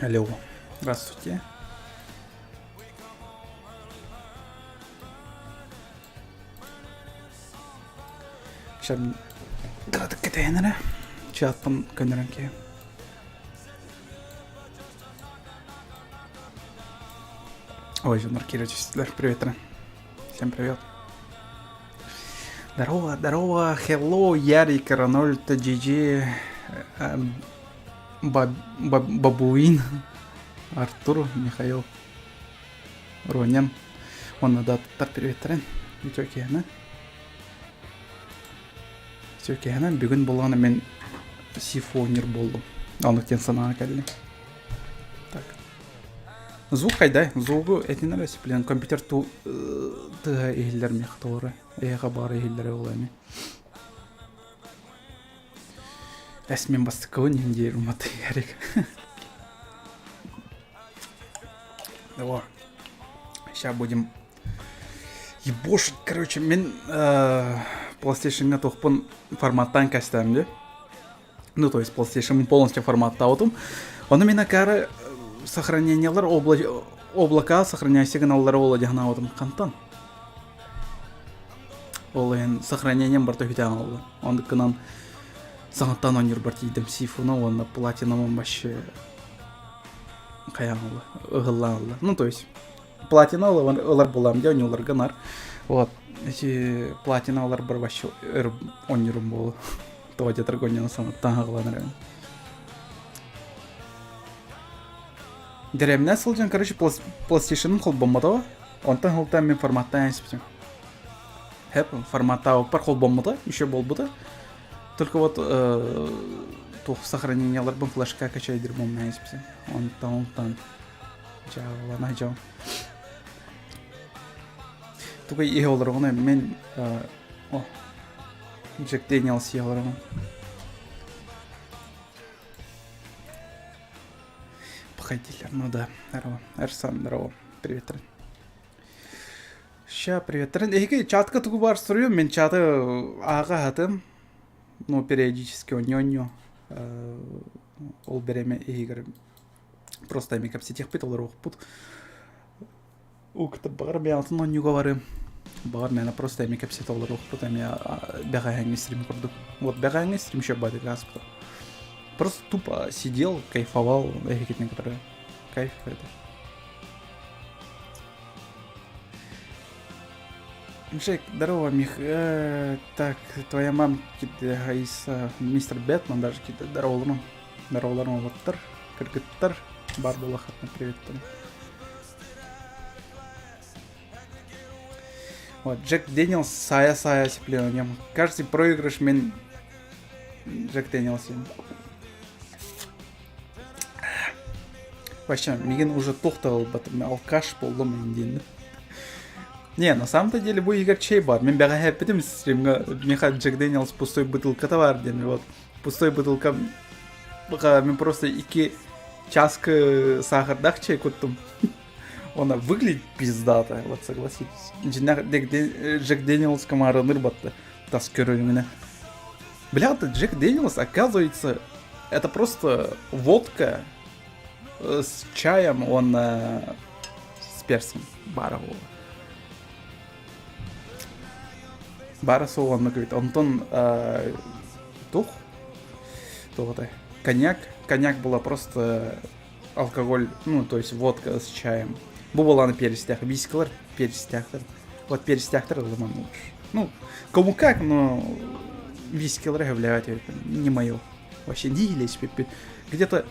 Алло, здравствуйте. Сейчас кыратык кэтэһэн эрэ. Чааттан көннөрөн киһи. Ой, дьоннор киирэ түстүлэр. Привет, Всем привет. Здорово, здорово, hello, Ярик, Ронольд, GG, Бабуин, Артур, Михаил, Ронин. Уонна да аттар приветтерин. Үтүө киһини. Үтүө киһини. Бүгүн булааны мен сифонер болдум. Оннук диэн санааҕа кэллим. Так. Звук хайдай? Звугу этин эрэ блин, компьютер ту тыаһа иһиллэр миэхэ толору. Эһиэхэ баара иһиллэрэ ол эми. Эс мин бастакыбын иһин диир уматы Ярик. О, сейчас будем ебошить, короче, мин PlayStation-га туохпун форматтаан кэстэм дии. Ну, то есть PlayStation полностью форматтаабытым. Ону мин акаары сохранениелар облака сохраняйся гыналлара буола дии санаабытым. Хантан? Ол иһин сохранением барыта үтээн олла. Оннук гынан саҥаттан оонньуурбар тиийдим Сифуна уонна Платинумум вообще хайаан олла, ыһыллаан ылла. Ну, то есть платина ылар буолаам дии оонньууларга нар. Вот эти платина ыларбар вообще өр оонньуурум буолуо. Тоҕо диэтэр оонньууну санаттан аҕалан эрэбин. Дэриэбинэ сылдьан, короче, PlayStation-ым холбоммотоҕо. Онтон сылтаан мин форматтаан испитим. Хэп, форматтаабыппар холбоммута, еще буолбута. Только вот туох сохранениеларбын флешка качайдыр буолумна испитим. Онтон онтон дьаалана дьон. Тугай иһэ олороҕуна мен о Джек Дэниелс иһэ олороҕун. Походили. Ну да, здорово. Арсан, здорово. Привет. Ща, привет. Эһиги чатка тугу бар суруйум, мен чаты ааҕа хатым. Ну, периодически онньо ол береме иһигэр просто эми кэпсэтиэхпит олоруохпут. Укта баҕар бэйэҕитин онньуга барым. Баҕар мээнэ просто эми кэпсэтэ олоруохпут эмиэ бэҕэһээҥҥи стрим курдук. Вот бэҕэһээҥҥи стрим еще бадык ааспыта. Просто тупо сидел, кайфовал эһигитин кытары. Кайф это. Джек, здорово, Мих. Так, твоя мама Аиса, мистер Бэтмен даже какие-то здороваларым. Здороваларым олоттар, кыргыттар, бар буолахатына приветтер. Вот, Джек Дэниелс сая-сая сеплен. Каждый проигрыш мен Джек Дэниелс. Вообще, миигин уже туох да алкаш буоллум диэн. Не, на самом-то деле бу игр чэй бар. Мин бэҕэһээ эппитим стримҥа миэхэ Джек Дэниелс пустой бутылката бар диэн. Вот пустой бутылка мин просто икки чааскы саахардаах чэй куттум. Она выглядит пиздато, вот согласитесь. Джек Дэниелс комарыныр батты. Тас көрүҥүнэ. Бля, Джек Дэниелс, оказывается, это просто водка с чаем, он с перцем бара буолла. Бара суох оннук эбит. Онтон тух туох коньяк. Коньяк была просто алкоголь, ну, то есть водка с чаем. Бу буолааны перестях. Вискилар перестяхтар. Вот перестяхтар ылыман лучше. Ну, кому как, но вискилар блядь, не мое. Вообще не лезь, Где-то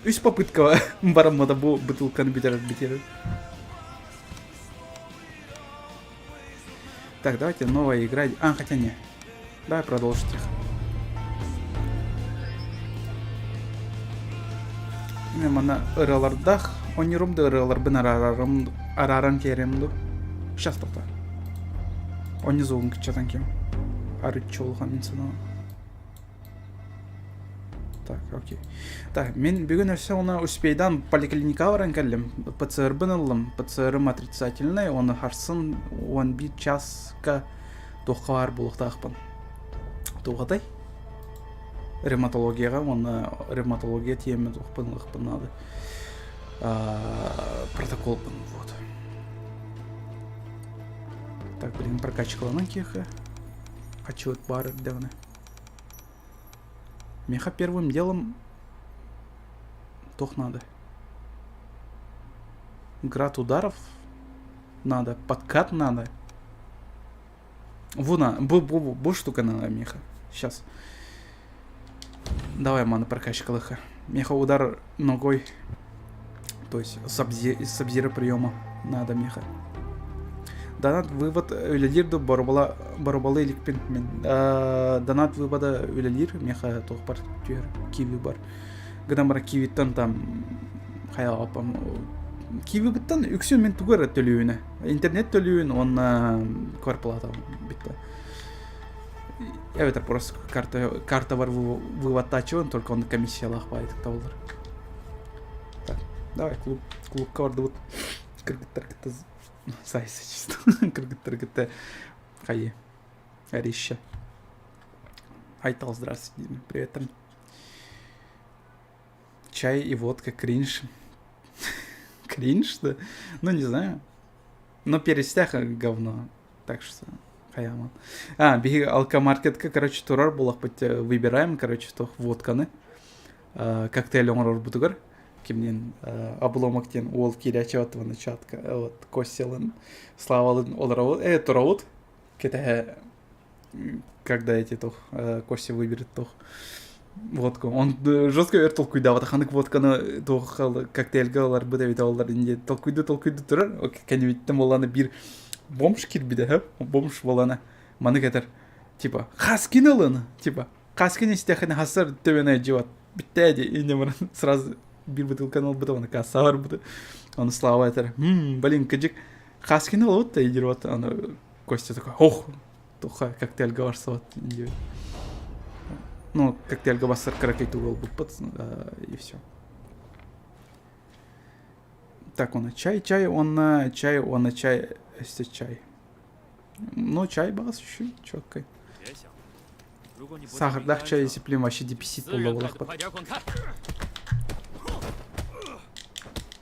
үс попытка бараммата бу бутылканы бүтэрэр бүтэрэр. Так, давайте новая игра. А, хотя не. Давай продолжить их. Мен мана ырыалардах оонньуурум да ырыаларбын араарарым арааран киэриэм ду. Сейчас тоқта. Оонньуу звугун кыччатан ким. Арыччы улахан мин санаам. Так, окей. Так, мин бүгүн өссө оны успейдан поликлиникаҕа баран кэллим. ПЦР-бын ыллым. ПЦР-ым отрицательный, оны харсын 11 часка туохха баар буолуохтаахпын. Туохатай? Ревматологияҕа уонна ревматология тиэмэ туохпун ылыахпын наада. Протоколбун вот. Так, блин, прокачкаланан киэхэ. Хочу вот бар эрдэҕинэ. Миэхэ первым делом туох надо? Град ударов надо, подкат надо. Вуна, бу, бу, бу, бу штука надо, Миха. Сейчас. Давай, мана прокачка лыха. Миха удар ногой. То есть сабзира приема надо, Миха. Донат вывод үлэлиир ду боробала боробалы иликпин мин. Донат вывода үлэлиир миэхэ туох бар түһэр киви бар. Гынан баран кивиттан там хайаҕаппам кивибыттан үксүн мин тугу эрэ төлүүнэ. Интернет төлүүн уонна кварплата бүттэ. Эбэтэр просто карта картабар выводтааччыбын, только он комиссиялаах баайдык табыллар. Так, давай клуб клубка бардыбыт. Кыргыттар кытта сайса чисто. Кыргыттар кытта хайы Арище. Айтал, здравствуйте, привет там. Чай и водка, кринж. Кринж, да? Ну, не знаю. Но перестях говно. Так что хайаман. А, биһиги алкомаркетка, короче, турар буолахпыт выбираем, короче, туох водканы. Коктейль оҥорорбутугар кимниин обломок диэн уол киирээччи уонна чатка вот Костялын Славалын олоробут туробут кэтэһэ когда эти туох Костя выберет туох водку он жестко өр толкуйдаабата ханнык водканы туох коктейльга ыларбыт эбитэ оллар инде толкуйду толкуйду турар кэннибиттэн буоллаана биир бомж киирбитэ бомж буоллаана маны кэтэр типа хаскин ылын типа Хаскин истэххинэ хассар төбөнө дьыбат бүттээ дии инньэ баран сразу биир бытыылканы ылбыта уонна кассаҕа барбыта ону Слава этэр блин кыдьык Хаскины ылбыт да диир вот аны Костя такой ох туха коктейльга барсыбат диэбит ну коктейльга барсар кыракый тугу ылбыппыт и все так он чай чай уонна чай уонна чай өссө чай Ну, чай баҕас үчүгэй, чуоккай. Сахардаах чай дисциплин вообще дефицит буолла буолахпыт.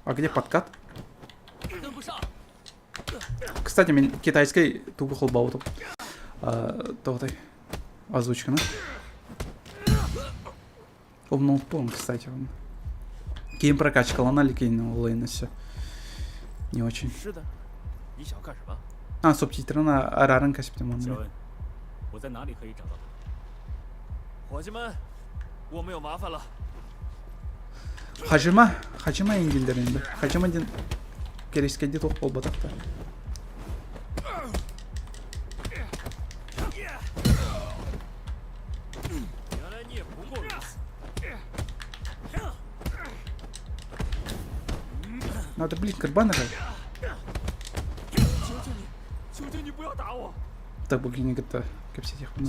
А где подкат? Кстати, мен китайской тугу холбаутум. Тоҕотой озвучканы. Умнолпон, кстати, он. Кейін прокачкалана кейін ол енді все. Не очень. А, субтитрын арарын кәсіптен оны. Хажима, Хажима ингилдер енді. Хажима ден керескенде тоқ болбатақта. Надо, блин, карбана Так, бу кинигата кэпсэтиэхпин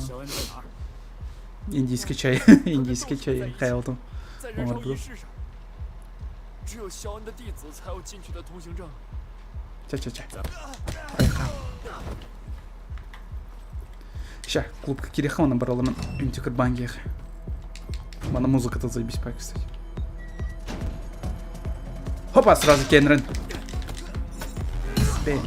Индийский чай, индийский чай хайалтым. Оҥордум. Ча-ча-ча. Айха. Ща, клубка кириэхэ уонна баралымын үнтү кырбаан киэхэ. Мана музыката заебись пай, кстати. Хопа, сразу кенрен. Спей.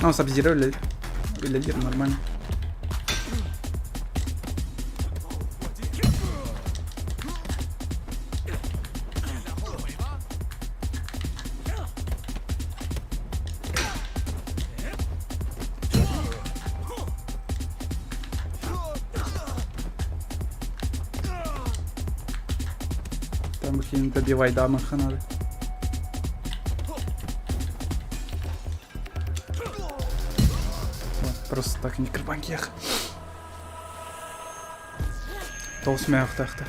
Ну, сабзиро үлэлиир нормально. Там их добивай дамаха надо. Вот, просто так не кырбанкиях. Тоҕус мээхтаахта.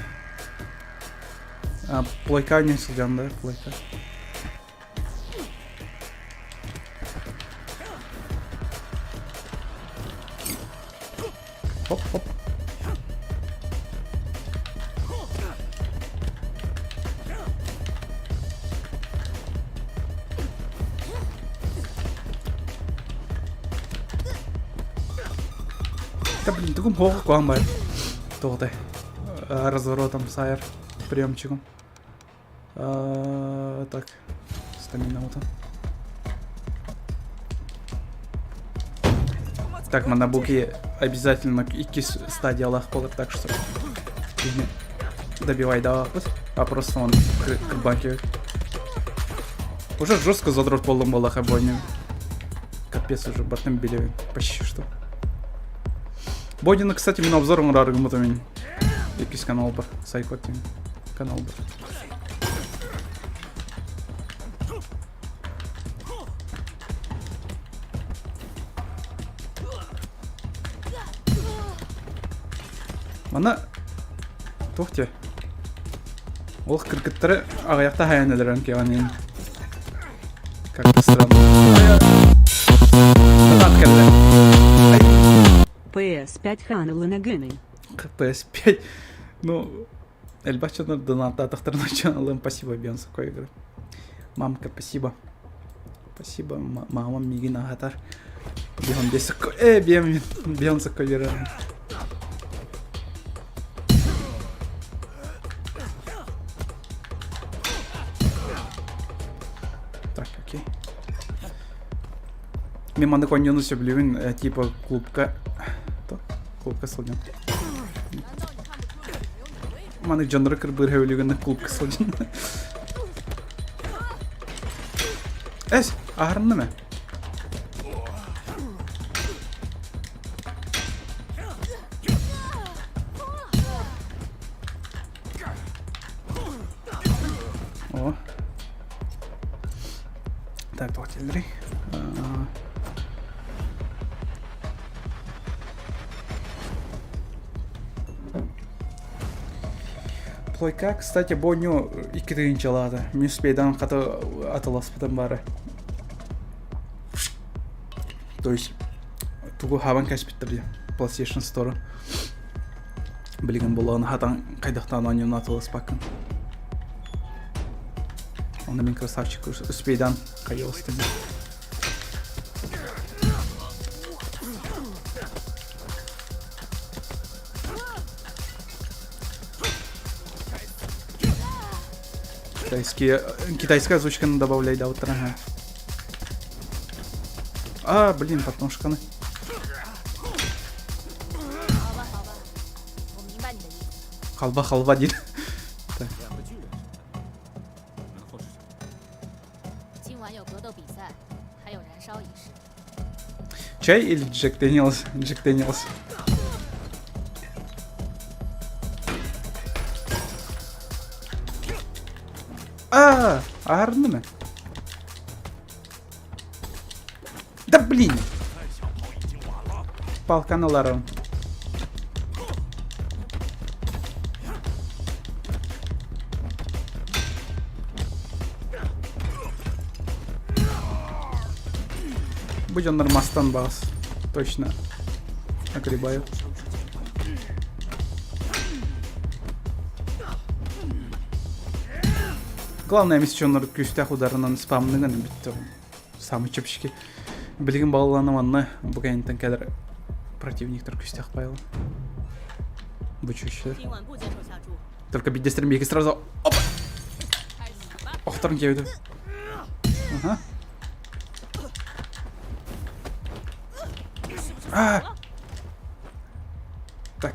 Плойка не сылдьан да, плойка. Хоп, хоп. Да блин, тугум хоҕу куһаҕан баар. Тоҕотой. Разворотом сайар приемчиком. Так, стамина вот он. Так, Манабуки обязательно иккис стадиялаах буолар, так что добивай даваппыт. А просто он кырбаки. Уже жестко задрот буоллум буоллаха бойню. Капец уже, бартым билебин. Почти что. Бодина, кстати, мин обзор оҥорор гыммытым мин. Иккис канал бар. Сайко диэн канал бар. Манна туох диэ? Ол кыргыттары аҕыйахта хайан өлөрөн киэҕин Как-то странно. Донат кэллэ. PS5 хаанылына гынай. PS5. Ну, элбэх дьоннор донаттаатахтарына чаналым. Спасибо, Бенсакой игры. Мамка, спасибо. Спасибо, мамам миигин аһатар. Бион бесакко. Э, бион, бион сакко Так, окей. Мен маннык оонньууну сөбүлүүбүн, э, типа клубка клубка сылдьан. Маннык дьоннору кырбыыр сөбүлүүгүн клубка сылдьан. Эс, аһарынным ээ. О. Так, давайте Плойка, кстати, боню икки тыһыынчалаата. Мин успейдаан хата атыласпытым баара. То есть тугу хабан кэспиттэр дии PlayStation Store. Билигин булаҕын хатан хайдахтаан оонньууну атыласпаккын. Онно мин красавчик успейдаан хайыастым. Китайские, китайская озвучканы добавляй, да, вот ага. А, блин, подножканы. Халва, халва диир. Так. Чай или Джек Дэниелс? Джек Дэниелс. А, аһарынным Да блин! Палканы ыларым. Бу дьоннор мастан баас. Точно. Огребаю. Главное, эмис дьоннор күүстээх ударынан спамныгын бүттэ. Самый чэпчэки. Билигин балалана манна бу кэнниттэн кэлэр противниктар күүстээх байыл. Бу чүччүлэр. Только биирдэстэрин биһиги сразу опа! Охторун киэбитим. Ага. А! Так.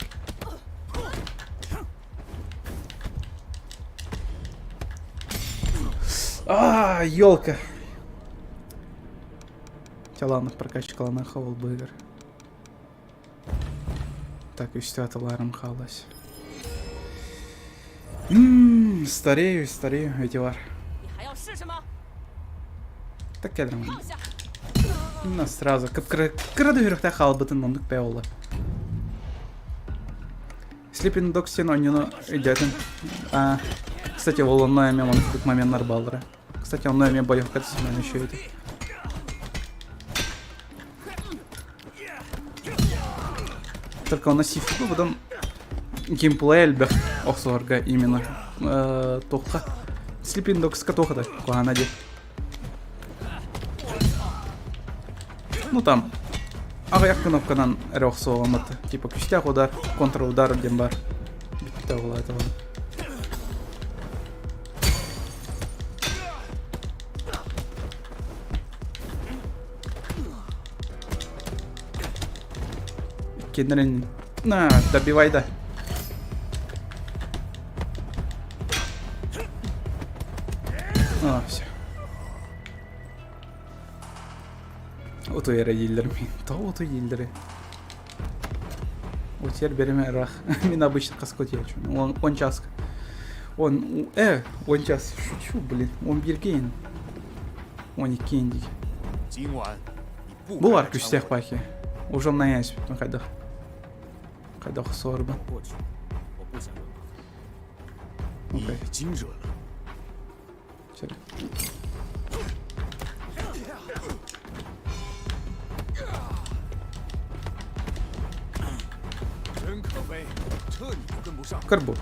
А, елка. Чаланов прокачкалана хавал быгар. Так, үстэ атыларым хаалась. Ммм, старею, старею, эти бар. Так кэлэрим. На сразу кып-кыра да үрэхтээх хаалбытын оннук бээ буолла. Sleeping Dogs сен оонньууну өйдөөтүм. А, кстати, ол онно эмиэ оннук моменнар бааллара. Кстати, онно эмиэ боевка түсүнэн еще эти. Только у нас сифу потом геймплей элбэх охсуһарга именно туохха Sleeping Dogs-ка туох это куһаана дии. Ну там аҕыйах кнопканан эрэ охсуоҕуммут. Типа күстээх удар, контрудар диэн бар. Бүттэ ол этого. Кеннерин на, добивай да. А, все. Утуйара дииллэр мин. Тоҕо утуй дииллэр? Утуйар береме ыраах. Мин обычно хаска утуйаччыбын. Он час. Он, он час. Шучу, блин. Он биргейн. Он иккиэн дии. Бу бар күстээх пахи. Уже наять хайдах. Хайдах сорбан. Окей. Карбу.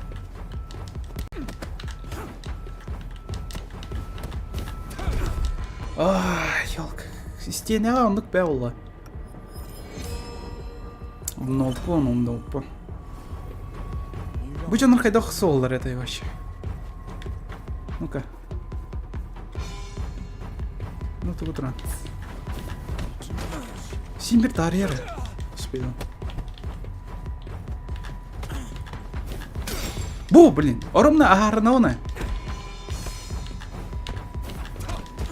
Елка. Истиэнэҕэ оннук бээ буолла. Умнуоппун, умнуоппун. Бу дьоннор хайдах суоллар этэй вообще? Ну-ка. Ну тугу туран. Син бир таарыйар. Успею. Бу, блин, оромна аһаарына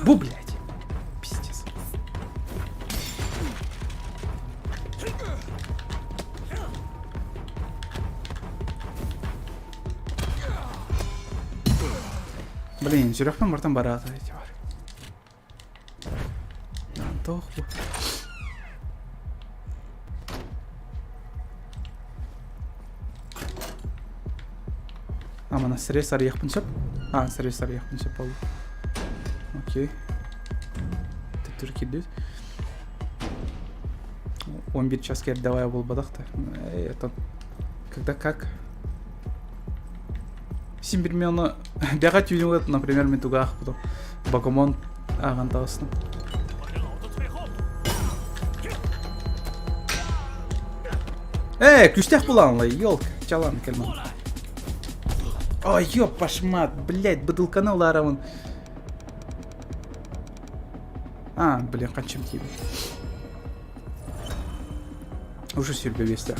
Бу, блядь. Пиздец. Блин, сүрэхпин бартан бараата эти бар. Туох бу? А, мана срез арыйахпын сөп. А, срез арыйахпын сөп буолла. Окей. Төттөрү киирдибит. 11 час кэрдэҕэ буолбатах да. Это когда как? Син бир мен оны бэҕэ түүнүгэр, например, мен туга аахпытым. Бокомон ааҕан таҕыстым. Э, күстээх булаанлай, елка, чалан кэлмэн. Ой, ёп, пашмат, блядь, бытылканы ылаарабын. А, блин, ханчым тиийбит. Уже сүүрбэ биэстээх.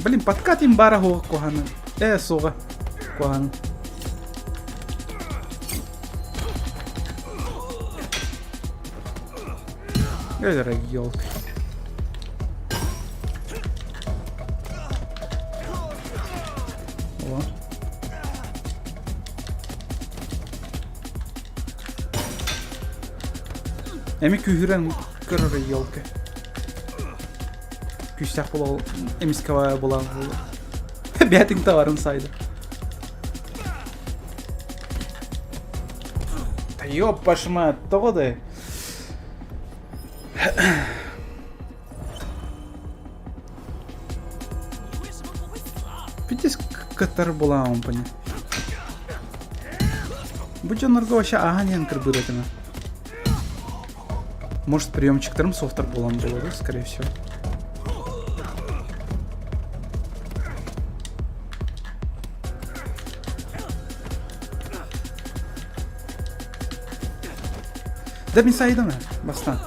Блин, подкат им бара куһаны. Э, суға. Куһаны. Өлөрө елка. О. Эми күүһүрэн көрөр елка. Күүстээх була эмискэ була бээтиҥ товарын сайды. Да ёб вашу мать, тоҕо да? Пиздец кытар буолаҕын пони. Бу дьоннорго вообще ааһан иһэн кырбыыр этим. Может, приемчиктарым софтар буолан буолуо, скорее всего. Да мен сайдым бастан.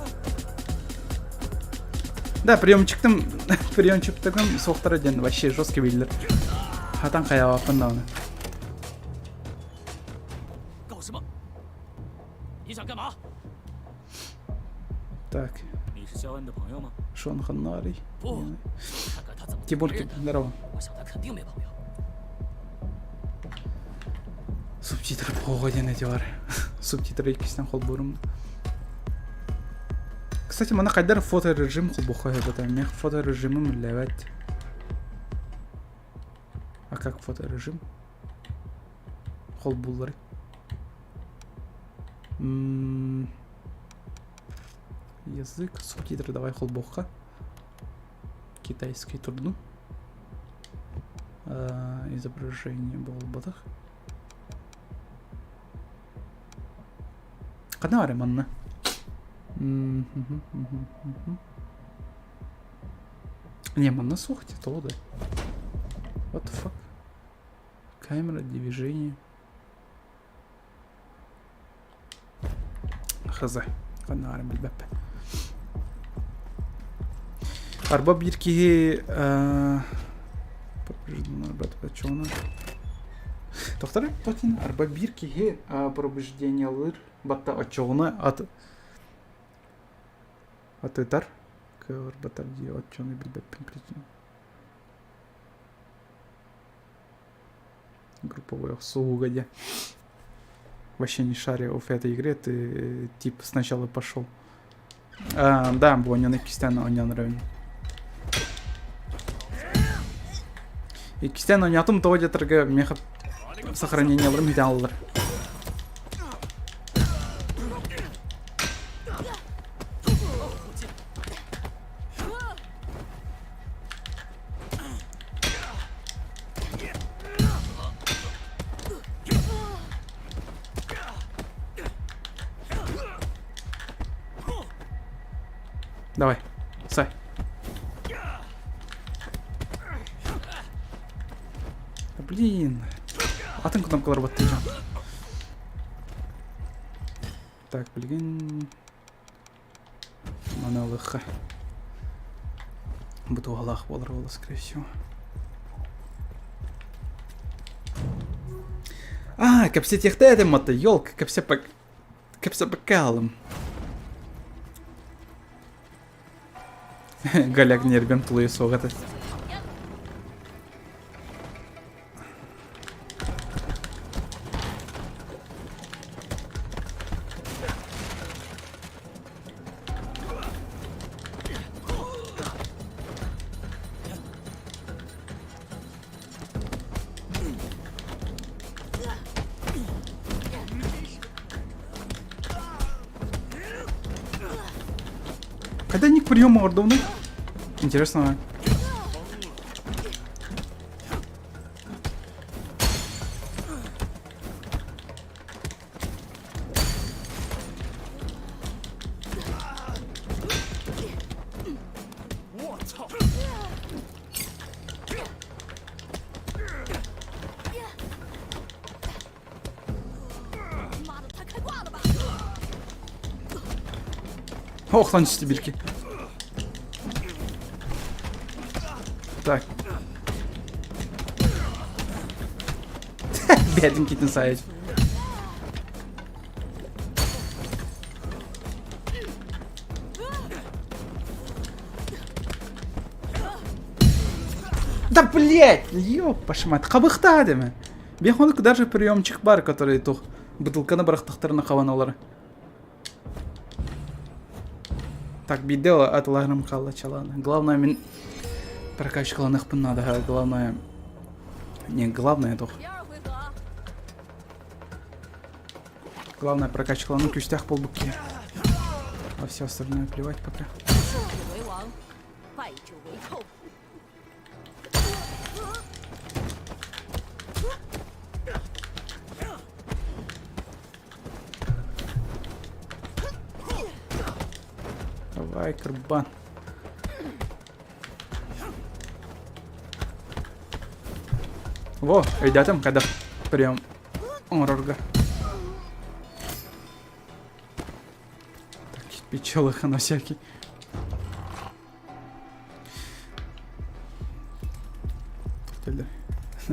Да, приемчиктым, приемчиктыгым софтара диэн вообще жесткий биллэр. Хатан хайаабаппын даҕаны. Так. Шон Ханнарий. Тибуркин, здорово. Субтитры буолуо диэн эти бар. Субтитры иккистэн холбуурум. Кстати, мана хайдар фоторежим холбохо эбэтэ. Мех фоторежимым үллэбэт. А как фоторежим? Холбууллары. Язык, субтитры давай холбохха. Китайский турну. Изображение буолбатах. Ханна баар манна? Не, манна суох тоҕо да. What the fuck? Камера, движение. Хз. Ханна баарын билбэппин. Арба биир киһи Тохтор Тотин арба биир киһи пробуждениелыыр батта оччоҕуна ат атытар кыаҕырбатар дии оччону билбэппин причина групповой охсуһууга диэн вообще не шарил в этой игре ты тип сначала пошел а, да бу оонньууну иккистээн оонньоон эрэбин иккистээн оонньоотум тоҕо диэтэргэ миэхэ сохранениеларым бүтэн аллар Давай, сай. Да блин. Атын кнопкалар баттыйжан. Так, блин. Маны ылыхха. Бу туһалаах буолар буолла, скорее всего. А, кэпсэтиэхтэй этим матта, елка, кэпсэппэккэ хаалым. Голяк нервем тулуйа суох этэ. Когда ник прием оҥордоҕунай? Интересно. Охтон түстэ бирки. Так. Бэдин китин сайт. Да блять, ёппаш мать, хабыхтаа дeme. Биэхонук даже приемчик бар, который тух бутылканы бырахтахтарына хабаналар. Так, биирдэ атылаһарым хаалла чалааны. Главное мин прокачкаланыахпын наада. Главное... Не, главное туох. Главное прокачкалану күүстээх буолбут киһи. А все остальное плевать пока. Давай, карбан. Во, өйдөөтүм, когда прием оҥорорго. Так, печелыха на всякий.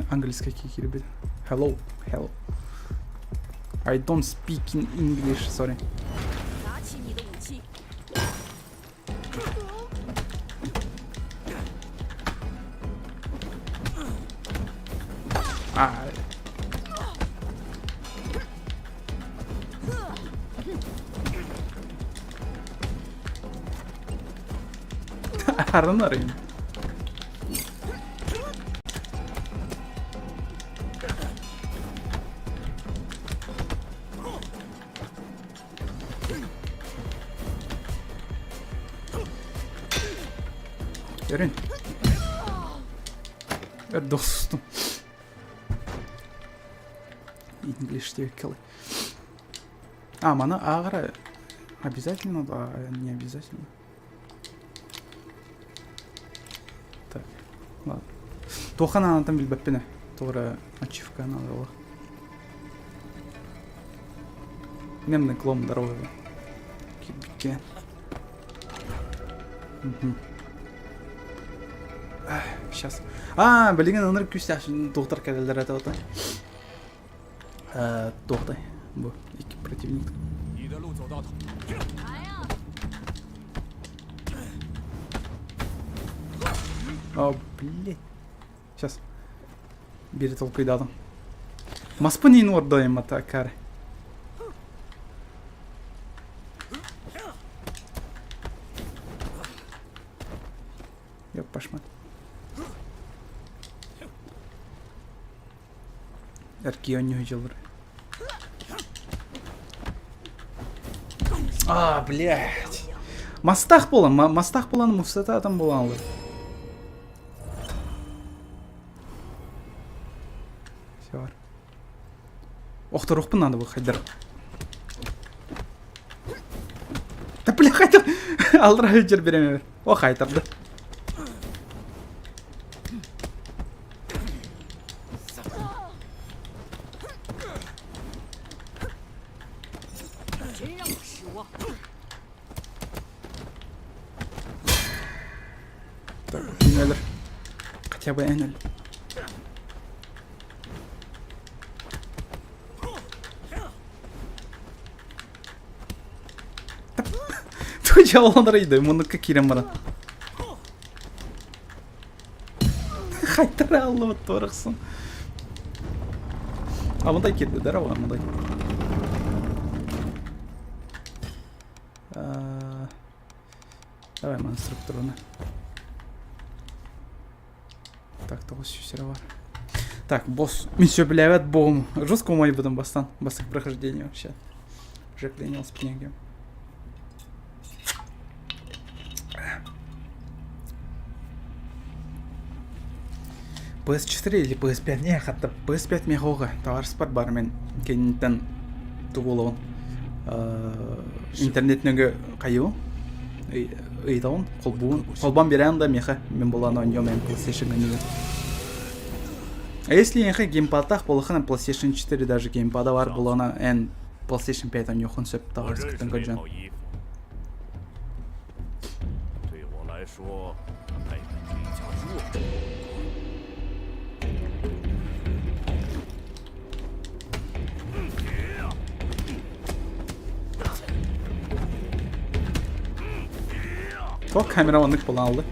Английский киирбит. Hello, hello. I don't speak in English, sorry. А, Арынарым. Өрүн. Өр дохсустум. English диэбиккэ А, маны ааҕара обязательно, да, не обязательно. Так, ладно. Туохха наанатан билбэппин ээ. Тоҕо эрэ ачивка наада буолла. Мемный клон здоровый. Кирбикке. Сейчас. А, билигин ынырык күүстээх доктор кэлэллэр этэ ото. Туохтай бу икки противник. О, блядь. Сейчас. Бири толкуйдаатым. Маспын иин уордойум ата акаары. Ёппашмат. Эркий онньуу дьылыр. А, блядь. Мастах буолан, мастах буолан мустата атан буолан Все бар. Охторуохпун надо было хайдар. Да бля, хайдар. Алдыра жер береме. О, хайтарды. Так, өлөр. Хотя бы эн өл. Туйаланар муннукка киирэн баран. Хайтара аллыбыт туорахсын. Амадай кирди, здорово, Амадай. Давай маны структураны. Так, тоҕус сүүс бар. Так, босс. Мин сөбүлээбэт боҕум. Жестко умайбытым бастан. Бастакы прохождение вообще. Джек Дэниелс книги. PS4 или PS5 не хатта PS5 мехоға товарыспар бар мен кенниттен тугулуун интернет нөҥүө хайыбын ыйытабын холбуун холбоон биэрээн да миэхэ мин булан оонньуом эн PlayStation нөҥүө а если миэхэ геймпадтаах буоллаххына PlayStation 4 даже геймпада бар буоллаҕына эн PlayStation 5 оонньуоххун сөп таҕарыскыттан көрдьөн Туох камера оннук буолан алды?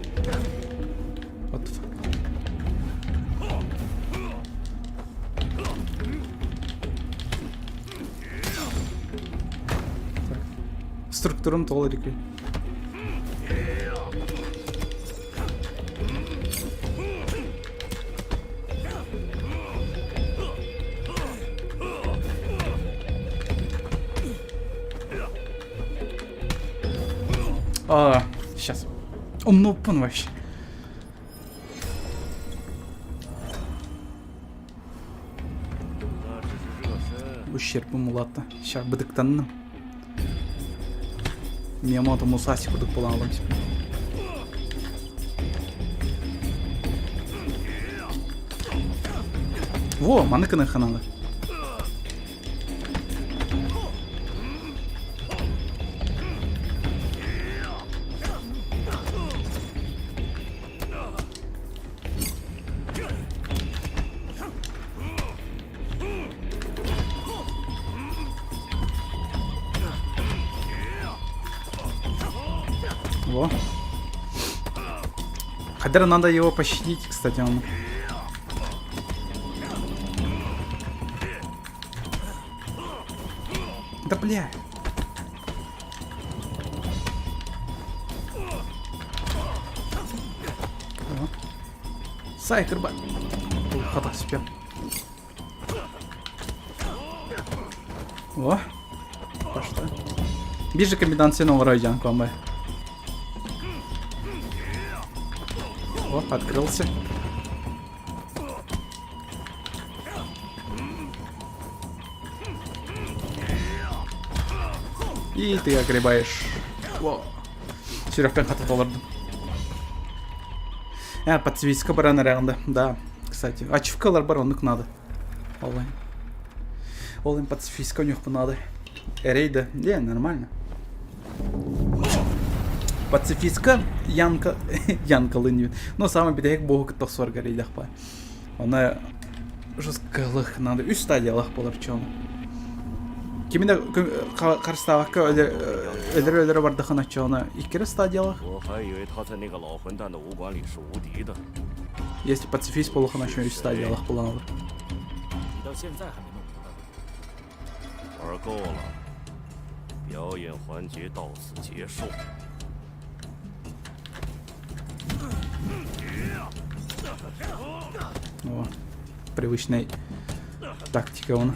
What the fuck? Так. Структурам тоҕо илик. А, сейчас. Умнуппун вообще. Ущербым улаатта. Сейчас быдыктанным. Миямото Мусаси курдук буолан ылым. Во, маны кынаханалы. Во. Хотя надо его пощадить, кстати, он. Да бля. Сай кырба. Хата успел. О, пошла. Бижи комбинацияны оҥоройдьон комбай. О, открылся. И ты огребаешь. О. Сүрэхпин хата толордум. Э, подсвиска баран эрээҕин да. Кстати, ачивкалар бар оннук надо. Ол Ол им пацифистка у надо. Эрей да. Не, нормально. Пацифистка Янка Янкалын Но самый бүтэһик буоһу кытта охсуорга эрейдэх баар. Она жесткалых надо. Үс стадиялах болар чону. Кими да харыстаабакка өлөрө-өлөрө бардахына чону иккире стадиялах. Если пацифист буоллахына еще үс стадиялах буолан О, привычная тактика он.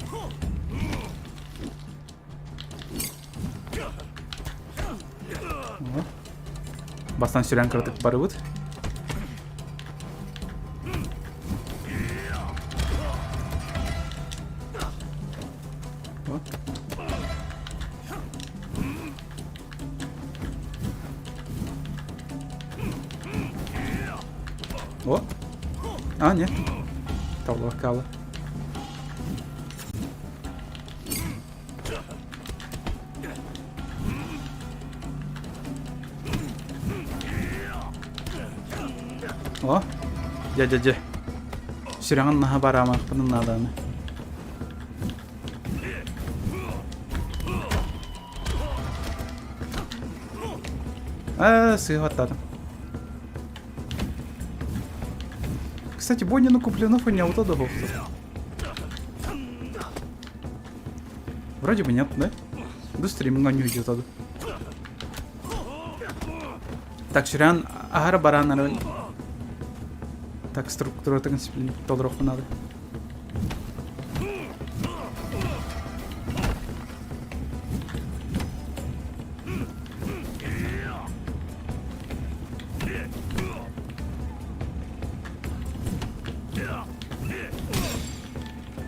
О. Бастан сүрэн кыратык барыбыт. Вот. О! А, нет. Толокала. О, дьэ дьэ дьэ. Сүрэҕин наһаа бараамахпын нааданы. А, сыһыаттаатым. Кстати, Бонину Куплинов у него вот Вроде бы нет, да? Да стриминга не уйдет аду. Так, сүрэн аһара барааннарын так структуратын толоруохпун надо.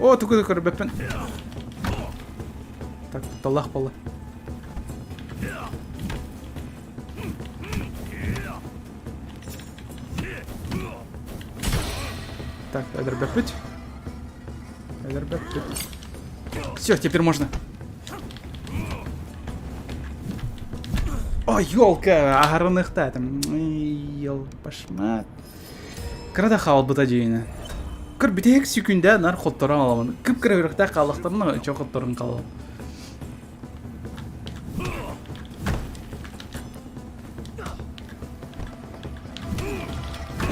О, тугу да көрбөппүн. Так, талах буолла. Так, өлөрбөппүт. Өлөрбөппүт. Все, теперь можно. О, елка, аһарыныхта там. Ел, пошмат. Кыра да хаалбыта дьиэни. Кыр бүтэһик сүкүндэ нар хотторон аламын. Кып-кыра үрүхтээх хааллахтарына чо хотторон хаалабын.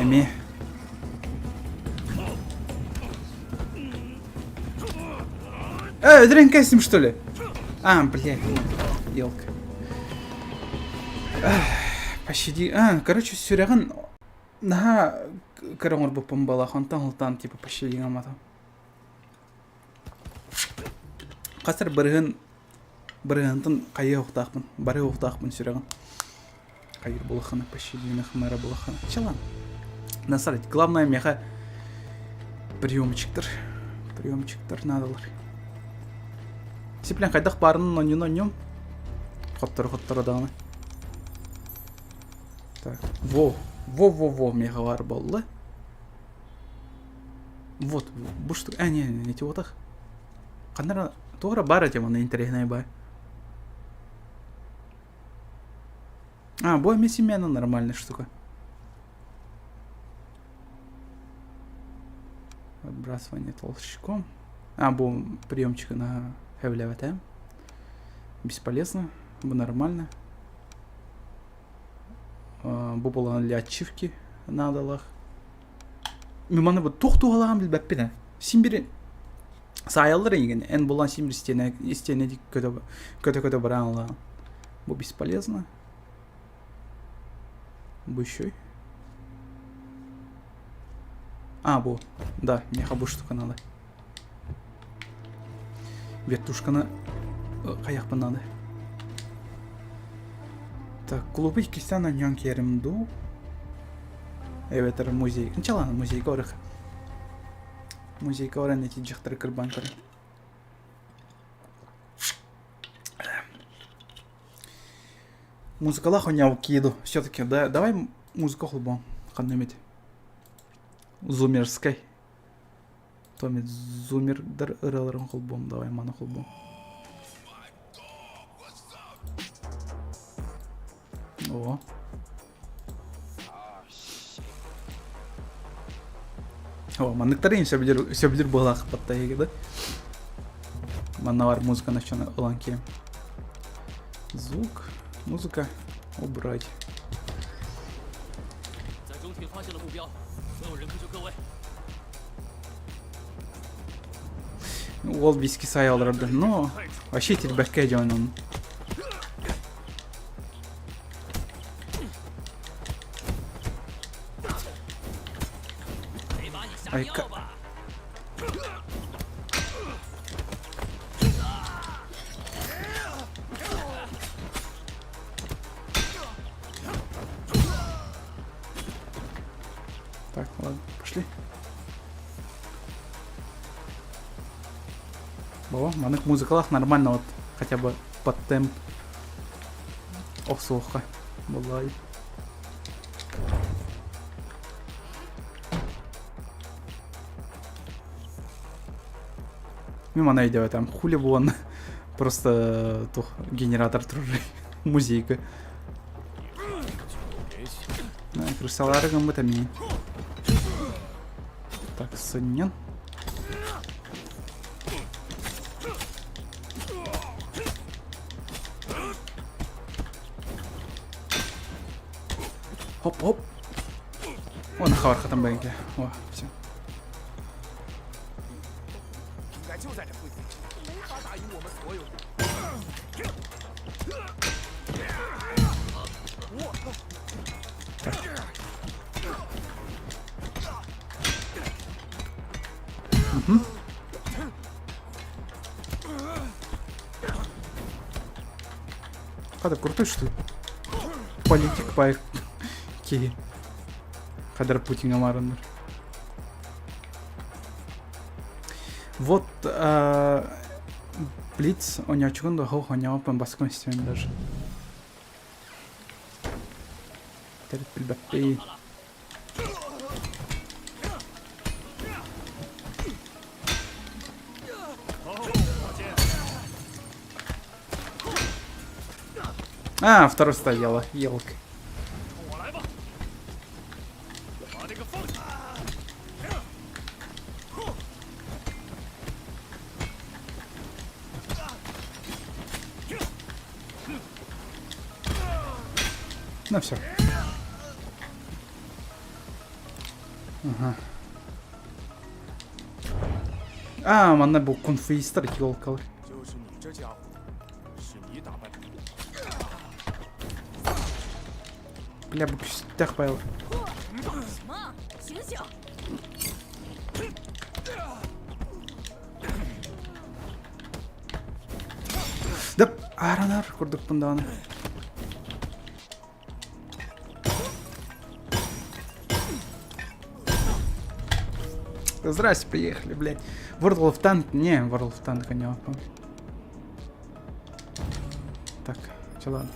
Эмиэ. Э, өлөрөн кэстим что ли? А, блядь, елка. Пощади. А, короче, сүрэҕин наһаа кыра оҥорбуппун буоллах, онтон ылтаан типа пощади гымматым. Хас эрэ бырыһын бырыһынтын хайыа уохтаахпын, барыа уохтаахпын сүрэҕин. Хайыр булаххына, пощадина хмара булаххына. Чалан. Насрать. Главное миэхэ приемчиктар. Приемчиктар наадалар. Сиплен хайдах баарынан онньун онньум. Хотторо-хотторо даҕаны. Так, во, во-во-во, миэхэ баар буолла. Вот, бу что... А, не, не, не отах. Ханна туора баар этим, оны интэриэһинэй баар. А, бу эмиэ семена нормальная штука. Отбрасывание толчком. А, бу приемчик на хэвлявата. Бесполезно. Бу нормально. Бу буолан для ачивки наадалаах. Мин маны бу туох туһалааҕын билбэппин ээ. Син бири саайаллар эйигин эн булан син бир истиэнэ истиэнэ көтө көтө баран ылаҕын. Бу бесполезно. Бу еще. А, бу. Да, миэхэ бу штука надо. Вертушканы хайахпын надо. Так, клубы иккистээн анньан киэрим дуу? Эбэтэр музей. Нчалана музейга барых. Музейга баран эти дьахтары кырбан көрөн. Музыкалаах оонньообут киһи Все-таки, да, давай музыка холбоон. Ханна эмит. Зумерскай. Томит зумердар ырыаларын холбуом, давай маны холбуом. О. О, манныктарын сөбүлүр сөбүлүр буолаах баттайыгы да. Манна бар музыка начана ылан киэм. Звук, музыка убрать. Уол виски сай олорорду. Но вообще тирбэккэ дьонун. Айка. Так, ладно, пошли. О, маннык музыкалаах нормально вот хотя бы под темп охсуохха буоллаҕай. Мимо она идет там хули вон просто тух генератор турар музейка. Крысалары гыммыт эмиэ. Так, сынньан. Хоп-хоп. Он хавархатан бэнке. О, все. Угу. Хата крутой что ли? Политик по киһи. Хадар Путиҥҥа маарыннар. Вот Блиц оонньооччугун да оһох оонньообоппун баскын истибин даже. Төрүт билбэппин. А, второй стояла, елка. Ну все. Ага. А, манна бу кунфуистар елкалар. Бля, бу күстэх байыл. Деп, аранар курдукпун даҕаны. Здрасте, приехали, блядь. World of Tank, не, World of Tank не помню. Так, чэ ладно.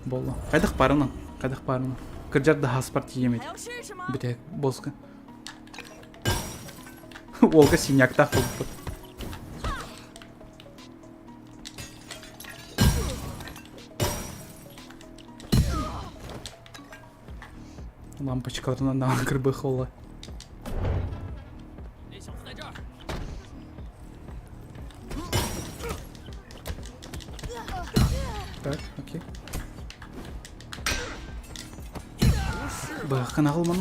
Болла. Хайдах барынан, хайдах барынан. Кырдьар да хаспар тиийэмит. Бүтэһик боска. Уолга синяктаах буолбут. Лампочкаларынан даҕаны кырбых уола. Так, окей. Быһаххын аҕалман.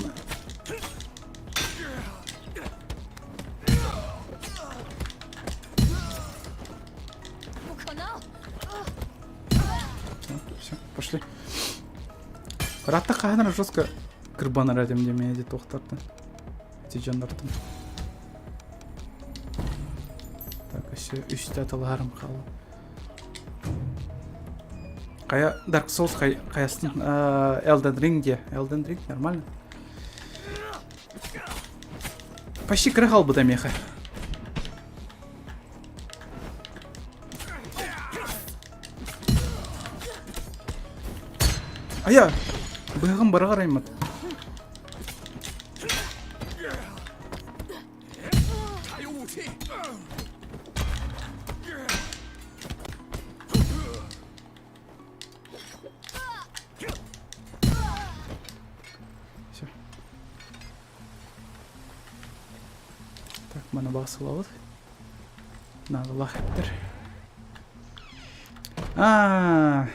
Все, пошли. Ыраатта хаһан жестко кырбанар этим диэмэ дии туохтартан. Ити дьоннортон. Так, өссө үстэ аталаһарым хаалла. Хайа Dark Souls хайастын Elden Ring диye. Elden Ring нормально. Почти кыра хаалбыта миэхэ. Айа! Быһаҕым быраҕар аймат. Все. Так, маны басылабыт. Наадалаах эптэр. Аа,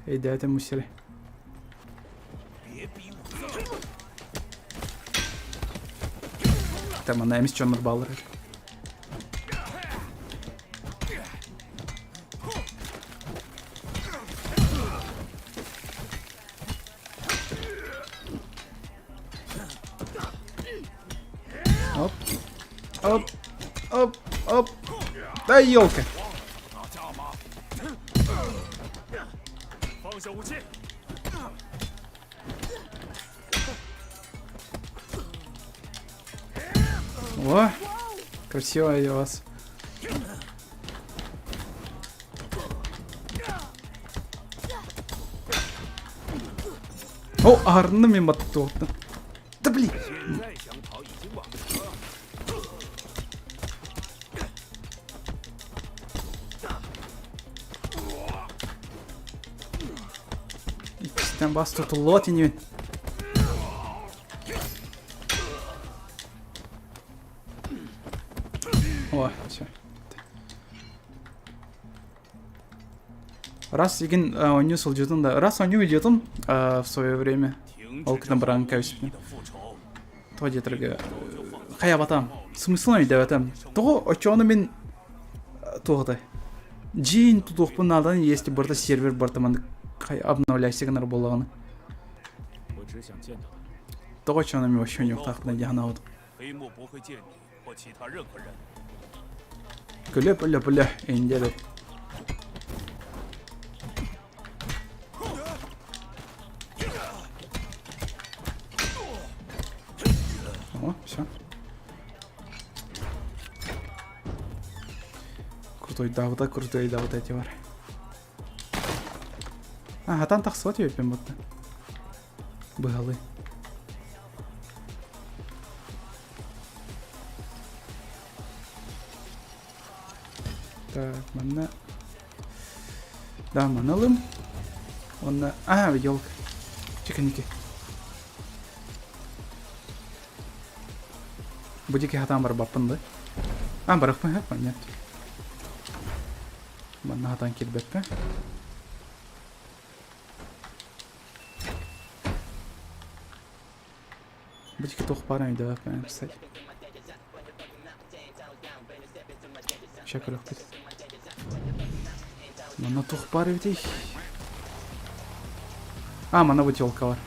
өйдөөтүм мусили. Там ана эмис чоннор баалар. Оп. Оп. Оп. Оп. Да елка. О, красиво я вас. О, аһарынным мин баттыттым. Да блин! Иккистэн бас тутуллуот инибин. О, все. Раз игин оонньуу сылдьытын да, раз оонньуу видеотун в свое время. Ол гынан баран кэбиспитим. Тоҕо диэтэргэ хайабатам, смысла өйдөөбөтөм. Тоҕо оччоҕуна мин туох Дьиин тутуохпун наадан если барыта сервер барыта маннык обновляйся гынар буоллаҕына. Тоҕо оччоҕуна мин вообще уйуохтаахпына дии санаабытым. Күлэ пүлэ пүлэ индиэри. О, все. Крутойдаабыта, крутойдаабыта эти бар. А, хатан тахсыбат үөппүн бутта. Быһалыы. Так, манна... Да, маны ылым. Уонна... А, елка. Чеканики. Бу диэки хатаан барбаппын да. А, барахпын хаппын, нет. Манна хатаан киирбэппин. Бу диэки туох баарын өйдөөбөппүн, кстати. Ща көрүөхпүт. Манна туох баар эбитий? А, манна бутылка бар.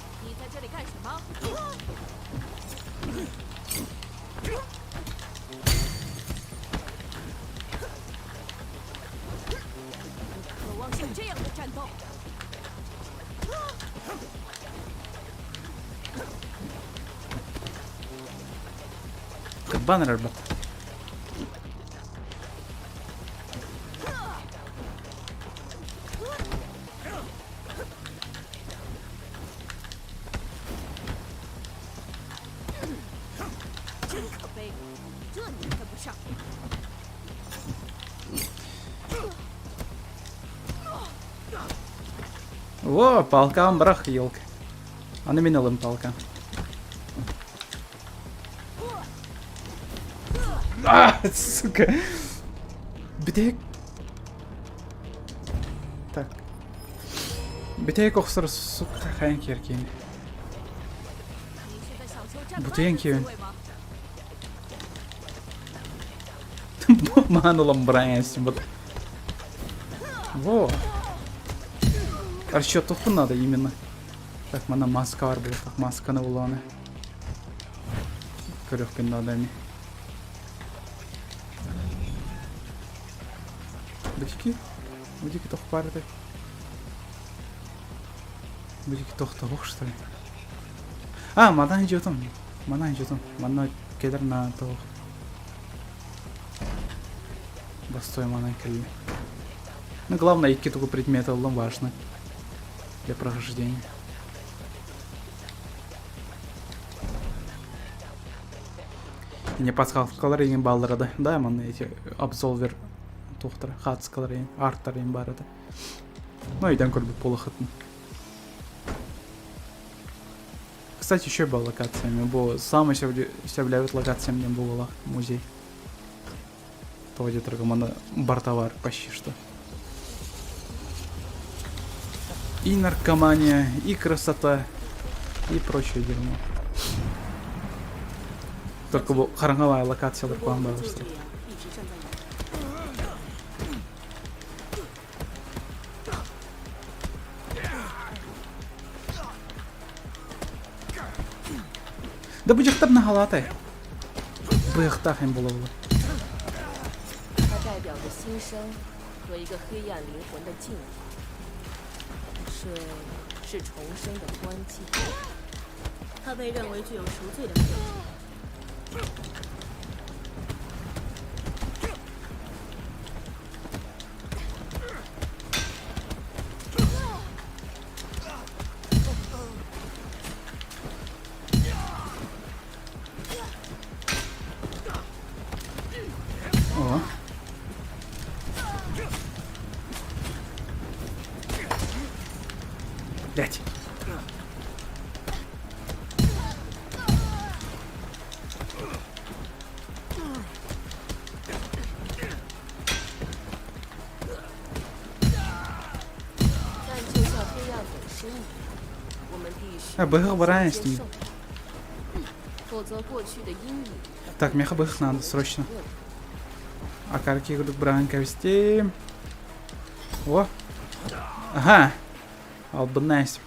Кырбан эрэрбэт. О, палкам бырах, елка. Аны мин ылым палка. А, сука. Бүтэһик. Так. Бүтэһик охсор сука хайан киэр киин. Бутуйан киэбин. Маан ылан быраан вот. Во. Расчетуху надо именно. Так, мана маска бар буолуохтаах. Масканы булуону. Көрүөхпүн наада ини. Бу Бу туох баар этэй? Бу тохтобох что ли? А, манан идетом. Манан идетом. Манна кэлэр наада туох. Бастой манан кэлли. Ну, главное, икки тугу предмета ыллым важно для прохождения. Не подсказкалар игин бааллара да. Да, манна эти абсолвер туохтара, хаацкалар игин, арттар игин баар этэ. Ну, өйдөөн көрбүт буолуоххутун. Кстати, еще был локациями. Бу самый сөбүлээбит локациям диэн буолла музей. Тоҕо диэтэргэ манна бартовар почти что. И наркомания, и красота, и прочее дерьмо. Только бу хараҥалаай локациялар куһаҕан баҕастар. Да бу дьахтар наһалаатай. Быахтаах им буолаллар. О. Блять. А, быһах бараан истиҥ. Так, миэхэ быһах надо срочно. Акарки курдук быраҕан кэбистим. О! Ага! Албынна истим.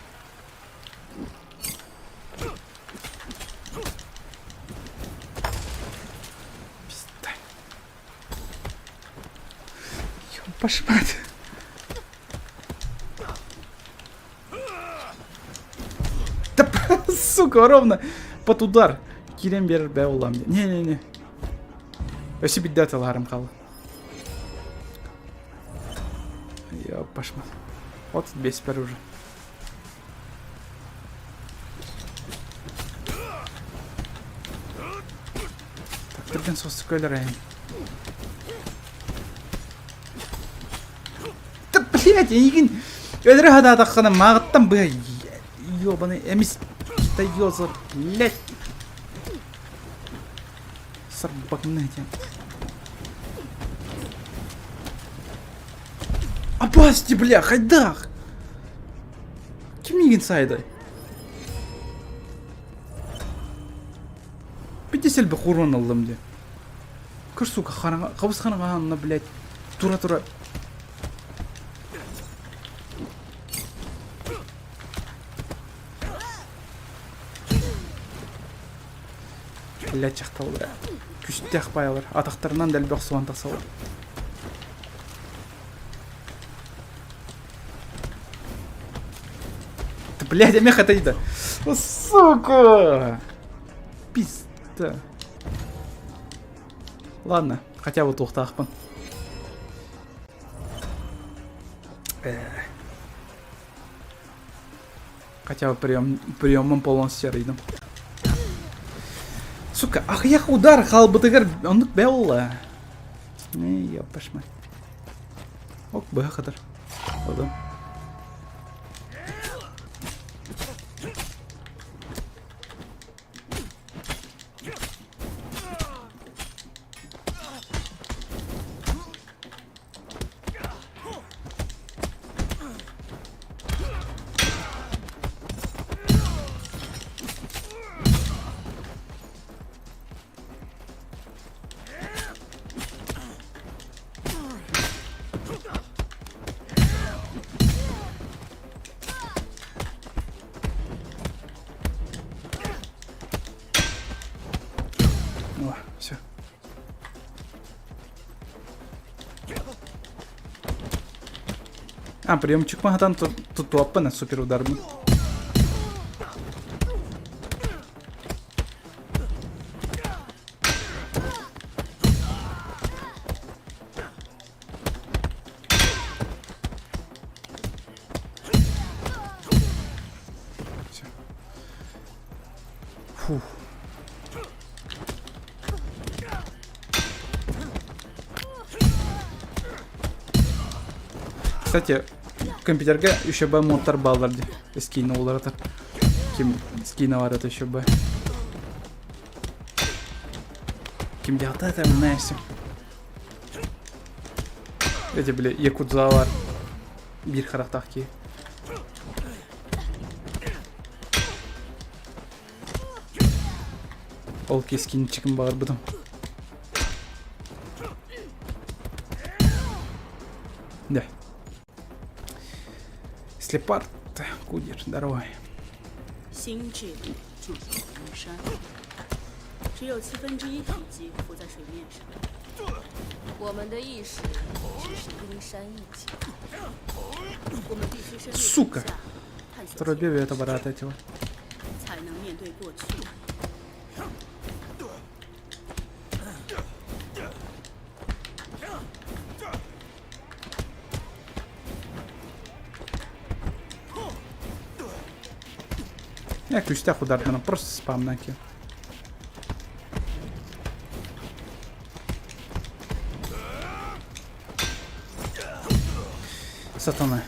Пизда. Ёпашмат. Да, сука, ровно под удар. Киирэн биэрэр бээ улам. Не-не-не. Өссө бидде аталарым хаалла. Ёпашмат. Вот беспер уже. Так, түргэн соҕус көлөрөйүн. Да, блядь, эйигин өлөрө сатаатаххына мааҕыттан быһа ёбаный эмис ёзор, блядь. Сарбакны этим. Опасти, бля, хайдах! Ким миигин саайдай? Пиздец элбэх урон ыллым дии. Көр, сука, хараҥа, хабыс хараҥа анна, блядь, тура-тура. Блядь, дьахталлар. Күстээх баайалар. Атахтарынан да элбэх суон тахсаллар. Да, блядь, эмиэ хатайда. Сука! Пизда. Ладно, хотя бы туохтаахпын. Хотя бы прием, приемом полностью арыйдым. Сука, аҕыйах удар хаалбытыгар оннук бэлла. Ёппашма. Ок, быһа хатар. Одан. О, все. А, приемчик маһатан тутуаппын супер ударбын. Все. Фух. Кстати, компьютерга еще бы модтар бааллар дии. Скина уларытар. Ким скина бар это еще бы. Ким дьаһалта это знаешь. Эти, бля, якудзалар. Биир харахтаах киһи. Ол кискинчикин баҕарбытым. Да. Слепарт, кудер, здоровый. 心智驻守如山，只有七分之一体积浮在水面上。我们的意识只是冰山一角，我们必须深入 Сука! 地下，探索 Отрубил я это брата этого. 才能面对过去。 Я күүстээх ударданан просто спамнаан киһи. Сатана.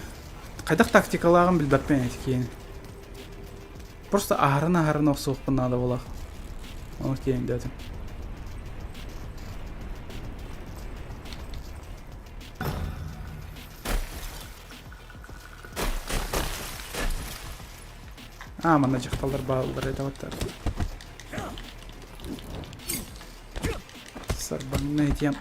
Хайдах тактикалааҕын билбэппин эти киһини. Просто аһарын-аһарын охсуохпун наада буолах. Ону тиэйэн диэтим. Аа, манна дьахталлар бааллар этэ Сарбаҥна этиэм.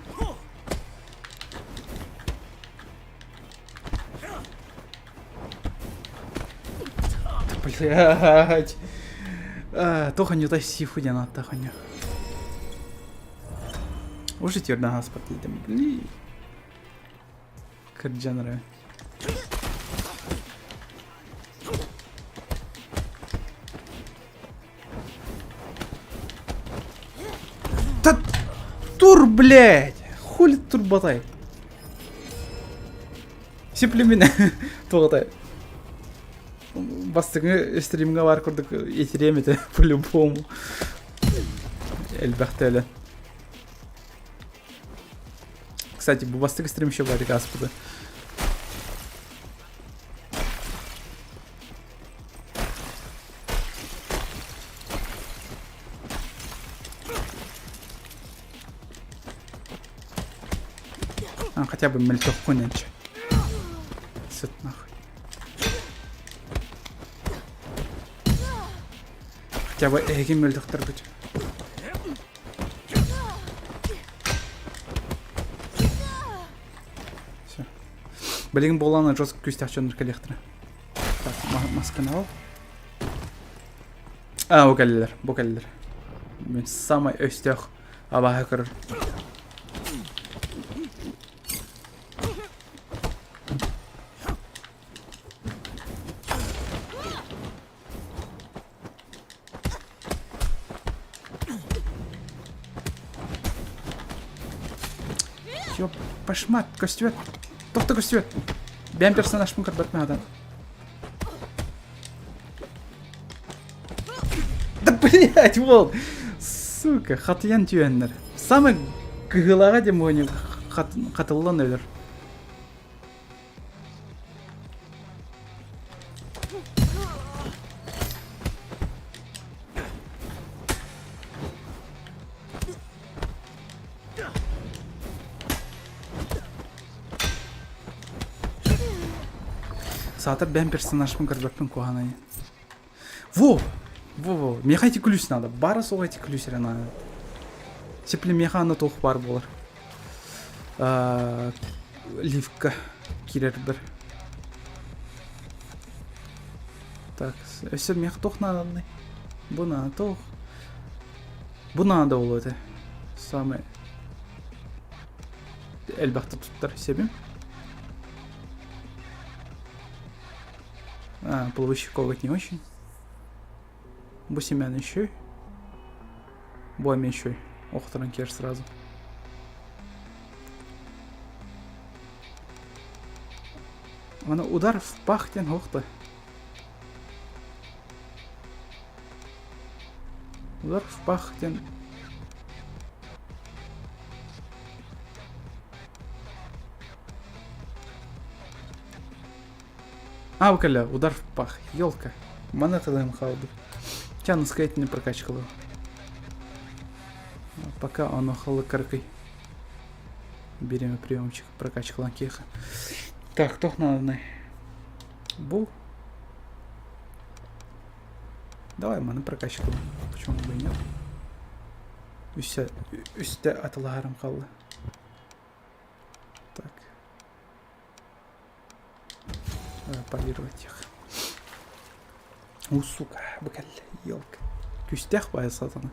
Блядь. Туох анньытай сифу диэн ааттаах анньа. Уже тиэрдэн ааспат диэтим. Блин. Кырдьан эрэ. Да тур, блядь! Хули турбатай? Сиплемин туоҕатай. Бастыҥы стримҥа баар курдук итириэм этэ по-любому. Элбэхтэ өлөн. Кстати, бу бастакы стрим еще баар ааспыта. А, хотя бы мөлтөххүн энчи. Сыт нахуй. Хотя бы эһиги мөлтөхтөргүт. Все. Билигин буолан жестко күүстээх дьоннор кэлиэхтэрэ. Так, масканы ал. А, бу кэллилэр, бу кэллилэр. Мин самай өстөөх абааһы көрөр. Ёп, пашмат, көстүбэт. Тоқта көстүбэт. Бэйэм персонажпын көрбөт маадан. Да блять, вот! Сука, хатыйан түһэннэр. Самый кыһыылааҕа диэн буонньу хатыллан өлөр. Саатар бэйэм персонажпын көрбөппүн куһаҕанай. Во! Во-во, миэхэ ити күлүүс надо. Баара суоҕа ити күлүүс эрэ наада. Сипли миэхэ аны туох баар буолар. Ливка киирэрбэр. Так, өссө миэхэ туох наадалый? Бу наада туох? Бу наада буолуо этэ. Самый элбэхтэ туттар себим. А, плывущий коготь не очень. Бу семян еще. Бу еще. Охторон кеш сразу. Аны удар в пах диэн охто. Удар в пах диэн А, кэллэ, удар в пах. Елка. Маны тылым хаалбыт. Чаны скейтини прокачкалыы. Пока оно холокаркой. Берем приемчик прокачкалан кеха. Так, туох нааданы? Бу. Давай маны прокачкалым. Почему бы и нет? Үстэ, үстэ атылаһарым хаалла. Так. Парировать их. У, сука, бу кэллэ, елка. Күстээх баайы сатана.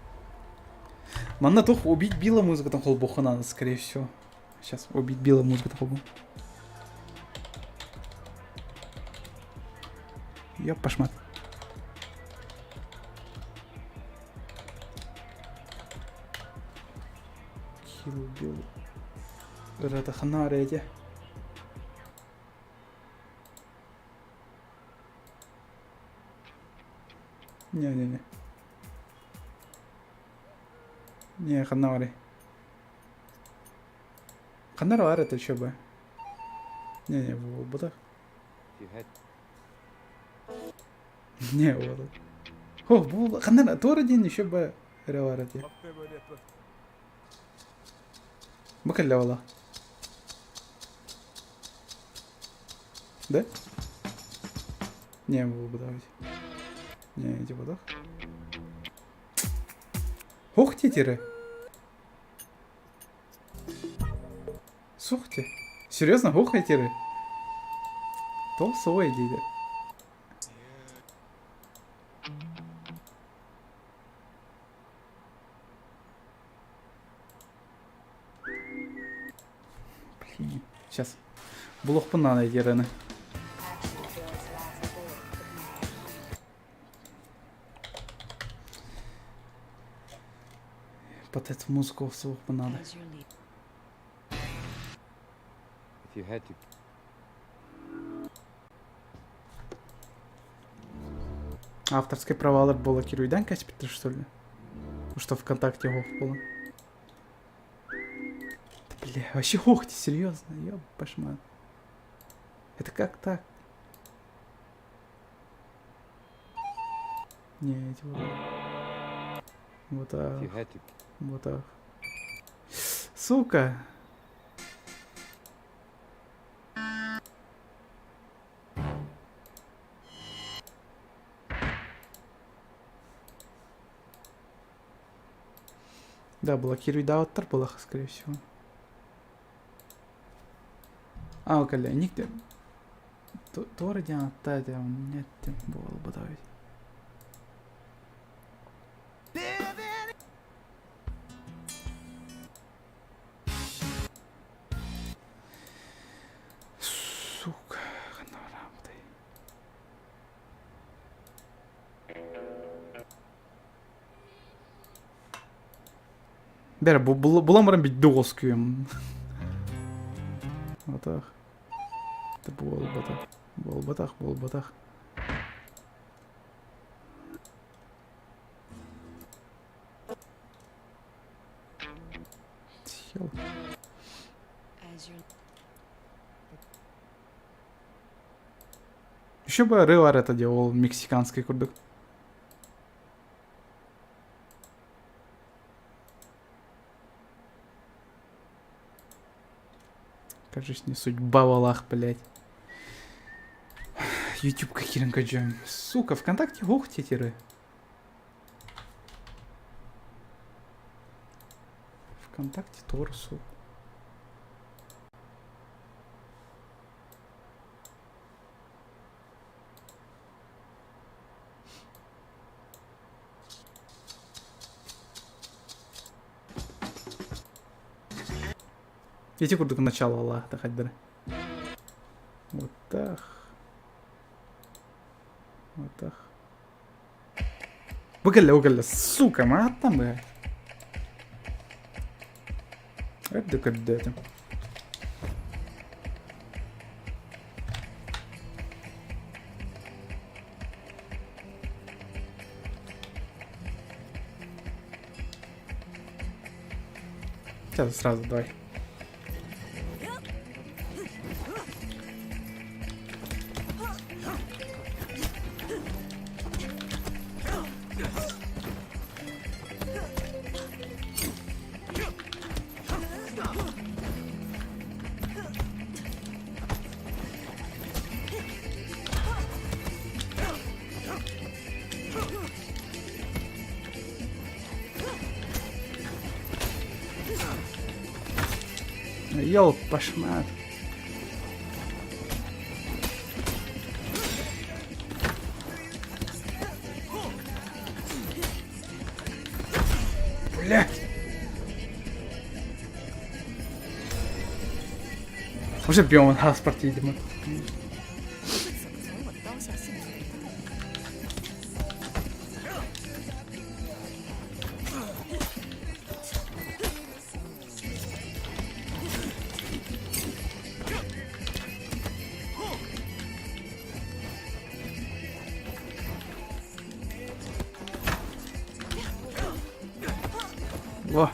Манна туох убить Билла музыкатын холбуохха надо, скорее всего. Сейчас убить Билла музыкатын холбу. Ёп, пошмат. Kill Bill. Ырыата эти. Не-не-не. Не, ханна барый. Ханна бар это еще бы. Не-не, буолбатах. Не, вот. О, бу ханна туора диэн еще бы эрэ бар этэ. Бу кэллэ буолла. Да? Не, буолбатах. Не, ити буолбатах. Ох титеры. Сух ти. Серьезно, ох титеры. То свой диде. Блин, сейчас. Булуохпун наада итиэрэни. Под эту музыку охсуохпун наада. If you had to Авторские правалар буола кируйдан кэспиттэр что ли? Что ВКонтакте ох было. Да, бля, вообще ох ты, серьезно, ёб башмак. Это как так? Не, эти вот. Вот if you так, had to вот так. Сука! Да, блокируйдааттар буолах, скорее всего. А, кэллэ, никте. Туора диэн аттаа этэ, нет буолбата эбит. Сука, ханна бараабытай. Бэрэ, булан баран бидде оҕоскуйум. Атах. Это буолбатах. Буолбатах, буолбатах. Съел. Еще бы Рылар это делал мексиканский курдук. Кажись, не судьба валах, блядь. YouTube киирэн көрдүм. Сука, ВКонтакте ох тетеры. ВКонтакте торсу. Ити курдук началалаах хайдары. Вот так. Вот так. Бу кэллэ, бу кэллэ. Сука, мааттан быһа. Өрдө көрдөөтүм. Сейчас сразу давай. Йол, пошмат. Блять! Уже бьем паспорт, видимо. Во.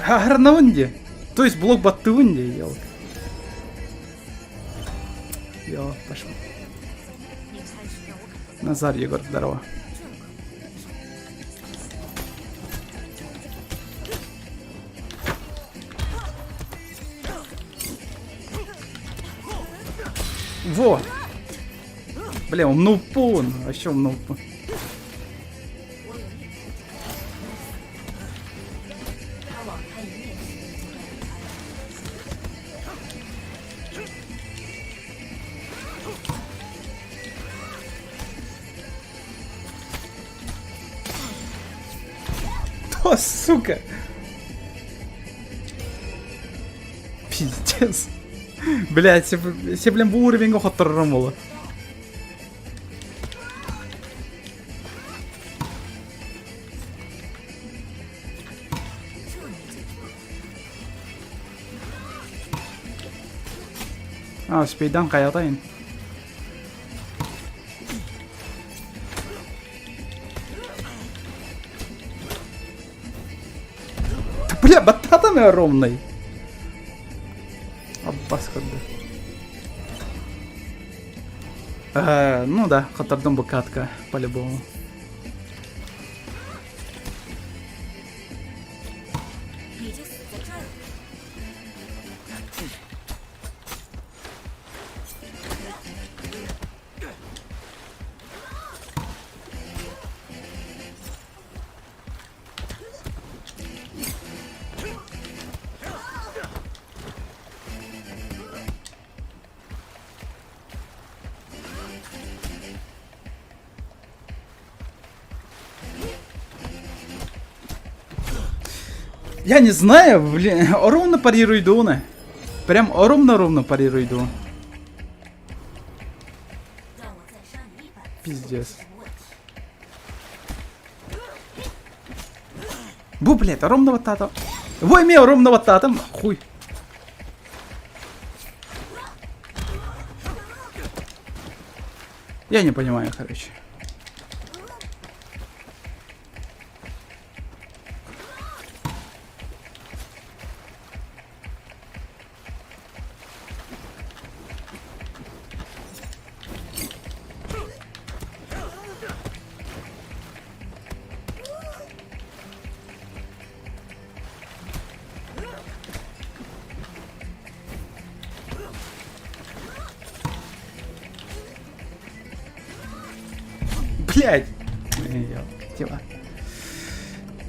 Аһарнабын дии. То есть блок баттыбын дии, елка. Йо, пошел. Назар Егор, здорово. Во! Бля, он ноупон. А что он ноупон? О, сука! Пиздец. Блядь, все, блин, бу уровеньга хотторорум буолла. А, спейдан хайатайын. Бля, баттатан ровный. Аббас көрдө. Ну да, хоттордум бу катка, по-любому. Я не знаю, блин, ровно парируйдуна. Прям ровно-ровно парируйду. Пиздец. Бу, блядь, ровно вот тата. Вой, мне ровно вот татом. Хуй. Я не понимаю, короче. Блять! Типа.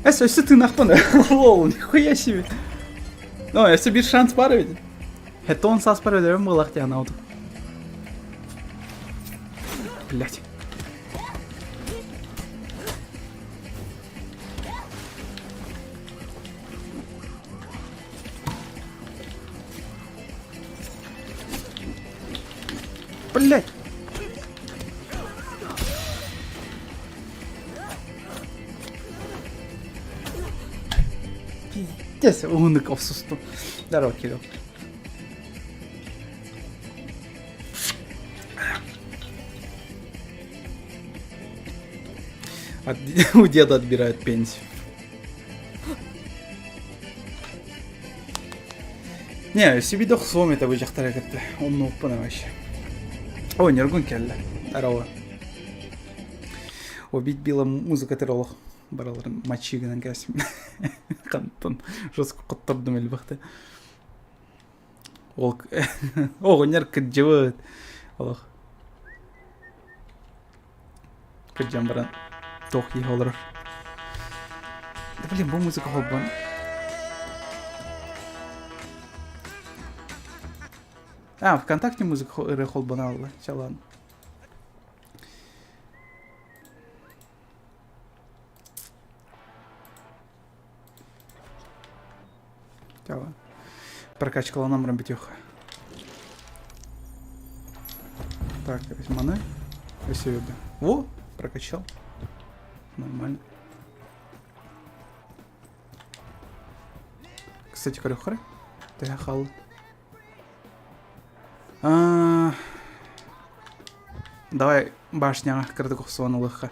Эс, өссө тыынахпын. Лол, нихуя себе. Ну, өссө биир шанс баар эбит. Хеттон сааспар өлөрүм буолах диэн анаабытым. Блять. Блять! Пиздец, уһуннук охсустум. Здорово, Кирилл. От, у деда отбирают пенсию. Не, себе охсуом это дьахтара кытта. Умнууппун вообще. Ой, Ньургун кэллэ. Здорово. Убить Билла музыка олох бараларын мочи гынан кээсим. Хантан жестко хоттордум элбэхтэ. Ол оҕонньор кырдьыбыт. Олох. Кырдьан баран туох иһэ олорор. Да блин, бу музыка холбон. А, ВКонтакте музыка ырыа холбон алла. Чэ ладно. Чэ Прокачкаланан баран бүтүөх. Так, маны. Өссө Во, прокачал. Нормально. Кстати, көрөххөрө. Төһө хаалла? А, Давай башняҕа кыратык охсуон ылыахха.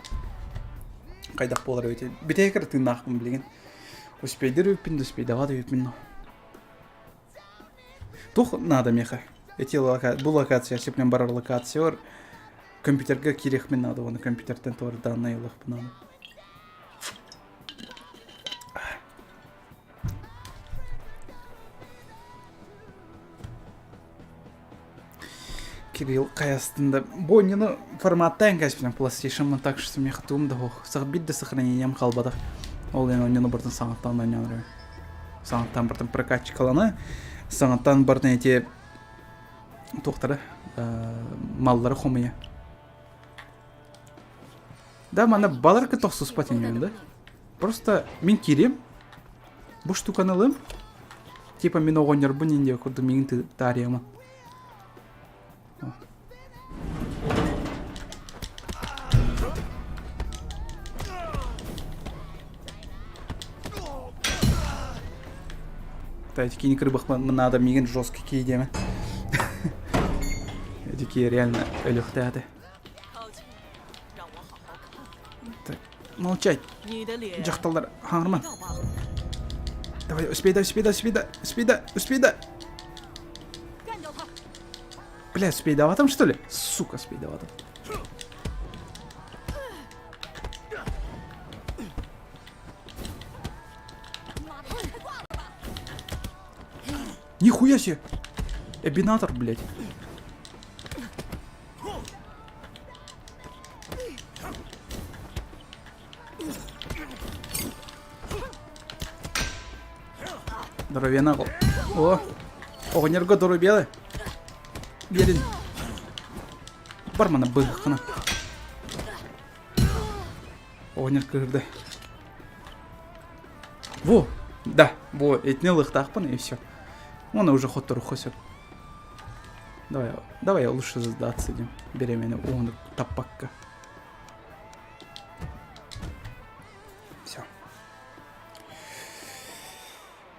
Хайдах буолар эбитий? Бүтэһик кыра тыыннаахпын билигин. Успейдыр үппүн да успейдават үппүн. Туох надо миэхэ? Эти лока... Бу локация, сепнен барар локация бар. Компьютерга киириэхпин надо, уонна компьютертэн туора данные ылыахпын надо. Кирилл хайастын да бу оонньууну форматтаан кээспитим PlayStation так что миэхэ тугум да суох биир да сохранением хаалбатах ол иһин оонньууну барытын саҥаттан оонньоон эрэбин саҥаттан барытын прокачкалана саҥаттан барытын эти туохтара маллары хомуйа да манна баларга тохсуспат инигин да просто мин киирим бу штуканы ылым типа мин оҕонньорбун индия курдук миигин таарыйама Кстати, кини кырбахпын надо миигин жесткий кии диэмэ. Эти реально өлүөхтээте. Так, молчать. Дьахталлар хаҥырман. Давай, успей да, успей да, успей да, успей да, успей да. Бля, успей что ли? Сука, успей даватым. Нихуя себе! Эбинатор, блядь. Здоровенный О! Оҕонньорго доруобуйалы. Биэрин. Бар мана быһыххына. Оҕонньор кыһырда. Во! Да, во, итини ылыахтаахпын и все. Он уже хотторуха сөп. Давай, давай я лучше сдаться идем. Беременна уону таппакка. Все.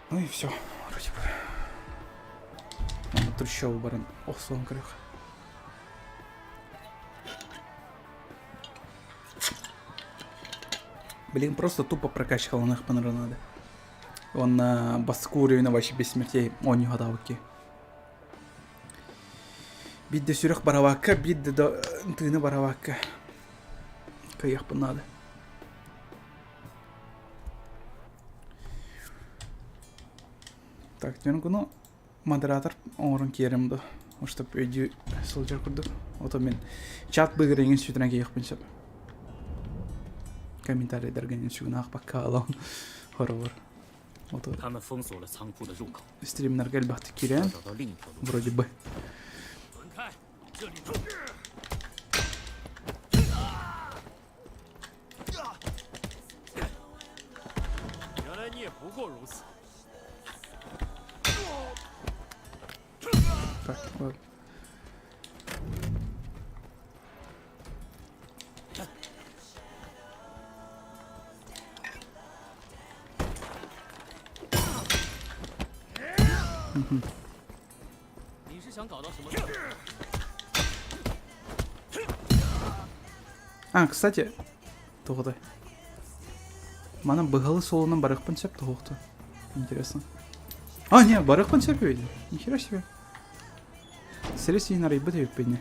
Ну и все, вроде бы. Аны трущобы баран охсуон көрүөх. Блин, просто тупо прокачкаланыахпын эрэ надо. Уонна бастакы уровень вообще без смертей оонньуһатаабыкки. Биирдэ сүрэх барабакка, биирдэ да тыына барабакка. Кыайыахпын наада. Так, дьон модератор оҥорон киэрим дуо? Чтоб өйдүү сылдьар курдук. Ото мин чат быыгыр эҥин сүтүрэн киһиэхпин сөп. Комментарийдарга эҥин сүгүн аахпакка аалаҕын хоробор. Вот стримнарга элбэхтик киирэн, вроде бы. Так, ладно. А, кстати, тоҕотой. Манан быһалы суолунан барыахпын сөп тоһуохту. Интересно. А, не, барыахпын сөп эбит. Нихера себе. Сири сиин арыйбыт эбиппин.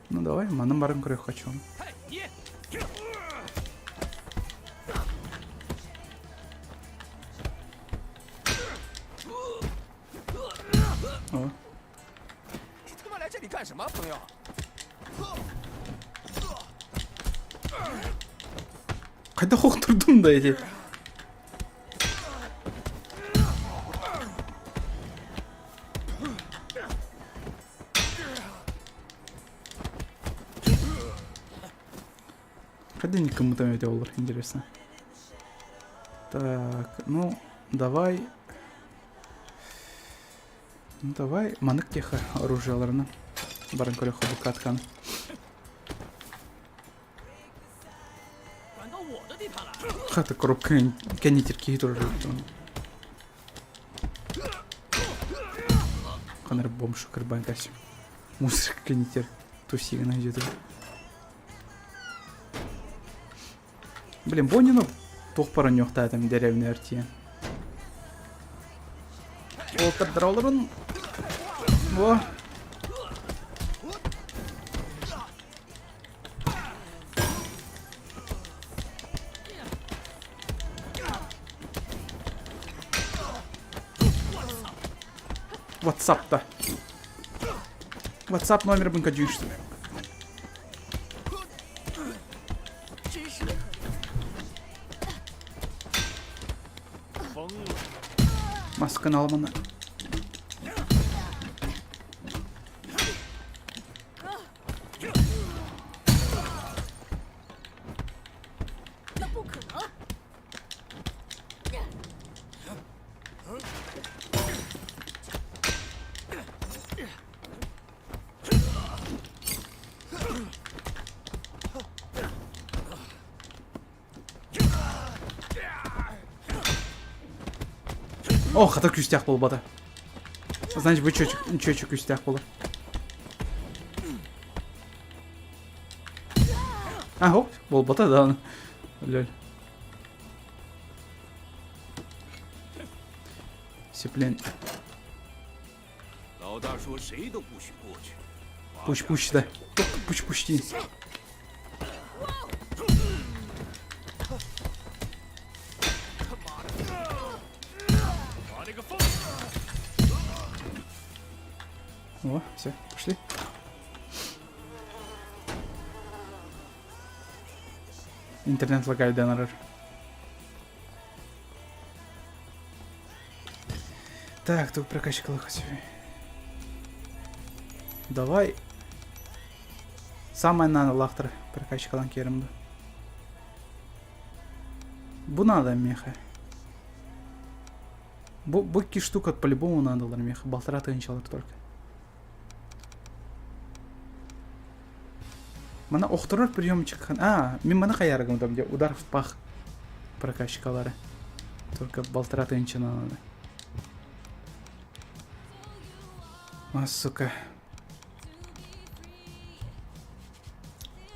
Ну давай, манан баран көрүөх хочу. О. Хайдах охтордум да эти? Хотя никому там это олор, интересно. Так, ну, давай. Ну, давай. Маннык теха оружиеларына. Баран көрөххө бу катканы. Хата коробка кэннитер киһи турар Ханар бомж кырбан кәсім. Мусор кэннитер тусигына деді. Блин, Бонину туох баран деревня артия. Ол Во. WhatsApp-та. WhatsApp номербын кадюшты. Масканы алманы. О, хата күүстээх буолбата. Значит, бу чөчө күүстээх буолар. А, хоп, буолбата да. Лөл. Сиплен. Пуш пуш да. Пуш пуш дии. О, все, пошли. Интернет лагает донорар. Так, тут прокачка лохосевый. Давай. Самое надо лахтар прокачкалан керімді. Бу надо меха. Бу, бу штука по-любому надо меха. Балтара тыынчалар только. Мана охторор приемчик. А, мин маны хайаргым там где удар в пах прокачкалары. Только балтара тыынчана надо. А, сука.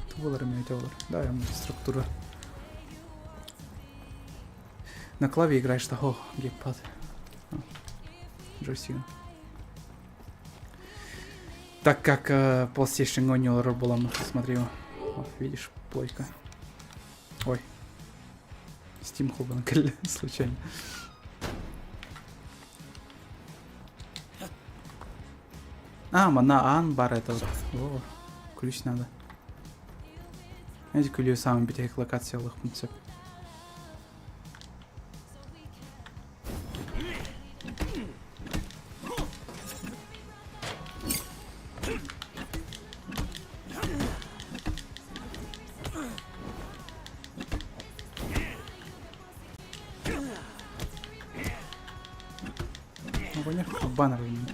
Тулар имеет Да, я структура. На клаве играешь того, геймпад. Джойстик. Так как PlayStation оонньуулар буолан, смотри, вот, видишь, плойка. Ой. Steam холбанан случайно. А, манна аан баар это вот. О, ключ надо. Знаете, күлүү саамай бүтэһик локациялыахпын сөп. Оҕонньор курбаан арыйна.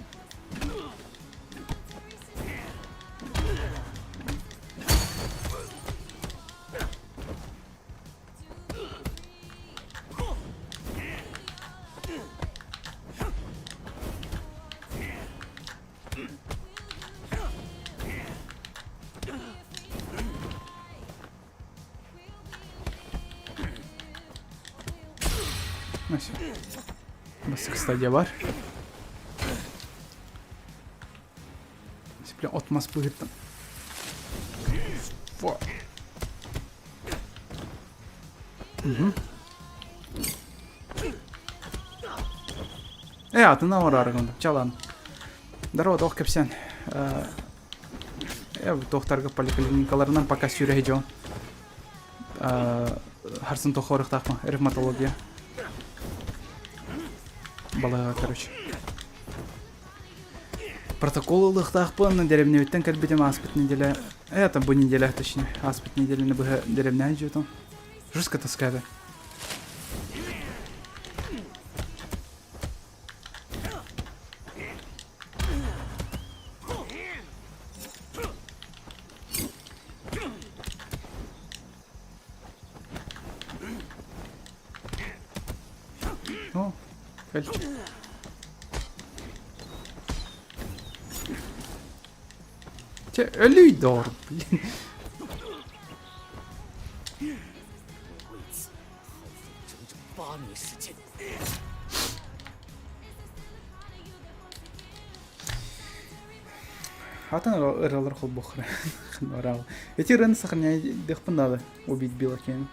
Бастакы стадия бар. Бля, от мас быһыттан. Фу. Угу. Э, атын оҥороору Чалан. Здорово, туох кэпсээн. Э, туохтарга поликлиникаларынан пока сүүрэ дьон. Харсын тохоруктаахпын, ревматология. Балыга, короче. Протокол ылыахтаахпын, дэриэбинэбиттэн кэлбитим ааспыт неделя. Это бу неделя, точнее, ааспыт неделяны быһа дэриэбинэҕэ дьиэтим. Жестко таскады. О, кэлчик. Чэ, өлүй доор, блин. Атын ыралар холбохра. Эти ырыаны сохраняйдыхпын надо убить Билла Кенни.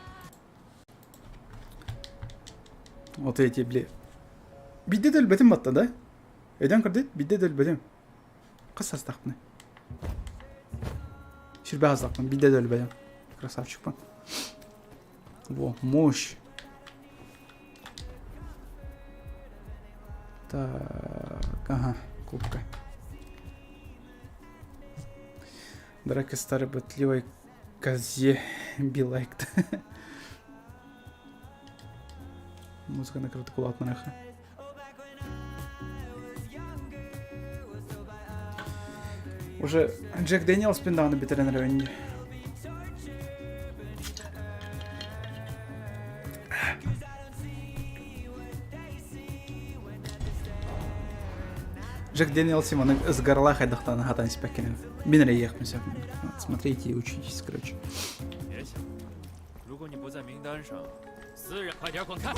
Вот эти, бли. Бидде да өлбөтүм батта да? Өйдөн көрдүт, бидде да өлбөтүм. Хас састахпын. Сүрбэ хастахпын, бидде да өлбөтүм. Красавчикпын. Во, мощь. Так, ага, кубка. Драка старой ботливой козе билайк. Музыка накрыта кулатнаха. Уже Джек Дэниелс пиндааны бүтэрэн эрэ Джек Дэниелс маны ызгарлаах хайдахтааны хатан испэккинэн. Мин эрэ иэхпин сөп. Смотрите и учитесь, короче. 如果你不在名单上，私人快点滚开！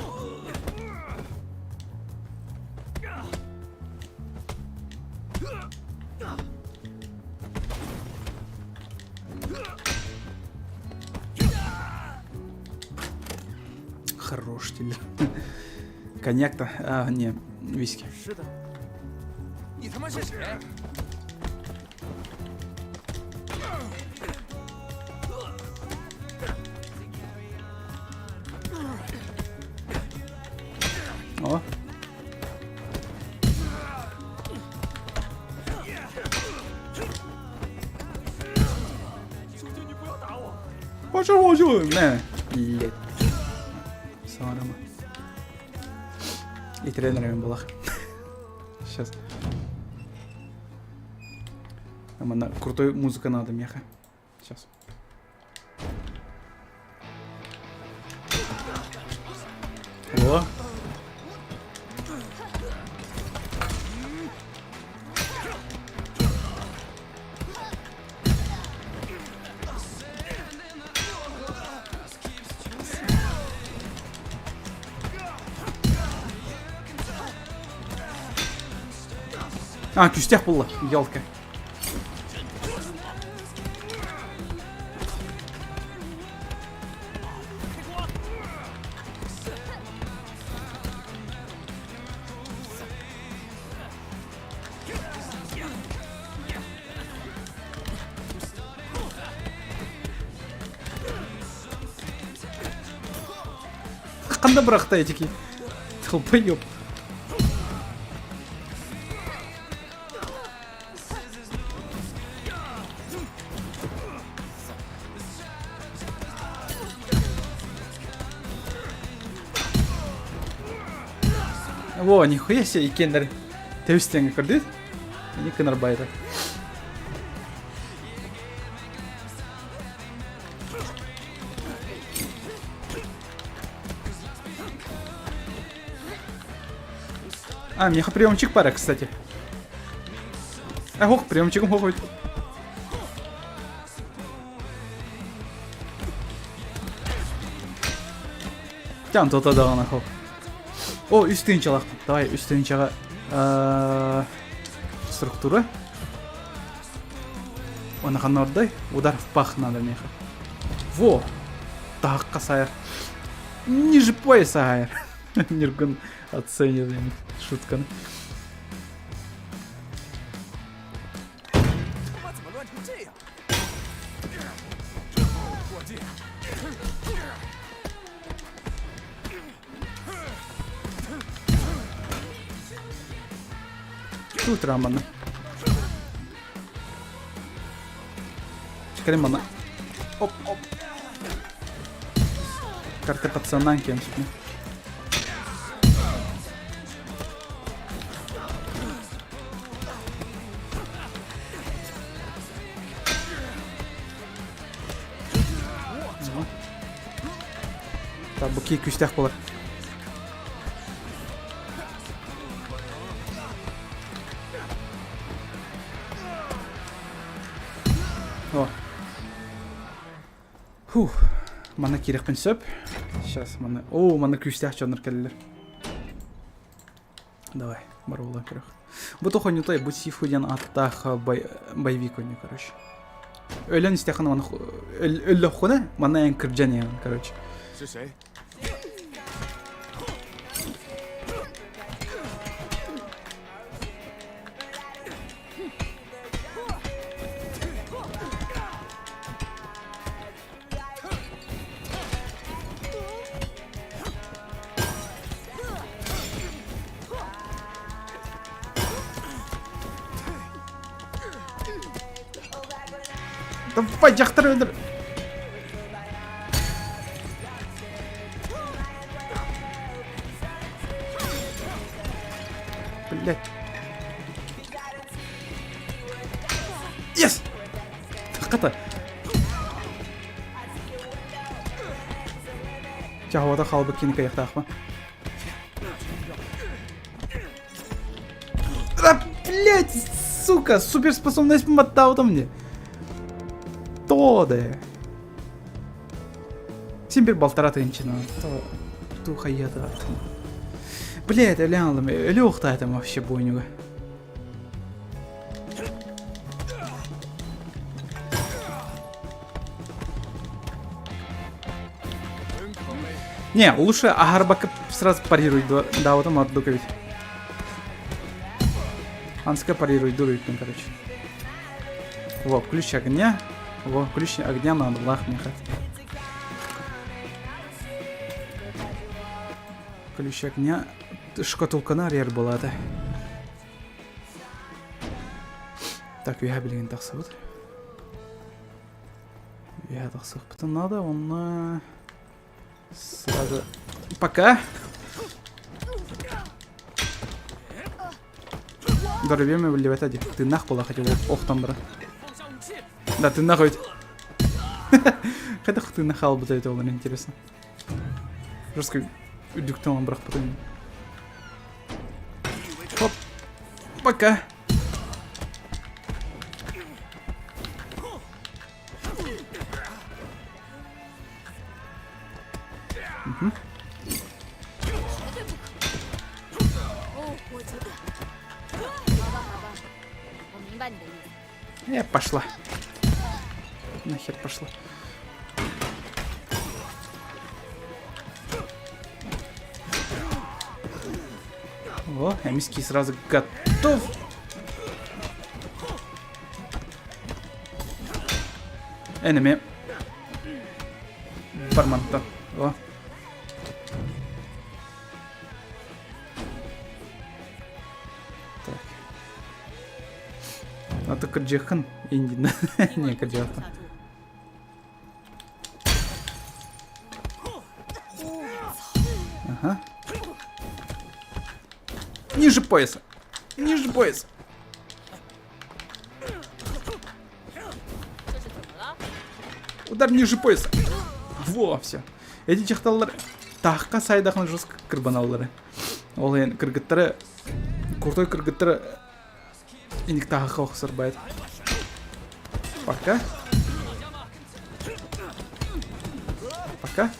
Хорош тебе. Коньяк-то? А, не, виски. 是的。你他妈是谁？ О. Боже, не, блядь. Саарама. И тренерами была. Сейчас. Нам она крутой музыка надо, меха. Сейчас. О! А, күстэх булла, елка. Ханда бырахта этики. Долбоёб. Во, нихуя себе, Кендер. Тэбис-тэҥҥэ көрдүгүт? Ини кынарбайда. А, миэхэ приемчик бара, кстати. Эх, ох, приемчигым хоҕойт. Тян тота даҕаны хоп. О, үс тыһыынчалаахпын. Давай, үс тыһыынчаҕа структура. Уонна ханна ордой? Удар в пах надо миэхэ. Во! Таһахха сайар. Ниже пояса айар. Ниргун оценит шутканы. Тут раманы. Кэлин мана. Оп, оп. Карта пацанан кем сүтне. Так, бу кии күүстээх буолар. О. Фух. Манна киирэхпин сөп. Сейчас манна... О, манна күүстээх дьоннор кэллилэр. Давай, барбалаан көрөх. Бу тохонньутай, бу Сифу диэн ааттаах боевик ойнуу, короче. Өлөн истэххинэ маны өллөххүнэ манна эн кырдьан иһэҕин, короче. Давай, дьахтар өлөр. Блять. Yes! Хата. Чаһуота хаалбыт кини кыайыахтаахпын. Да, блять, сука, суперспособность мотаутом мне. То да. Син бир балтара тыһыынчаны. Тухайята. Блять, өлөн алым. Өлө ухтаатым вообще бойнуга. Не, лучше Агарбака сразу парируй, да, вот он ордук ведь. Анска парируй, дуруйпин, короче. Во, ключ огня. Во, ключ огня надо, лах меха. Ключ огня. Шкатулканы арыйар буолаата. Так, үөһэ билигин тахсыбыт. Үөһэ тахсыахпытын надо, онно сразу пока. Здоровьем биллибэтэ дии. Тыыннаах буола хотя бы охтон баран. Да, тыыннаах эбит. Хайдах тыыннаах хаалбыта эбит ол интересно. Жестко үрдүктэн ылан бырахпытым. Хоп. Пока. Угу. Я пошла. Нахер пошла. О, эмиски сразу готов. Enemy. Бармантан. О. Так. А то кырдьыаххын индина. Не кырдьыаххын. Ага. Ниже пояса. Ниже пояс. Удар ниже пояса. Во, все. Эти дьахталлар таахха сайдахын жестко кырбаналлары. Ол иһин кыргыттары крутой кыргыттары инник таахха охсорбайт. Пока. Пока.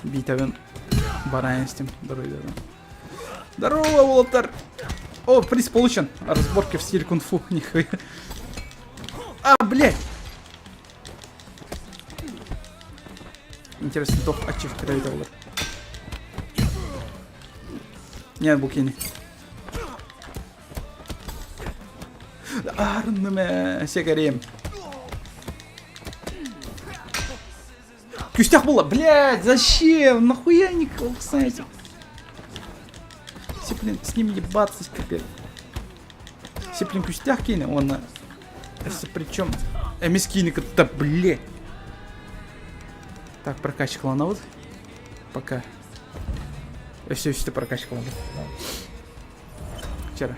Битэбин баран истим. Здорово, уолаттар! О, приз получен! Разборки в стиле кунг-фу, нихуя. А, блядь! Интересно, топ ачивка доллар. Нет, букини. Арныме, секарем. Күүстээх буолла. Блядь, зачем? Нахуя не знаете? Все, блин, с ним ебаться теперь. Все, блин, күүстээх киһини, он... Причем... Эмис киһини кытта, блядь. Так, прокачкаланабыт. Пока. Все, все прокачкаланабыт. Вчера.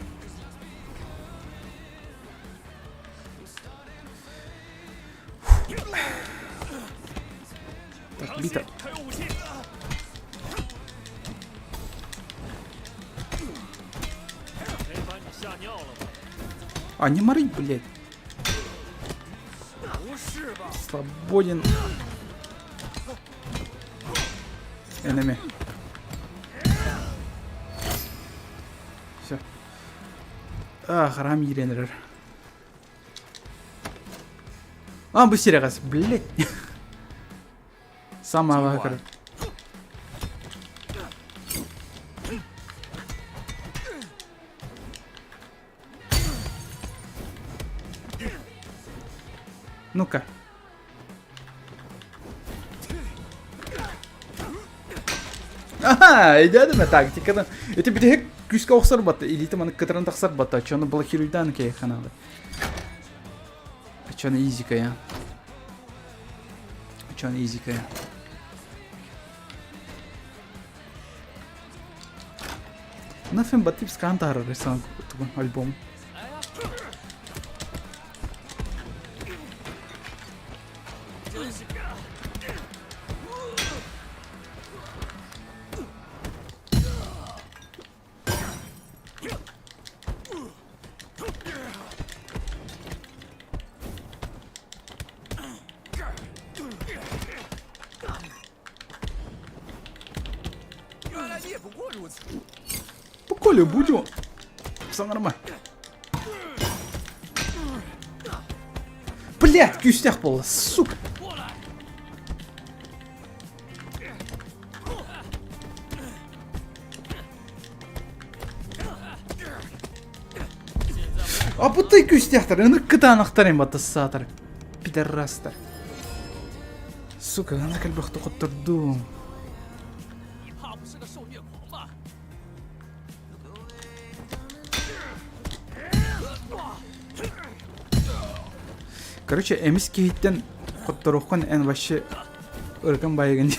Так, бита. А, не морить, блядь. Свободен. Enemy. Все. А, харам иирэн А, бу сирэҕэс, блядь. Самого көр. Ну-ка. Аха, өйдөөдүм тактиканы. Ити бүтэһик күүскэ охсор батта, илиитэ маны кытаран тахсар батта, чону блокируйдаан кей ханады. Чону изика я. Чону изика я. Нафен батып скан таарар сан тугун альбом. По Коле будем. Все нормально. Блядь, күүстээх буолла, сука. Абытай күүстээхтэр, ынырык кытаанахтар им батыссаатар. Пидорастар. Сука, ынырык элбэхтик хоттордум. Короче, эмис киһиттэн хотторуоххун эн вообще ыргын байыгын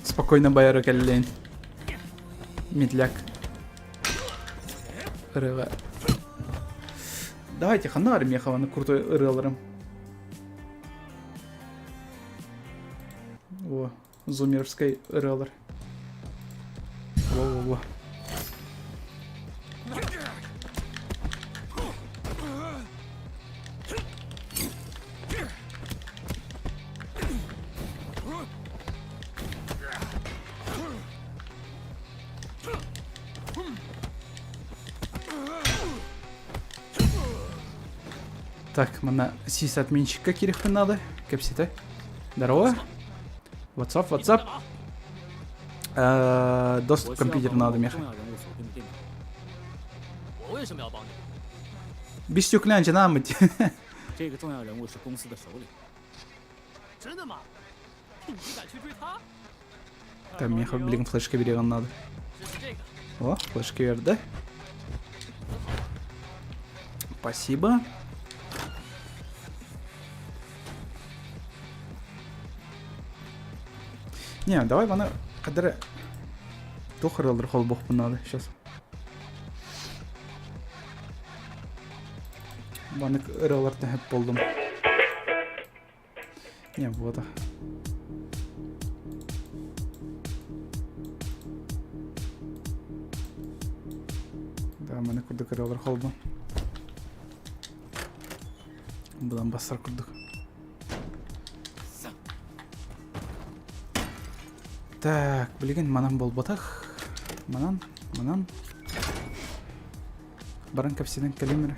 Спокойно байара кэллин. Медляк. Ырыга. Давайте ханна Армехованы крутой ырыаларым. О, зумерскай ырыалар. Во-во-во. Так, манна сисадминчикка кириэхпин наада. Кэпсэтэ. Здорово. What's up, what's up? Э, доступ к компьютеру надо меха. Бистюклян намыть. Там меха, блин, флешка береган надо. О, флешка берді. Спасибо. Не, давай маны кадары туох ырыалары холбуохпун наада сейчас. Маннык ырыалартан хөп болдум. Не, вот. Да, маны курдук ырыалар холбу. Будан бассар курдук. Так, билигин манан буолбатах. Манан, манан. Баран кэпсэнэн кэлим эрэ.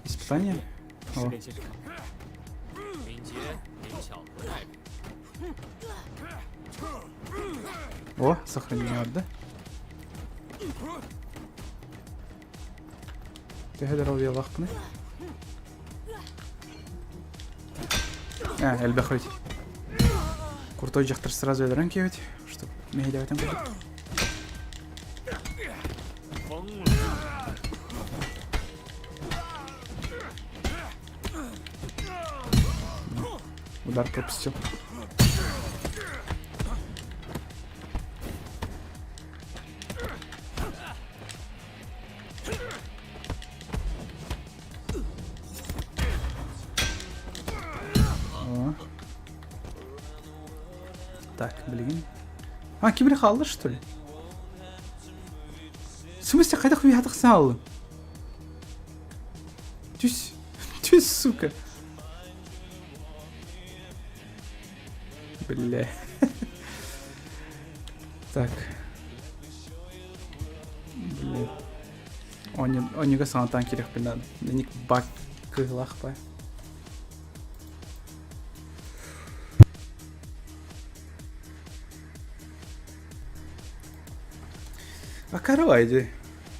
Испытание? О. О, сохранение да? Төһө доруобуйалаахпыный? А, элбэх эбит. Крутой дьахтар сразу өлөрөн киэбит, чтоб мэһэйдээбэтин курдук. Удар пропустил. Так, блин. А, ким хаалла, что ли? В смысле, хайдах уйатах сааллын? Түс. Түс, сука. Бля. Так. Блин. Онига саҥатаан киириэхпин наада. Ник бак кыһылаах бай. А каравай дии.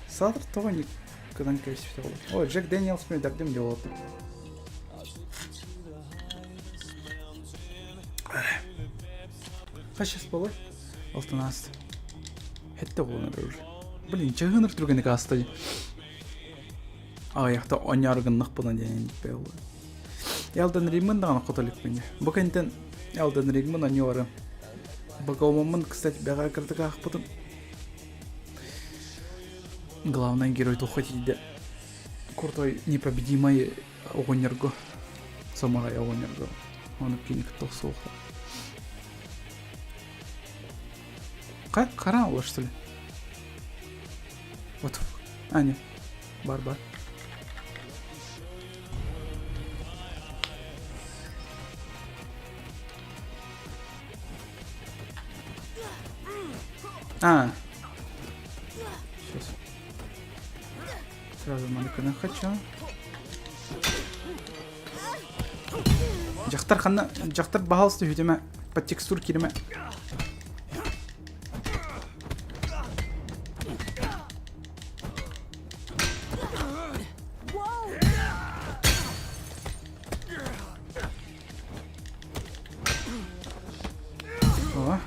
Саатар тоҕо ник кыдан кэбиспитэ буолуо. О, Джек Дэниелс дардым диye олордум. Хас сейчас буолуой? Алтынаас. Хэттэ буолан эрэр уже. Блин, чаһыынар түргэнник ааста дии. Аҕыйахта оонньоору гыннахпына диэн буолуо. Элден Рингмын даҕаны хото иликпин. Бу кэнниттэн Элден Рингмын оонньуору. Бакаумаммын, кстати, бэҕэһээ кыратык аахпытым. Главный герой туохха тиийдэ. Крутой непобедимый оҕонньорго, самурай оҕонньорго. Ону кини кытта охсуохта. Как хара что ли? Вот. А, нет. Бар-бар. А. Сейчас. Сразу маленько хочу. Дьахтар ханна дьахтар баһалыс түһүтүмэ под текстур киримэ. О.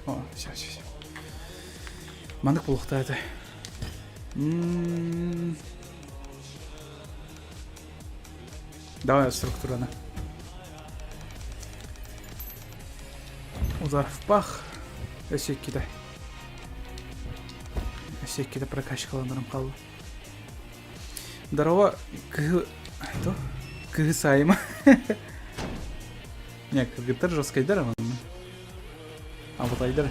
О, все, все, все. Маннык буолуохтаа этэ. Давай структураны. Удар в пах. Өссө иккитэ. Өссө иккитэ прокачкаланарым хаалла. Здорово, кыһы... То? Кыһы сайма. Не, кыргыттар жесткайдар онно. Абытайдар.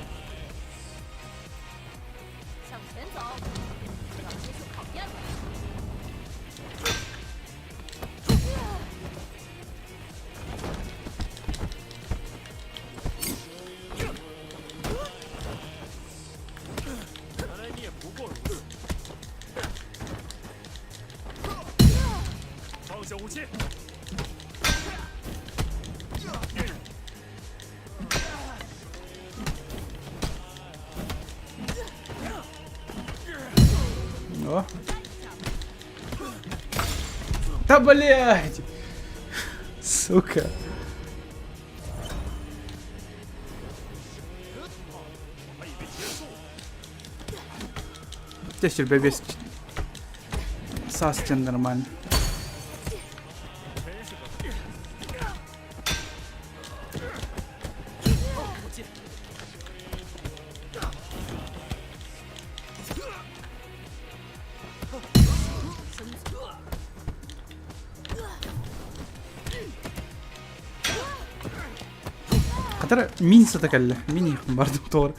О. Да блять! Сука. Те сүрбэ саас диэн нормально. Хатара мин сыта кэллэ. Мин бардым туора.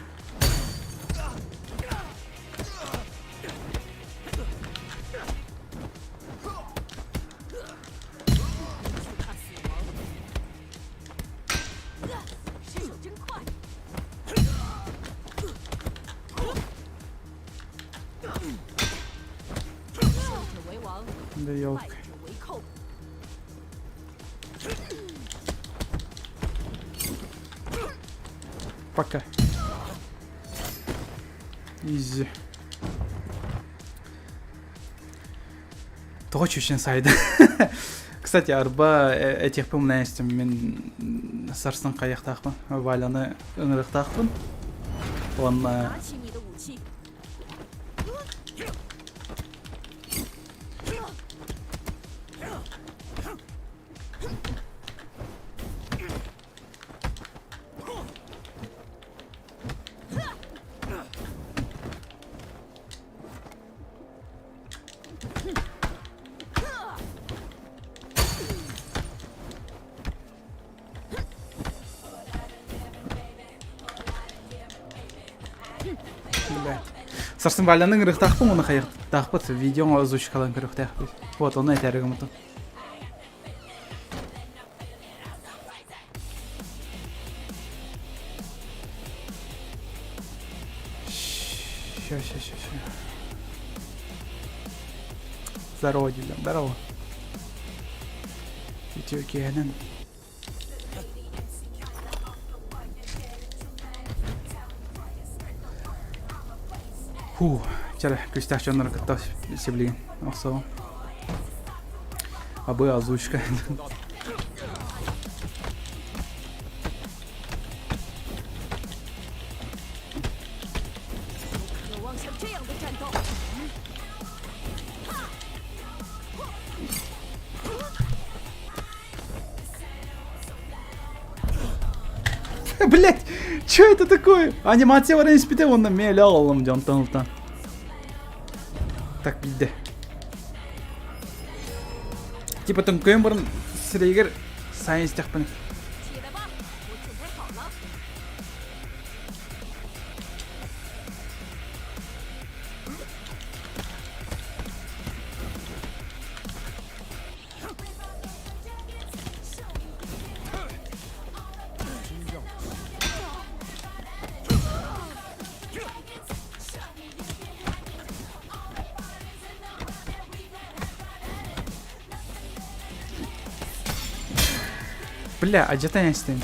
Да елка. Пока. Изи. Тоҕо чүчен сайды. Кстати, арба этиэхпин умнайыстым мин сарсын хайыахтаахпын. Валяны ыҥырыахтаахпын. Уонна Блядь. Сарсын Валяны ыҥырыахтаахпын уонна хайыахтаахпыт видеоҥа озвучкалаан көрүөхтээхпит. Вот, ону этээри гыммытым. Ща, ща, ща, ща. Здорово, Дилям, здорово. Үтүө киэһэнэн. Фу, чара күүстээх дьоннору кытта сибилигин охсоҕун. Абы озвучка. Блять, что это такое? Анимация баран испите, онно мэлэ аллым дьонтон ылтан. Так билде. Типа төҥкөйөн баран сирэйигэр сайын истэхпин. Бля, адьата эстин.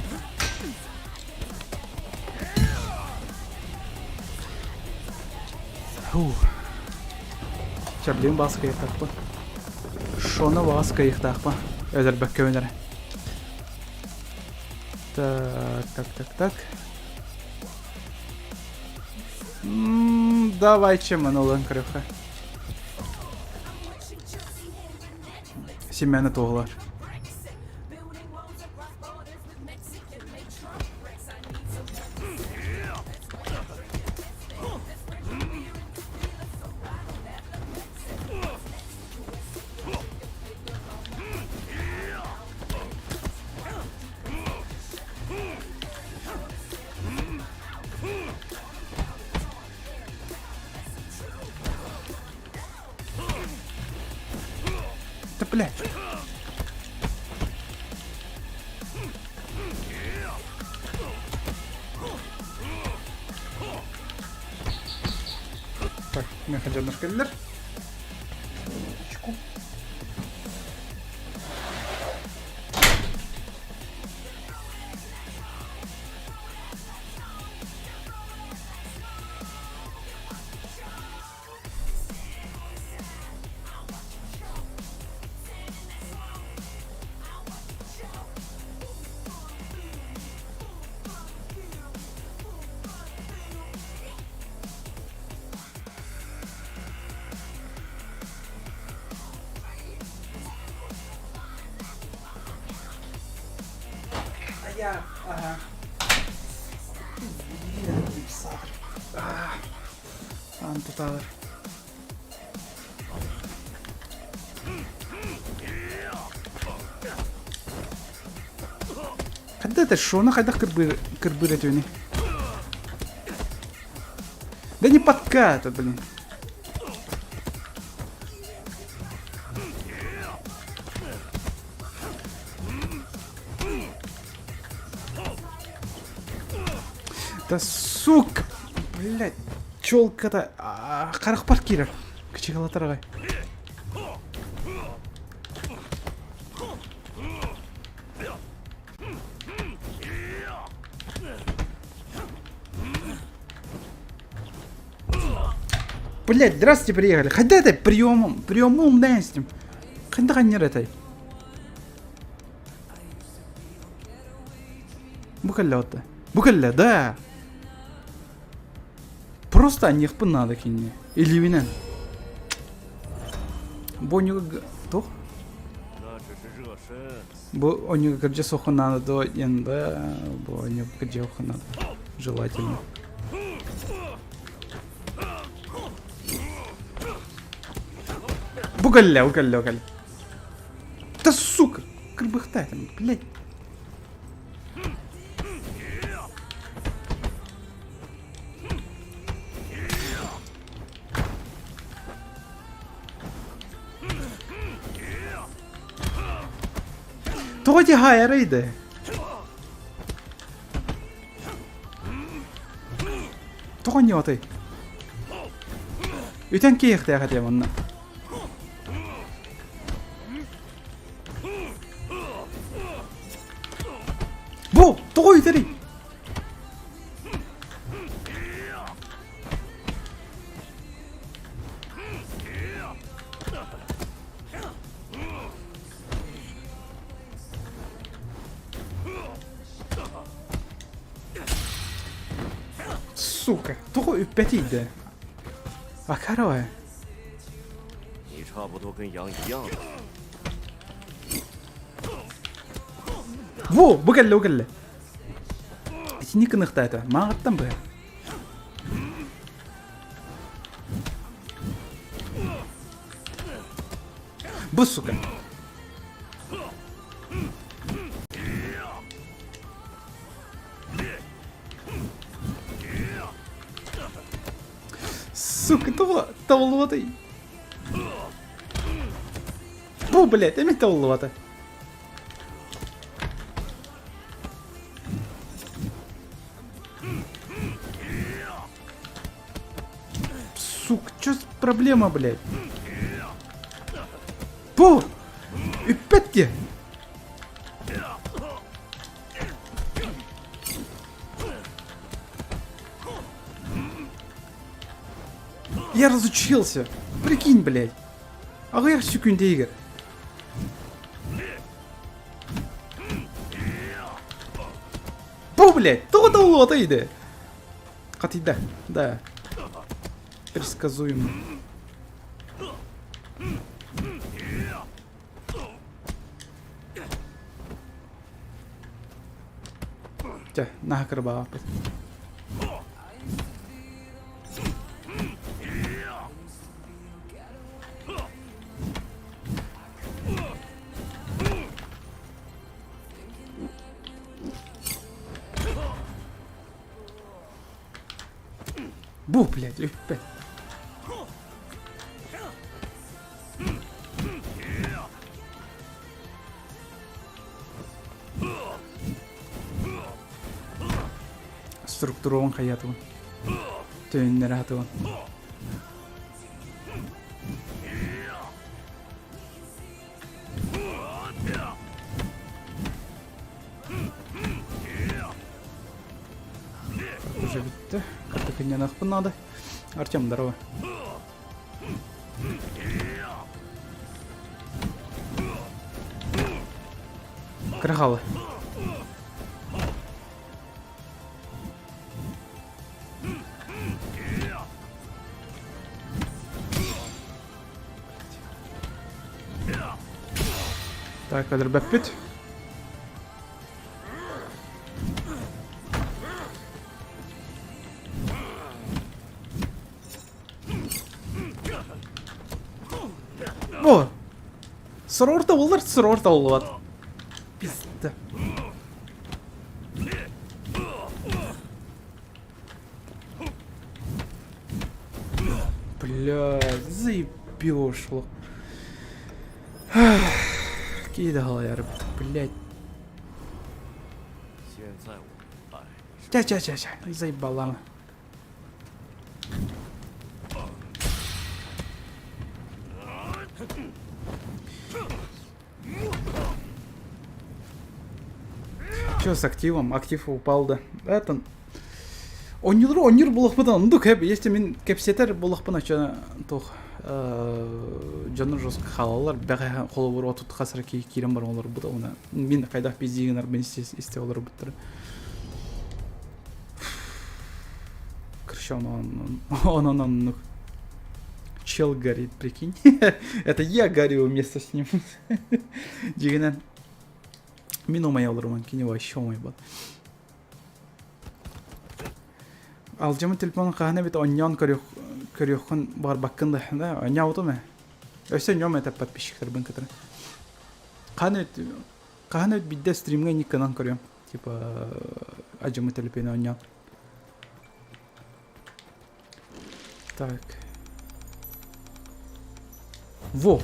Фух. Чаблин бааскайыахтаахпын. Шону бааскайыахтаахпын. Өлөрбөккө өлөрө. Так, так, так, так. Давай чем ылан көрүөххэ. Семена туоһулар. Да блядь. Так, миэхэ дьоннор кэллэр. Очку. Я, ага. Аан тутаалар. Хайда это шоны хайдах кырбыр кырбыр этүөний? Да не подкат, блин. Да сука! Блядь, челка-то харахпар киирэр. Кычыгалатар аҕай. Блядь, здравствуйте, приехали. Хотя это приемом, приемом дэнстим. Ханта ханнер этой. Бу кэллэ отто. Бу кэллэ, да. Просто аньыахпын наада кинини. Илиибинэн. Бу онньуга туох? Бу онньуга кырдьа суоххун наада дуо диэн да, бу онньуга кырдьыаххын наада. Желательно. Бу кэллэ, бу кэллэ, бу кэллэ. Да сука! Кырбыхтаатым, блядь. Тоҕо дьаһайарый да? Тоҕо ньуотай? Үтэн киһиэхтээх этэ манна. Бу! Тоҕо үтэрий? Сука, тоҕо үппэтий да? Акарова. 你差不多跟羊一样了。 Во, бу кэллэ, бу кэллэ. Итини кыныхтаата, мааҕыттан быһа. Бу сука. Сука, тоҕо табыллыбатай? Бу, блядь, эмиэ табыллыбата. Сука, чё за проблема, блядь? Бу! Үппэт дии! Я разучился. Прикинь, блядь. Аҕыйах секүндэ иһигэр. Бу, блядь, тоҕо доллуота иде? Хатыйда, да. Предсказуемо. Чэ, наһаа кырбаабаппыт. Бу, блядь, үппэт. Структуруун хайатыбын. Төөннөрө хатыбын. Уже бүттү. Кырдыкынньаныахпын наада. Артем, здорово. Кырахалы. Так, өлөрбөппүт. Көрбө! Сорор да болар, сорор да болбат. Пизда. Бля, заебёшь. Киһи халайар, блядь. Ча ча ча ча, заебала. Че с активом? Актив упал да. Это... Онньулар онньур булахпытан оннук хэп если мин кэпсэтэр булахпына чо туох дьону жестко хаалалар бэҕэһээ холобур отут хас эрэ киһи киирэн баран олорбута уонна мин хайдах пиздии гынарбын истэ олорбуттара Короче, он, он, он, он, чел горит, прикинь. Это я горю вместо с ним. Дьиҥинэн мин умайа олоруман кини вообще умайбат. Алдьаммыт телефон хаһан эбит онньоон көрүөххүн баҕарбаккын да да онньообутум ээ. Өссө онньоом этэ подписчиктарбын кытары. Хаһан эбит хаһан эбит биирдэ стримҥэ никкынан көрүөм. Типа алдьаммыт телефон оонньоон. Так. Во!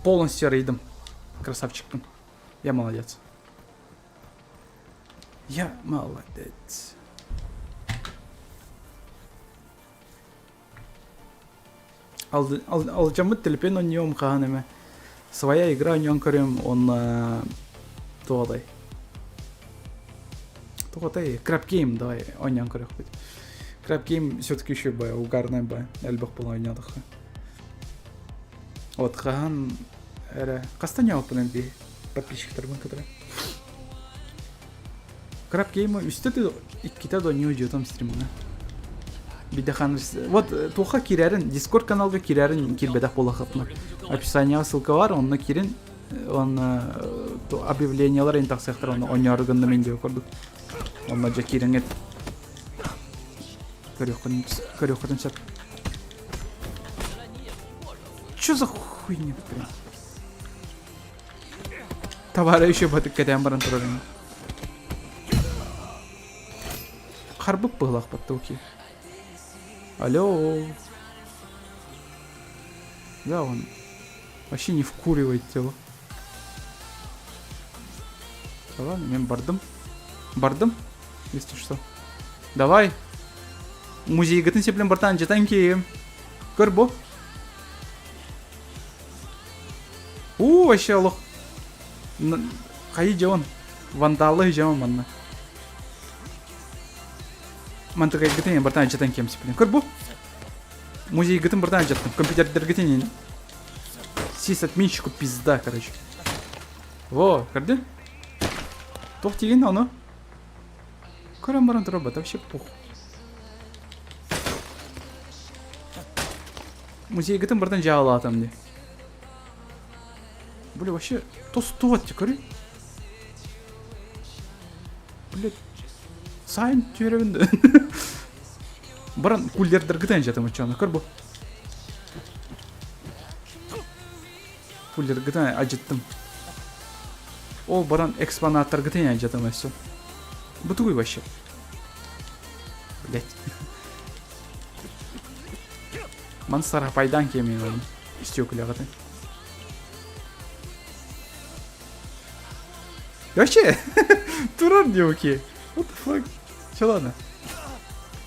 Полностью рейдом. Красавчикпын. Я молодец. Я молодец. Алдьаммыт телепен онньуом хаһан эмэ. Своя игра онньоон көрүөм уонна туодай. Туодай Crab Game давай оонньоон көрүөхпүт. Crab Game все-таки еще бай, угарная бай. Элбэх буолан оонньоотоххо. Вот хаһан эрэ хаста оонньообуппун би подписчиктарбын кытары. Crab Game үстэ да иккитэ да оонньуу дьиэтом стримҥа. Бидэхан вот туохха киирэрин Discord каналга киирэрин киирбэтэх буолаххытына описанияҕа ссылка бар онно киирин он объявлениялар ин тахсыахтар онно оонньоору гынным ин диэ курдук онно дьэ киирэҥҥит көрүөххүн көрүөххүтүн сөп Что за хуйня, блин? Товары еще батык кэтээн баран турар ини. Харбык быһылаах баттауки. Алло. Да, он вообще не вкуривает тело. Да ладно, мен бардым. Бардым, если что. Давай. Музейгытын сеплен бартан жетан кием. Көр бу. Уу, вообще олох. Хайы дьон. Вандалы дьон манна. Мантыкайгытын бартан жетан кием сеплен. Көр бу. Музейгытын бартан жеттым. Компьютердергитин сисадминщику пизда, короче. Во, көрдүн? Туох тиигин ону? Көрөн баран турар вообще пух. Музейгытын бартан жаалаатам дии. Бля, вообще тостуот көрүй. Блядь, сайын түөрөбүн да. Баран кулердергытын жатым оччону көр бу. Кулергытын ажыттым. Ол баран экспонаттаргытын ажатым өссө. Бу тугуй вообще? Блять. Ман сарапайдан кемин оны. Стеклягатын. Вообще, турар диоки. What the fuck? Че ладно?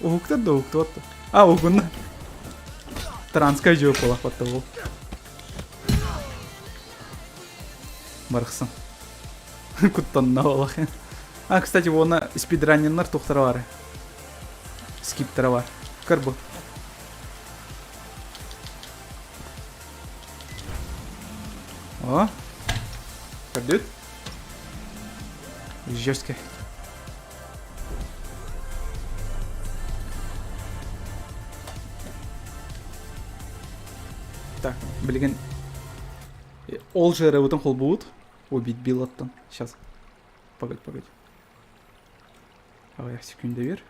Уһуктар да уһуктубат да. А, уһугунна. Транскай жөө буолахпатта ол. Барахсан. Куттанна буолах. А, кстати, уонна спидраннернар тухтара бар. Скиптара бар. Көр бу. О! Көрдүт? Жестко. Так, билигин ол жырыбытын холбуут. Убить Билаттан. Сейчас. Погодь, погодь. Аҕыйах секунда бер.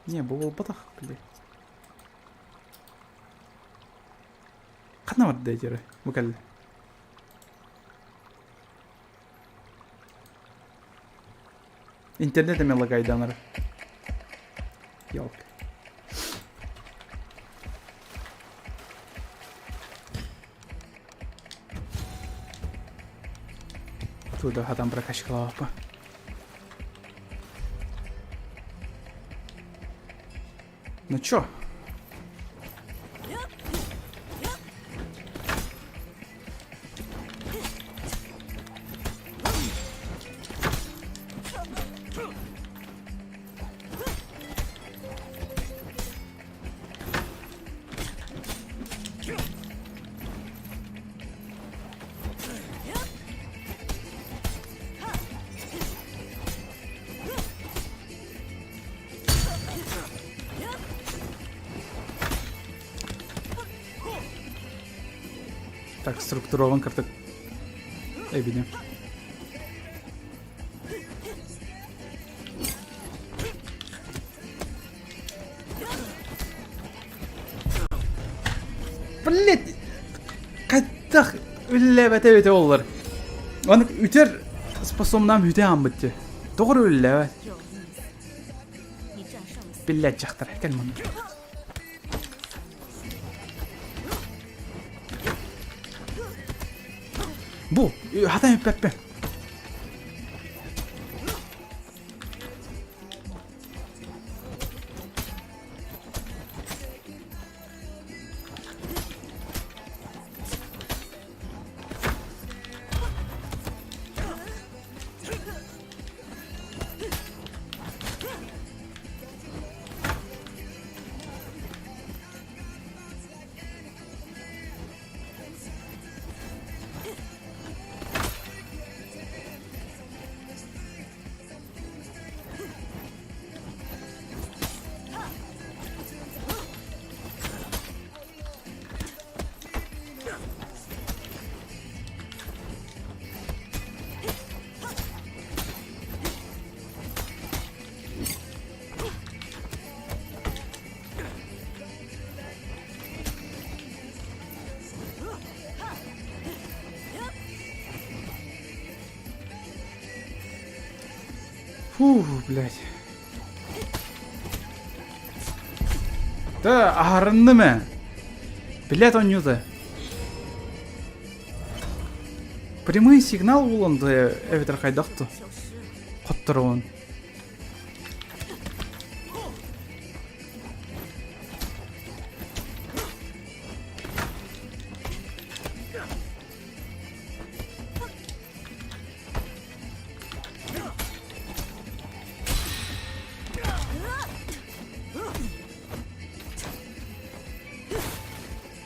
Не, бу буолбатах, блядь. Ханна барда этэрэ? Бу кэллэ. Интернет эмиэ лагайданар. Ёлка. Туда хатан прокачкалааппа. Ну чё? Так, структурован карток эбини. Блять! Хайдах үллээбэтэ эбитэ буоллар. Аны үтэр способнаам үтэ ааммыт дии. Тоҕо эрэ үллээбэт. Биллээт дьахтар кэл манна. Бу, хатан үппэппин. Фу, блядь. Да, аһарынным ээ. Билет оонньуута. Прямой сигнал булан да эбэтэр хайдах да хотторобун.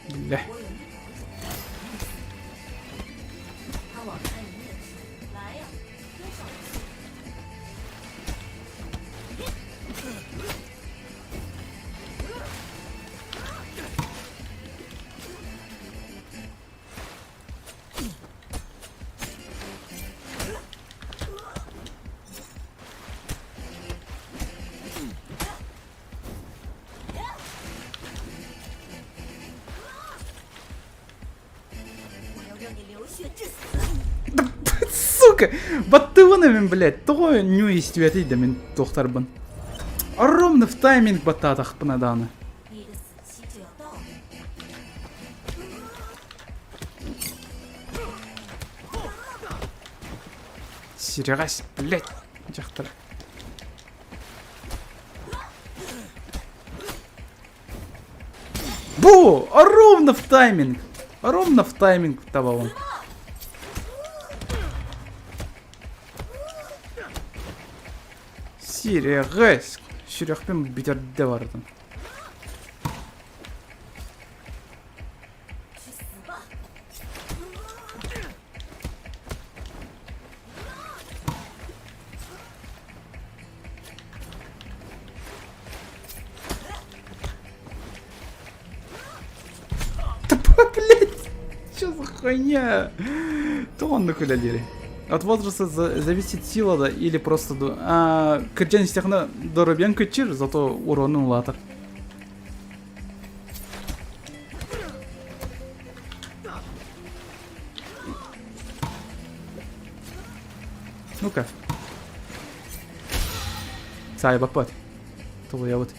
Бля. Сука! Баттыбын блядь, тоҕо нью истибэтий да мин туохтарбын. Ровно в тайминг баттаатахпына дааны. Сирэҕэс, блядь, дьахтар. Бу! Ровно в тайминг! Ровно в тайминг табабын. Сирэҕэс! Сүрэхпин бүтэрдэ барытын. Да, блядь, что за хуйня? То он на үлэлиирий? От возраста зависит сила да или просто а, кырдьан истэххинэ доруобуйаҥ кыччыыр, зато уронун улаатар. Ну-ка. Саайбаппат. Тулуйабыт.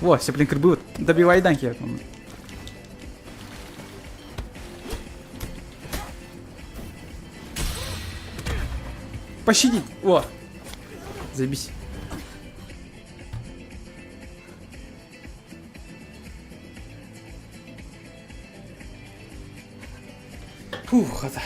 Во, сеплин кырбыбыт. Добивайдан киэр. Пощадить! О! Заебись. Фух, это...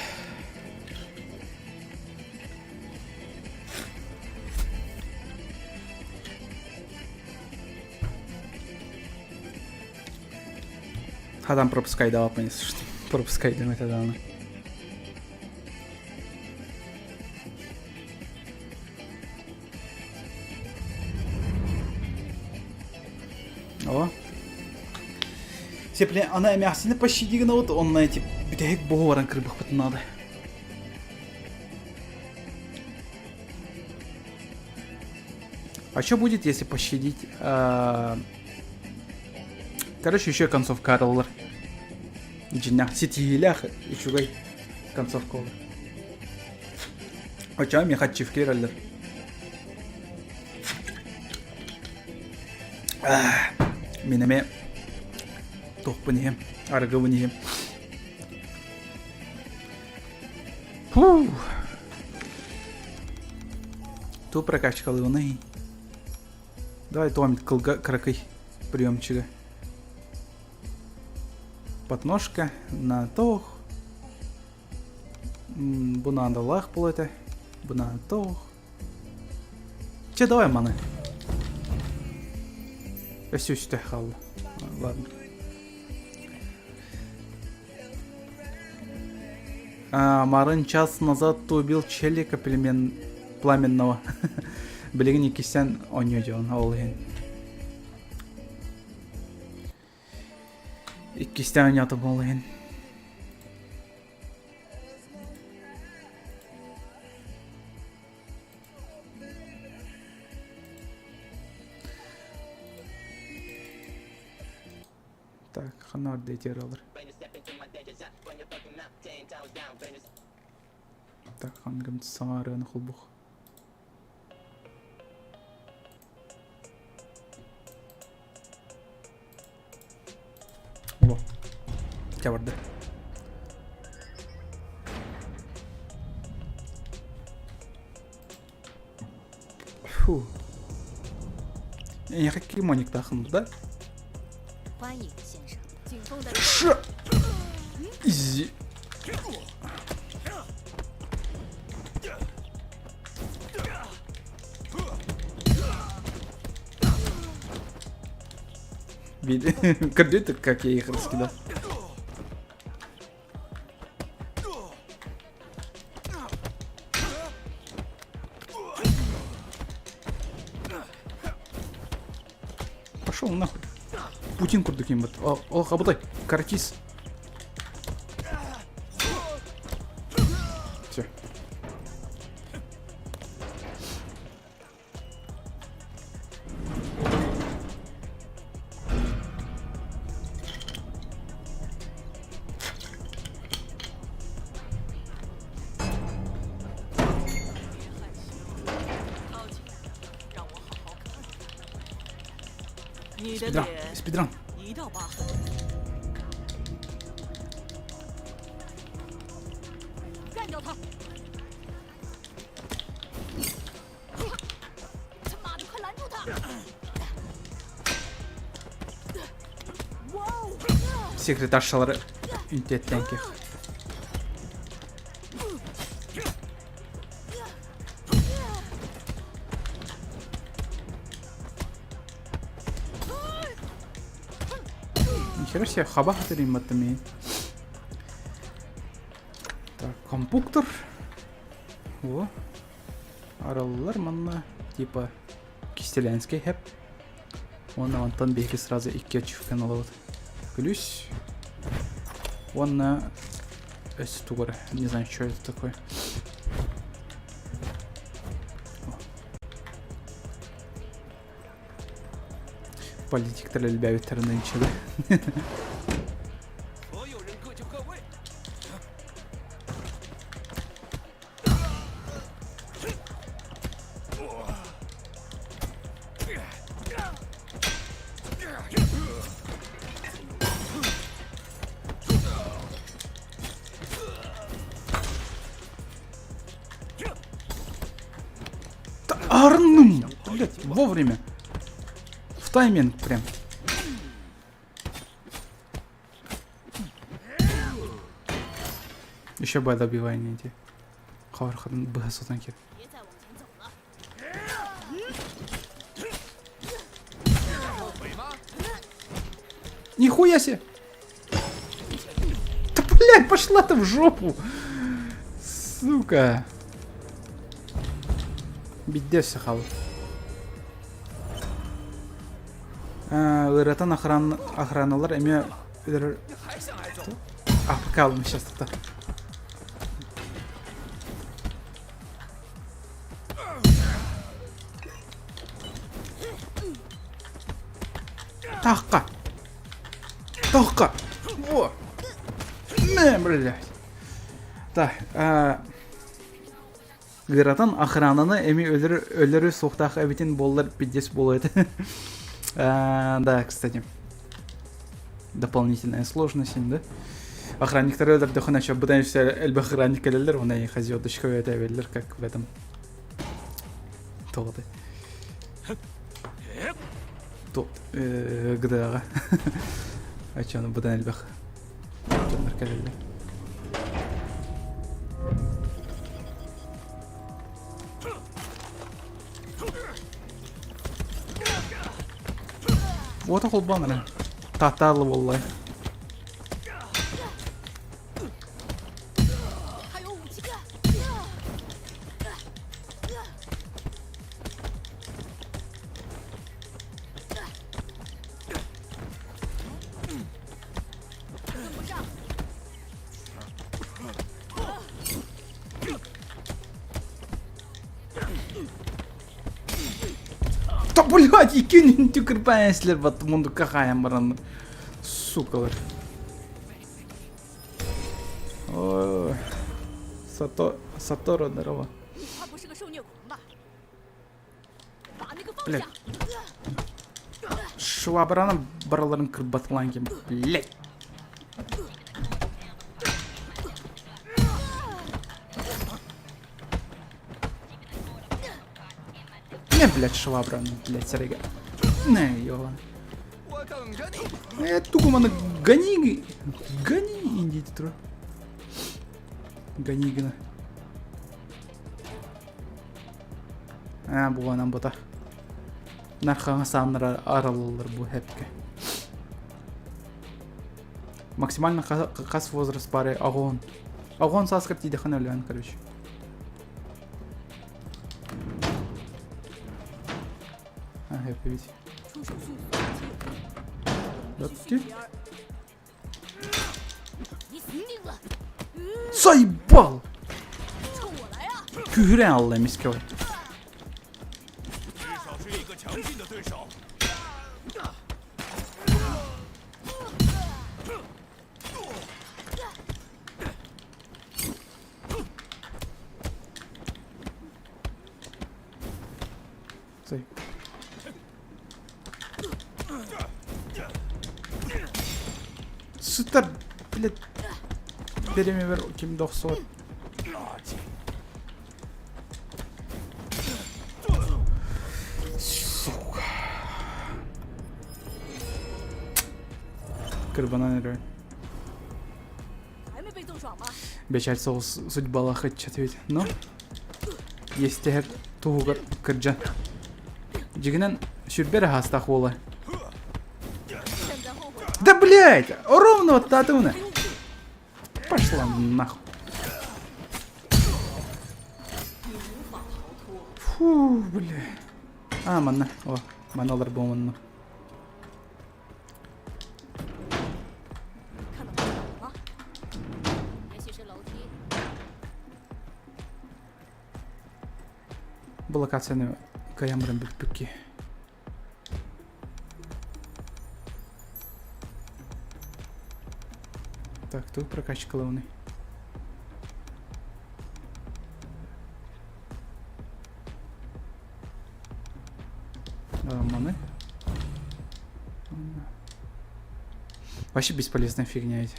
Хатан пропускайдаабаппын пропускайдым этэ даҕаны. О. Сепле ана эмээхсини пощади гынабыт, онно эти бүтэһик буһу баран кырбыхпытын наада. А что будет, если пощадить... Короче, еще концовка арыллар. Дьиннэх ситиһиилээх үчүгэй концовка olur. Оччоҕо миэхэ аччыыфка ирэллэр. Мин эмиэ туохпун иһим, арыгыбын иһим. Фу. Ту прокачкалыыбыный. Давай туом кылга кыракый приемчига. Подножка на тох. Бу наадалаах буолуо этэ. Бу наадалаах. Че, давай маны. Өссө үстэ хаалла. Ладно. А, Марын час назад ты убил челика племен... пламенного. Билигин иккисен оонньуу дьон ол иһин. Иккистээн оонньоотум ол иһин. Так, ханна барда ити ырыалар? Так, хангым саҥа ырыаны холбух. Во. Чэ барда. Фу. Эйиэхэ кимониктаахын да? Ш! Изи. Көрдүт, как я их раскидал. Пошел нахуй. Путин курдук им О, о, хабытай, каратист. Все. Спидран, спидран. Секретаршалары үнтеттенких. Нихера себе хаба хатырым Так, компьютер. О, араллар манна типа Кистелянский хэп. Уонна онтон биһиги сразу икки ачивканы ылабыт. Күлүс. Уонна өссө тугу эрэ, не знаю, что это такое. Политиктар элбээбиттэрин инчэбэ. Арным! Блять, вовремя. В тайминг прям. Еще бы добивание эти. Хавархадан быһа сотан кет. Нихуя себе! Да блядь, пошла ты в жопу! Сука! Бидде сахал. Ыаратан охраналар эмиэ АПК сейчас Тахха! Тахха! Во! Мэ, блядь! Так, Ыаратан охрананы эми өлөр өлөрү суохтаах эбитин буоллар пиздец буолуо этэ. Да, кстати. Дополнительная сложность, да? Охранниктары өлөрдөхүнэ еще пытаемся элбэх охранник кэлэллэр, уонна эйиэхэ звездочка этэбэллэр, как в этом. Тоҕо Тот ГДА-ҕа. Аччаны быдан элбэх дьоннор кэлэллэр. Уота холбоон эрэ. Тааттаалы буолла. Да блядь, иккин түкүрбээн бат мундукка хаайан баран сукалар. Ой. Сато Саторо здорово. Блядь. Швабраны барыларын кырбатылан кем, блядь. Не, блядь, швабраны, блядь, сэргэ. Не, ёбан. Э, тугу маны гони, гони, индийти тура. Гони гына. Аа, буонан бута. Нархаҥа сааннара аралылар бу хэпке. Максимально хас возраст бары агон. Агон сааскар тиидэхэн өлөөн, короче. А, хэппи ведь. Заебал! Күүһүрэн алла эмискэ ой. Сой. Сытар, блядь. Беремебер ким да охсубат. Сука. Кырбанан эрэр. Бэчээл соҕус судьбалаах ыччат эбит. Но иэстэһэр туһугар кырдьан. Дьигинэн сүрбэ эрэ хаастаах уола. Да блядь! Ровно вот татуна! Пошла нахуй. Фу, бля. А, манна. О, манна олар буоманна. Бу локацияны кыайан баран бүппүкки. Так, тут прокачка главный. Маны. Вообще бесполезная фигня эти.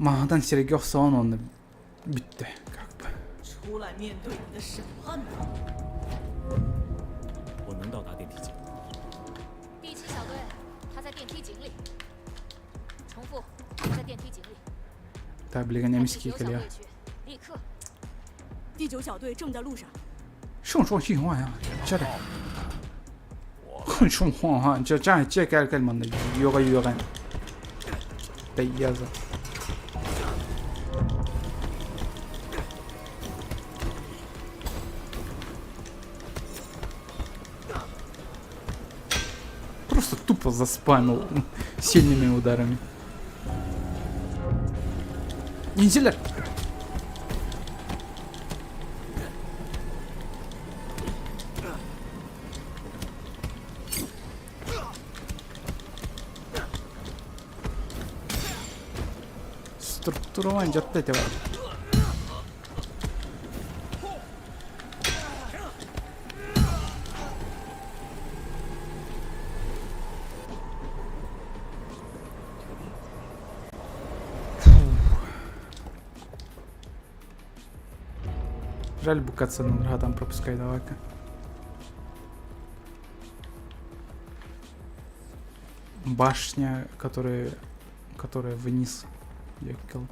Маһынан сирэйгэ охсоон уонна бүттэ как бы. Так, билигин эмискэ кэлиэ. Чэ кэл кэл манна үөҕэ үөҕэн Тэйяза. Просто тупо заспамил сильными ударами. Ниндзялар! Структуралаан дьарта этэ бар. Жаль, букаться на там пропускай давай-ка. Башня, которая, которая вниз. Ехал.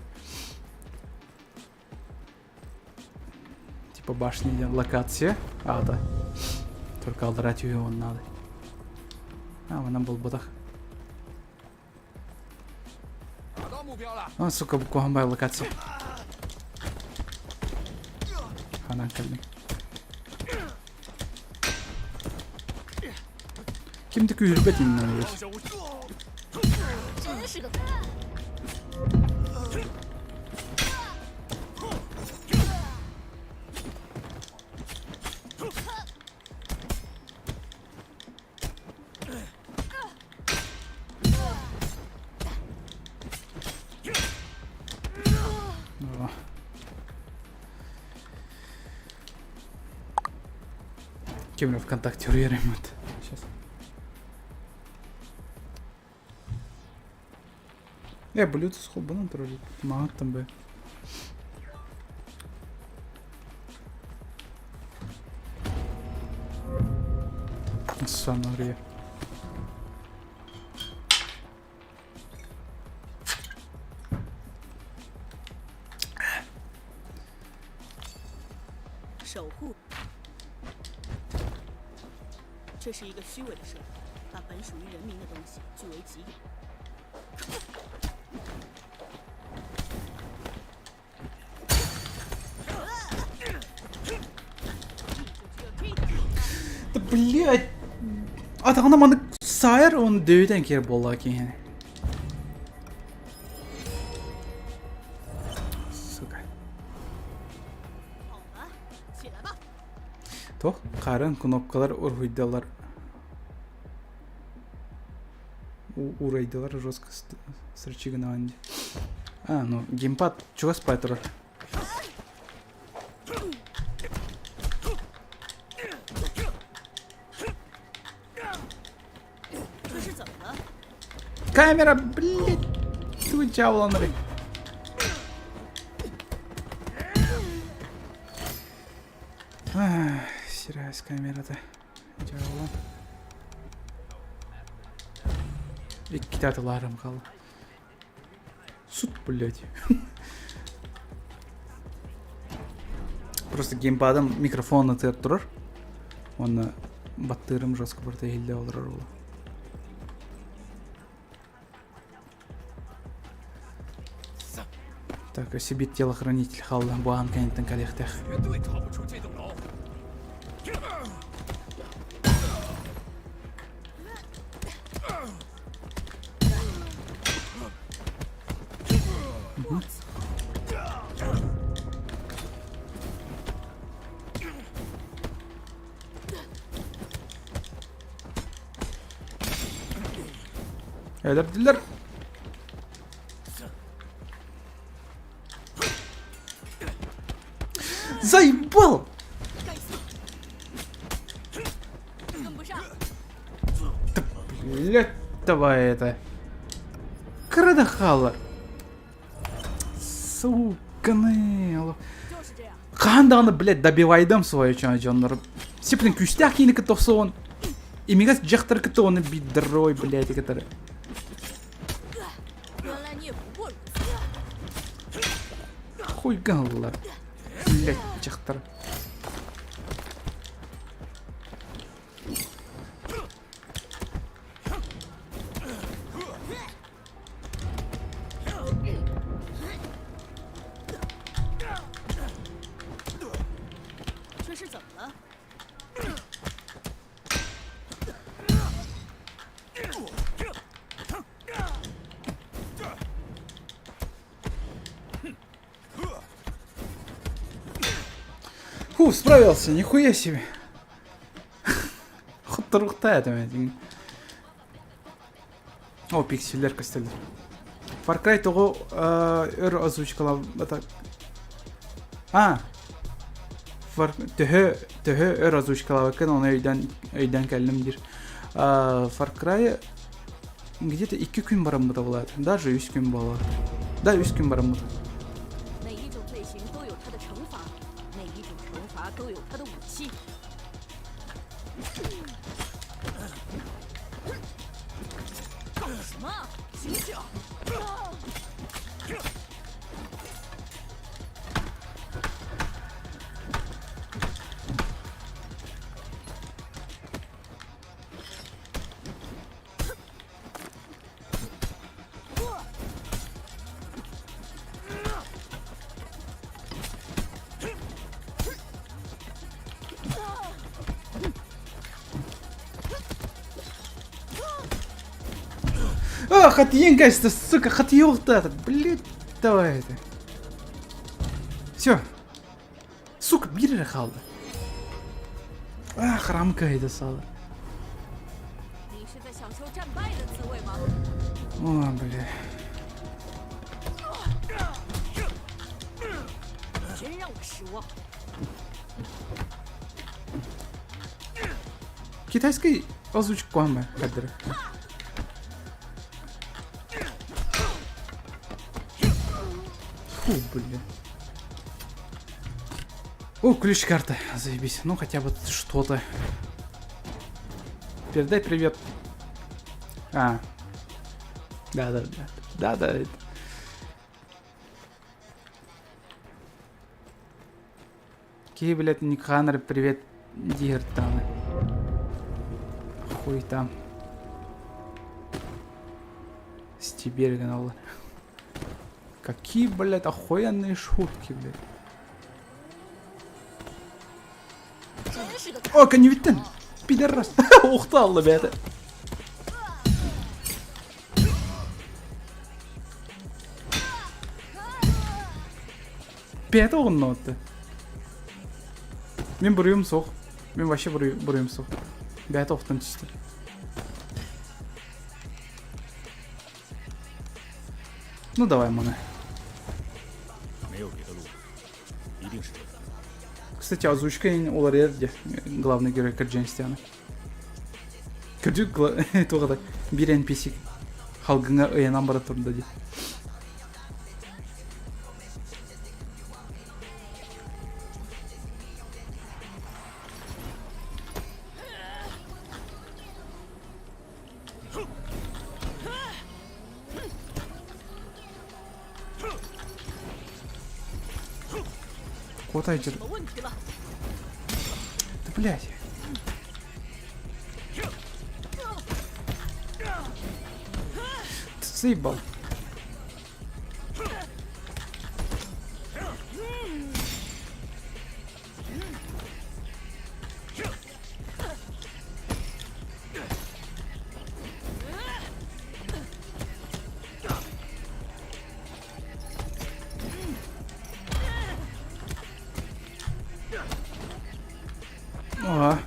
Типа башня локация. А, да. Только алдрать ее он надо. А, вона был ботах. А, сука, буквально локация. Ханан кэллим. Ким да күүһүрбэт иннинэ Ким эрэ ВКонтакте уруйар Сейчас. Э, Bluetooth холбонон турар маҕаттан бе. Санария. Да блядь! Атаҕына маннык саайар уонна дөйүтэн киэр буолла киһини. Сука. Туох харын кнопкалар уруһуйдалар уурайдылар жестко срычыгынаан А, ну геймпад чугас пай турар. Камера, блядь, ты дьяволанрый. Сирээс камерата. Дьяволан. Иккитэ атылаарым хаалла. Суд, блядь. Просто геймпадым микрофон ытыар турар. Уонна баттыырым жестко барыта иһиллэ олорор буолла. Так, себе телохранитель хаалла буаан кэнниттэн кэлиэхтээх. Өлөрдүлэр. Заебал! Да, блядь, давай это. Крадахала. Сука, Хаһан даҕаны, блядь, добивайдам свою дьоннору. Сиплин күүстээх киини кытта охсуон. Имигэс дьахтар кытта оны бидрой, блядь, кытары. Хуй галлар. Блядь, дьахтар. Фу, справился, нихуя себе. Хотторухта это, О, пикселлэр көстөллөр. Far Cry тоҕо өр озвучкалаабата А, Far... төһө төһө өр озвучкалаабаккын оны өйдөөн өйдөөн кэллим диир. Far Cry где-то икки күн бараммыта буолаат. Даже үс күн буолуо. Да, үс күн бараммыта. А, хатыйын кэстэ, сука, хатыйыахтаата, блядь, давай это. Все. Сука, биир эрэ хаалла. А, храм кыайда саала. О, бля. Китайский озвучка куһаҕан кадры. Фу, блин. О, ключ-карта. Заебись. Ну, хотя бы что-то. Передай привет. А. Да-да-да. Да-да. Киһи, блядь, Никханер привет диир даҕаны. Хуй там. Стиберь гыналлар. Какие, блядь, охуенные шутки, блядь. О, коневиттен! Пидорас! Ух ты, бэйэтэ. Бэйэтэ оҕунна Мин буруйум суох. Мин вообще буруйум суох. Бэйэтэ охтон түстэ. Ну давай маны. Кстати, озвучка уларыйар дии главный герой кырдьан истэҕинэ. Кырдьык туох да биир NPC халгыҥа ыйанан бара турда дии. Куотай дьыр. Да блядь. Ты заебал. Ага.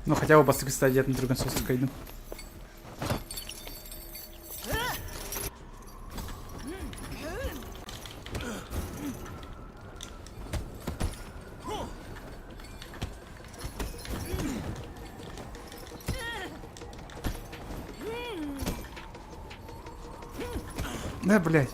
Ну хотя бы бастакы стадиятын түргэн соҕустук кыайдым. Да, блядь.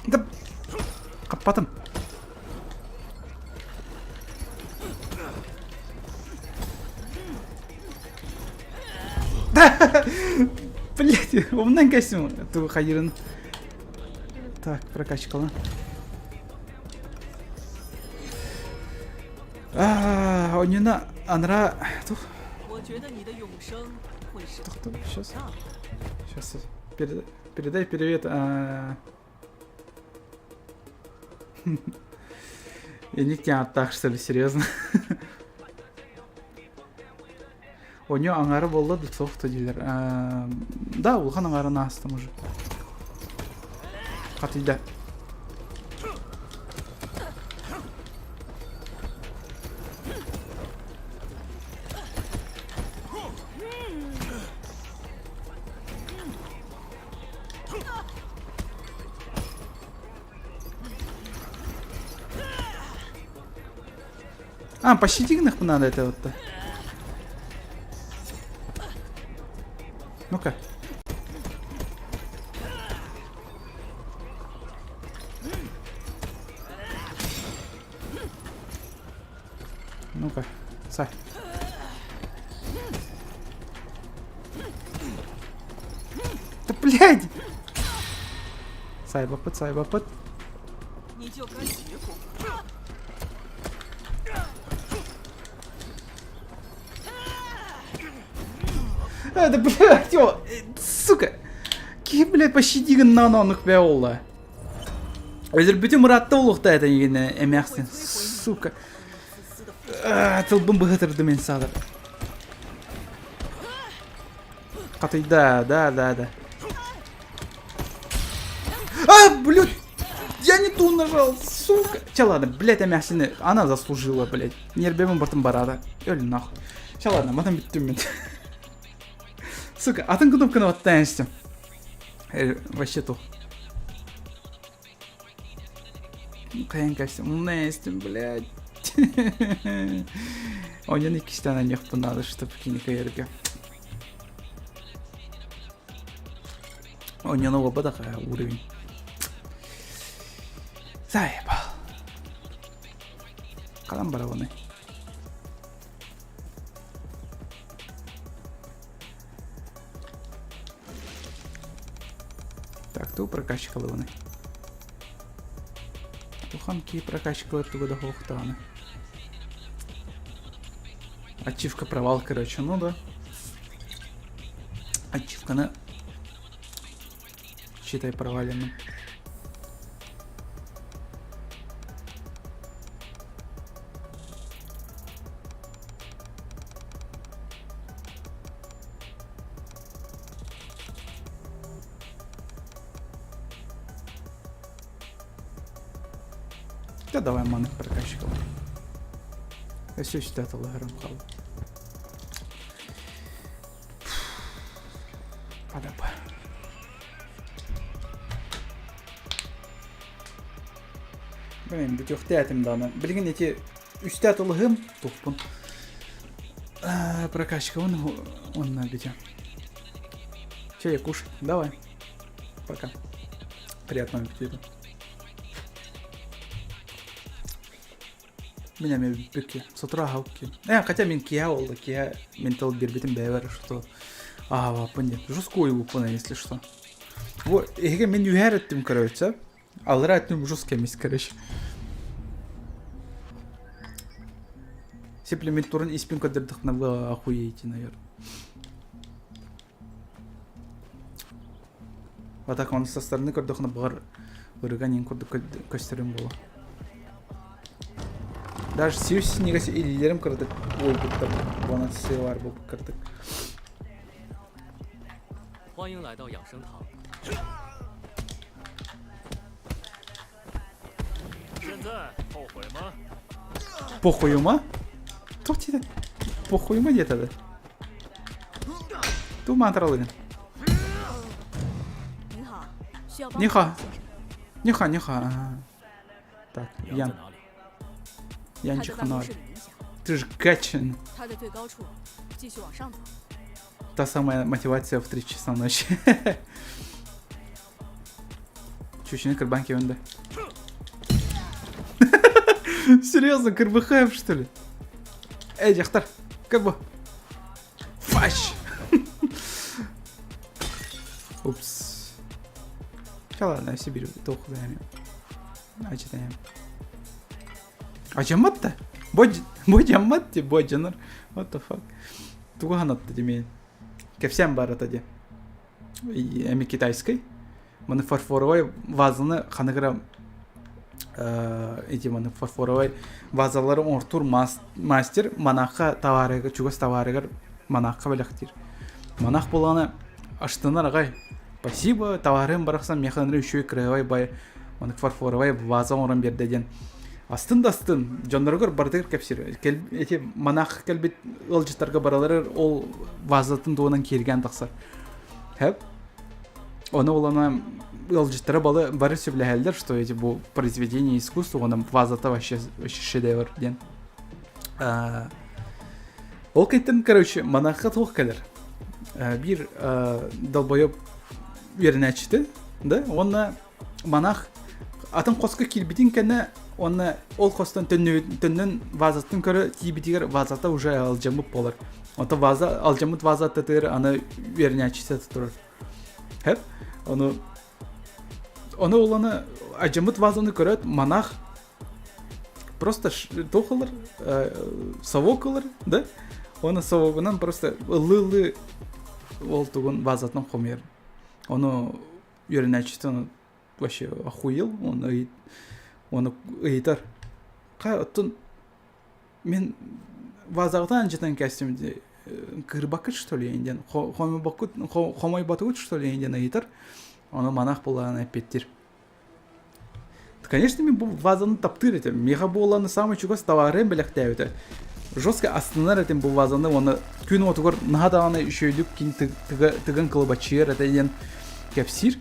Да хаппатым. Блять, умнан костюм. Ту хайырын. Так, прокачкала. А, онюна анра... Тух. Сейчас. Сейчас. Передай привет. А... Я не так, что ли, серьезно? Оню аңары болла да софта диилэр. Да, улахан аҥарын аастым уже. Хатыйда. А, пощади надо это вот-то. Ну-ка. Ну-ка, сай. Да блядь! Сайбапыт, сайбапыт. А, да блядь, о, сука! Киһи, блядь, пощади гыннаан оннук бээ буолла. Өлөрбүтүм ыраатта буолуохтаа этэ эйигин эмээхсин, сука. Тылбын быһытырдым мин саатар. Хатыйда, да, да, да. А, блядь! Я не ту нажал, сука! Че, ладно, блядь, эмээхсини, она заслужила, блядь. Нербебин бартын бараада. Өл нахуй. Че, ладно, матан бүттүм мин. Сука, атын кнопканы баттаан истим. Вообще тух. Хайан кэстим, умная истим, блядь. Онен иккистээн аньыахпын наада, чтобы кини кыайарга. Онен уолбатах уровень. Заебал. Хадан барабыный? Так, туу прокачкалыбыный? Улахан киһи прокачкалар туга да суохтаҕына. Ачивка провал, короче, ну да. Ачивканы считай проваленным. Да давай маннык прокачкалар. Өссө үстэ атылыһарым хаалла. Падапа. Блин, бүтүөхтээтим даҕаны. Билигин ити үстэ атылыһым тухпун. Прокачкабын онно бүтүм. Че, я кушать? Давай. Пока. Приятного аппетита. Мин эмиэ бүппүккэ. Сотору аһаабыккын. Э, хотя мин киһэ буолла, киһэ мин тыл биэрбитим бэйэбэр что аһаабаппын диэн. Жестко уйбуппун, если что. Бу эһиги мин үһэр өттүм короче. Аллара өттүм жестко эмис, короче. Сиплемин туран испин көрдөрдөхпүнэ вы охуеете, наверное. А так он со стороны көрдөхүнэ баҕар ырыган иин курдук көстөрүм буолуо. Даже сиус синигас илиилэрим кыратык уойбуттар буонан сыалаар буолбут кыратык. 欢迎来到养生堂。现在后悔吗？ Похуйума? Туох диэтэ? Похуйума диэтэ да? Туу маантаралыгын? 您好，需要帮 你 忙 好，你好，你好。Так, 羊在 Ян. 哪里？ Янчик 他在办公 Ханар. 室里冥想， Ты же Качин. 他在最高处，继续往上走。 Та самая мотивация в 3 часа ночи. Чучины кырбанки да. Серьезно, Кырбыхаев, что ли? Эй, дьахтар, как бы... Фащ! Упс. Ча ладно, Сибирь, тоқудаем. Ачытаем. Ачаммат да? Бо дьаммат ти, бо дьанар. What the fuck? Тугу ханатта димейн. Кэпсээн баар ди. Эми китайскай. Маны фарфоровай вазаны ханыгыра эти маны фарфоровай вазалары оҥортуур мастер монахха табаарыгар чугас табаарыгар монахха бэлэхтиир. Монах буолаҕына астынар аҕай. Спасибо, табаарым барахсан миэхэ ынырык үчүгэй кыраһыабай бай маннык фарфоровай ваза оҥорон биэрдэ диэн астын да астын дьонноругар барытыгар кэпсиир. Кэл, эти монах кэлбит ыалдьыттарга бараларыгар ол вазатын туһунан кииргээн тахсар. Хэп. Ону улана ыалдьыттара балы бары сөбүлэһэллэр, что эти бу произведение искусства, уонна вазата вообще, вообще шедевр диэн. Ол кэнниттэн, короче, монахха туох кэлэр. Биир долбоеб үөрэнээччитэ, да, уонна монах атын хоско киирбитин кэннэ уонна ол хостон төннөн вазатын көрө тиийбитигэр вазата уже алдьаммыт буолар. Онтон ваза алдьаммыт ваза аттатыгар аны үөрэнээччитэ турар. Хэп. Ону ону уланы алдьаммыт вазаны көрөөт монах просто туох ылар совок ылар да уонна совогунан просто ыллыы-ыллыы ол тугун вазатын хомуйар. Ону үөрэнээччитэ ону вообще охуел, он оны ыйытар. Хай оттон мин вазаҕытан дьытан кэстим кырбаккыт что ли диэн хомойботугут что ли диэн ыйытар. Ону монах буолаан эппиттир. Конечно, мин бу вазаны таптыыр этим. Миэхэ буолан самый чугас товарым бэлэхтээбитэ. Жестко астынар этим бу вазаны уонна күн уотугар наһаа даҕаны үчүгэйдик кини тыгын кылбаччыйар этэ диэн кэпсиир.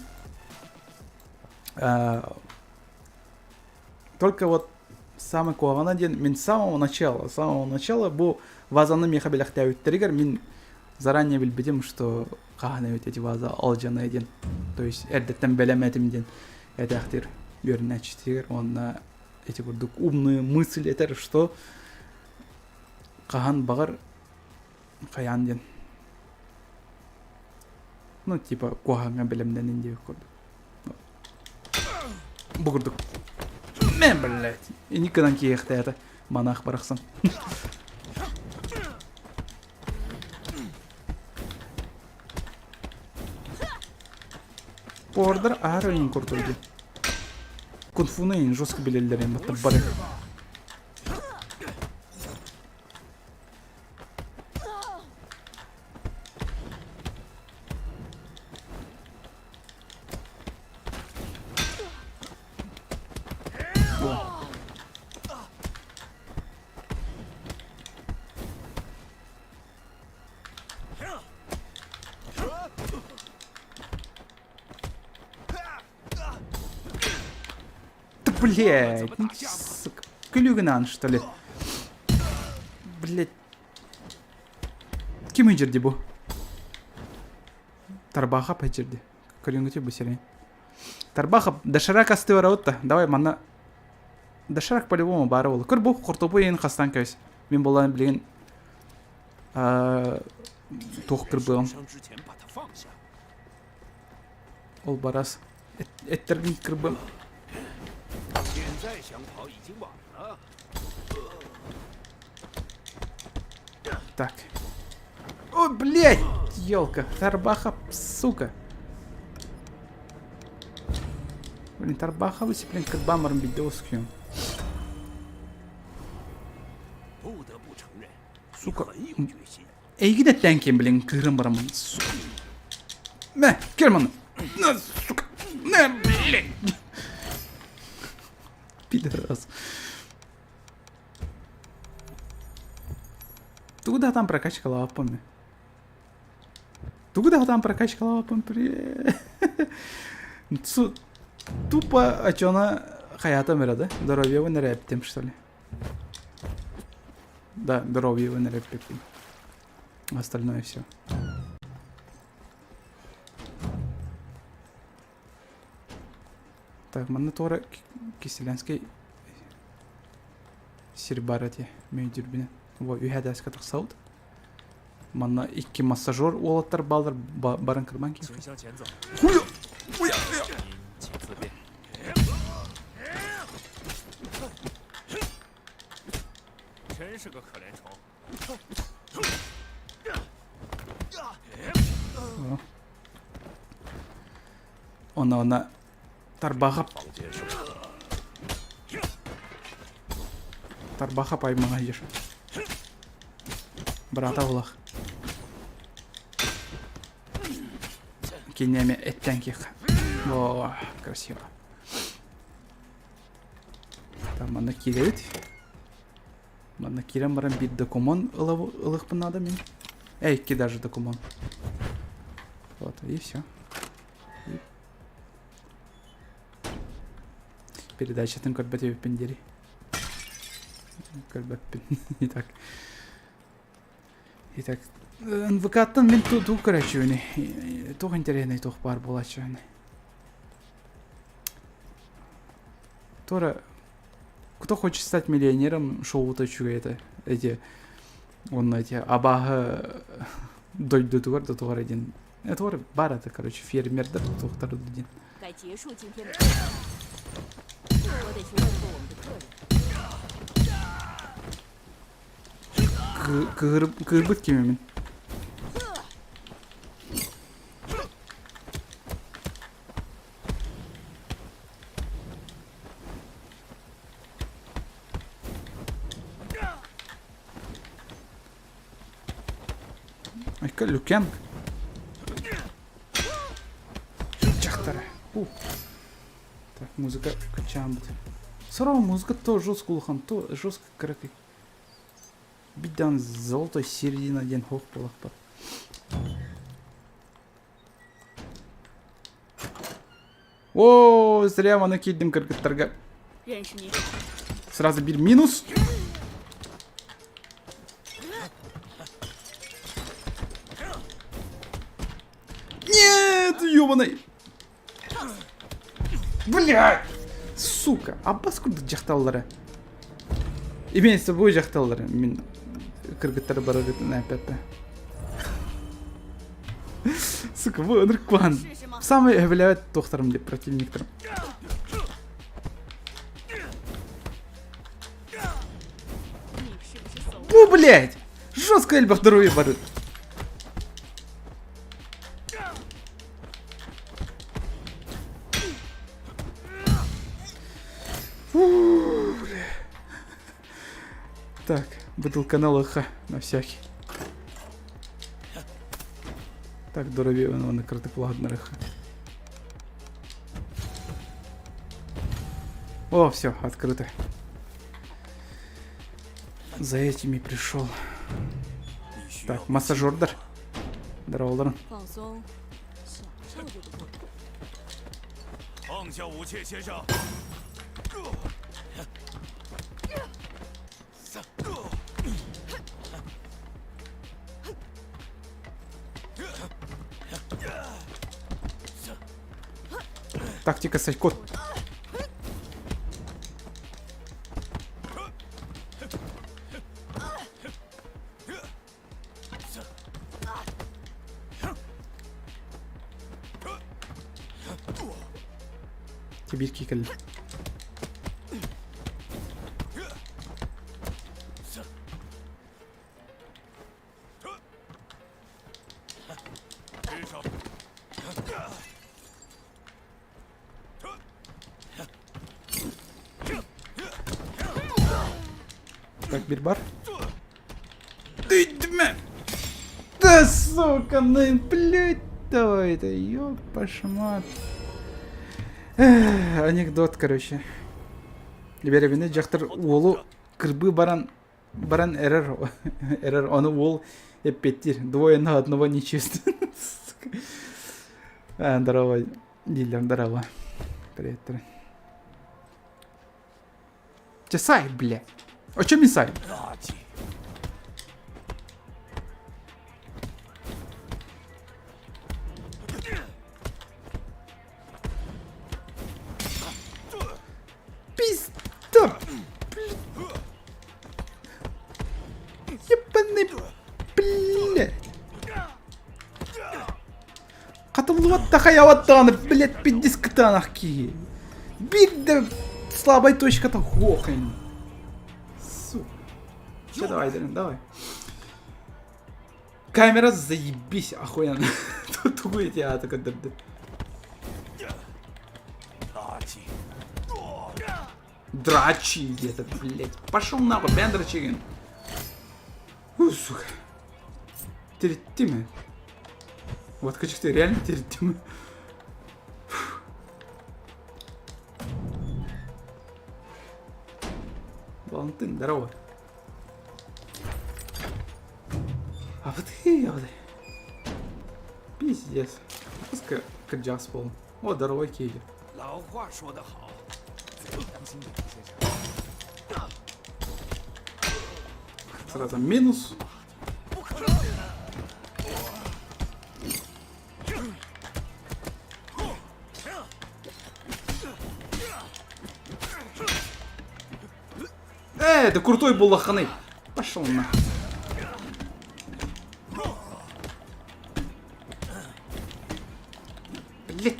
Только вот самый куһаҕана диэн мин с самого начала бу вазаны миэхэ бэлэхтээбиттэригэр мин заранее билбитим, что хаһан эбит эти ваза алдьаныа диэн. То есть эрдэттэн бэлэм этим диэн этээхтиир үөрэнээччитигэр уонна эти курдук умную мысль этэр, что хаһан баҕар хайаан диэн. Ну, типа, куһаҕаҥҥа бэлэмнэнин диэбит курдук. Бу курдук. Мэн, блядь. Инник гынан киһиэхтээтэ. Монах барахсан. Повардар аһар өйүн курдук дии. Кунфуну эйин жестко билэллэр эм бары. Да блядь, ну, сука. Күлүгүнэн, что ли? Блядь. Ким ыйдьырди бу? Тарбаахап ыйдьырди. Көрүҥҥүтүй бу сирин. Тарбаахап, доширак астыы барабыт да. Давай манна доширак по-любому баара буолуо. Көр бу хортуоппуй иһин хастаан кэбис. Мин буолан билигин туох кырбыам. Ол барас эттэргин кырбым. Так. О, блядь! Елка, Тарбаха, сука. Блин, Тарбаха блин, кырбамарын бидде оскуйум. Сука. Эйигин эттээн ким, блин, кыырын барамын. Сука. Мэ, кел маны. На, сука. На, блин. Пидорас. Тугу да там прокачкалааппын. Тугу да там прокачкалааппын при. Тупо очона хаятам эрэ да? Здоровьебын эрэ эптим, что ли? Да, здоровьебын эрэ эппиппин. Остальное все. Так, манна туора Киселянский сир бар эти мөйдүрбүнэн. Во, үһэ дээскэ тахсабыт. Манна икки массажер уолаттар баалар баран кырбан киһи. Онно онно тарбаха Тарбаха паймаҕа диир. Брата улах. Кини эмиэ эттэн киэхэ. О, красиво. Там манна киирэбит. Манна киирэн баран биир документ ылыахпын наада мин. Эй, икки даже документ. Вот, и все. Передачатын көрбөт эбиппин диэри. Көрбөппүн. Итак. Итак, НВК-ттан мин туу көрөөчүбүнүй. Туох интэриэһинэй туох баар буолааччыбыный. Туора Кто хочет стать миллионером шоута үчүгэй этэ. Эти онно эти абааһы дойдутугар да диэн это бар это короче фермердер туохтар диэн. Кыырбыт кимимин? Айка Люкенг. Чахтара. Ух. Так, музыка качааммыт. Сорох музыка то жестко улахан, то жестко кыракый. Бидан золотой середина диэн хоох буолахпар. О, зря маны киирдим кыргыттарга. Сразу бир минус. Нет, ёбаный. Блядь! Сука, аббас курдук дьахталлара. Имеется бу дьахталлара. Мин кыргыттары барарытын опять Сука, бу ынырык куһаҕан. Самый өбүлээбэт туохтарым деп противниктарым. Бу, блядь! Жестко элбэх здоровье барыт. Фу, бля. Так, бутылка налыха на всякий. Так, здоровье вон накрыты ладно. О, все, открыто. За этими пришел. Так, массажердар. Здорово, Тактика Сайкот. Кибирки кэллэ. Так, бир бар. Ты Да, сука, ну, блядь, давай это, ёб вашу мать. Анекдот, короче. Бэрэбинэ дьахтар уолу кырбыы баран баран эрэр эрэр ону уол эппиэттиир двое на одного нечисто. Здорово, дииллэр, здорово. Привет, привет. Часай, бля. О чем мисай? Пизда! Ебаный, блядь! Хатыллыбат да хайабат даҕаны, блядь, пиздец кытаанах киһи. Биир да слабай точката хуохин. Сука. Все, давай, Дарин, давай. Камера заебись, охуенно. Тугу эти аты көрдөрдү. Драчи где-то, блядь. Пошел нахуй, Бендер Чигин. Фу, сука. Тириттиме. Вот ты реально тириттиме. Валентин, здорово. А вот и вот. Пиздец. Пускай кырдьаҕас буоллум. О, здорово, Кейли. Сразу минус. Э, да крутой булаханы. Пошел на. Блять.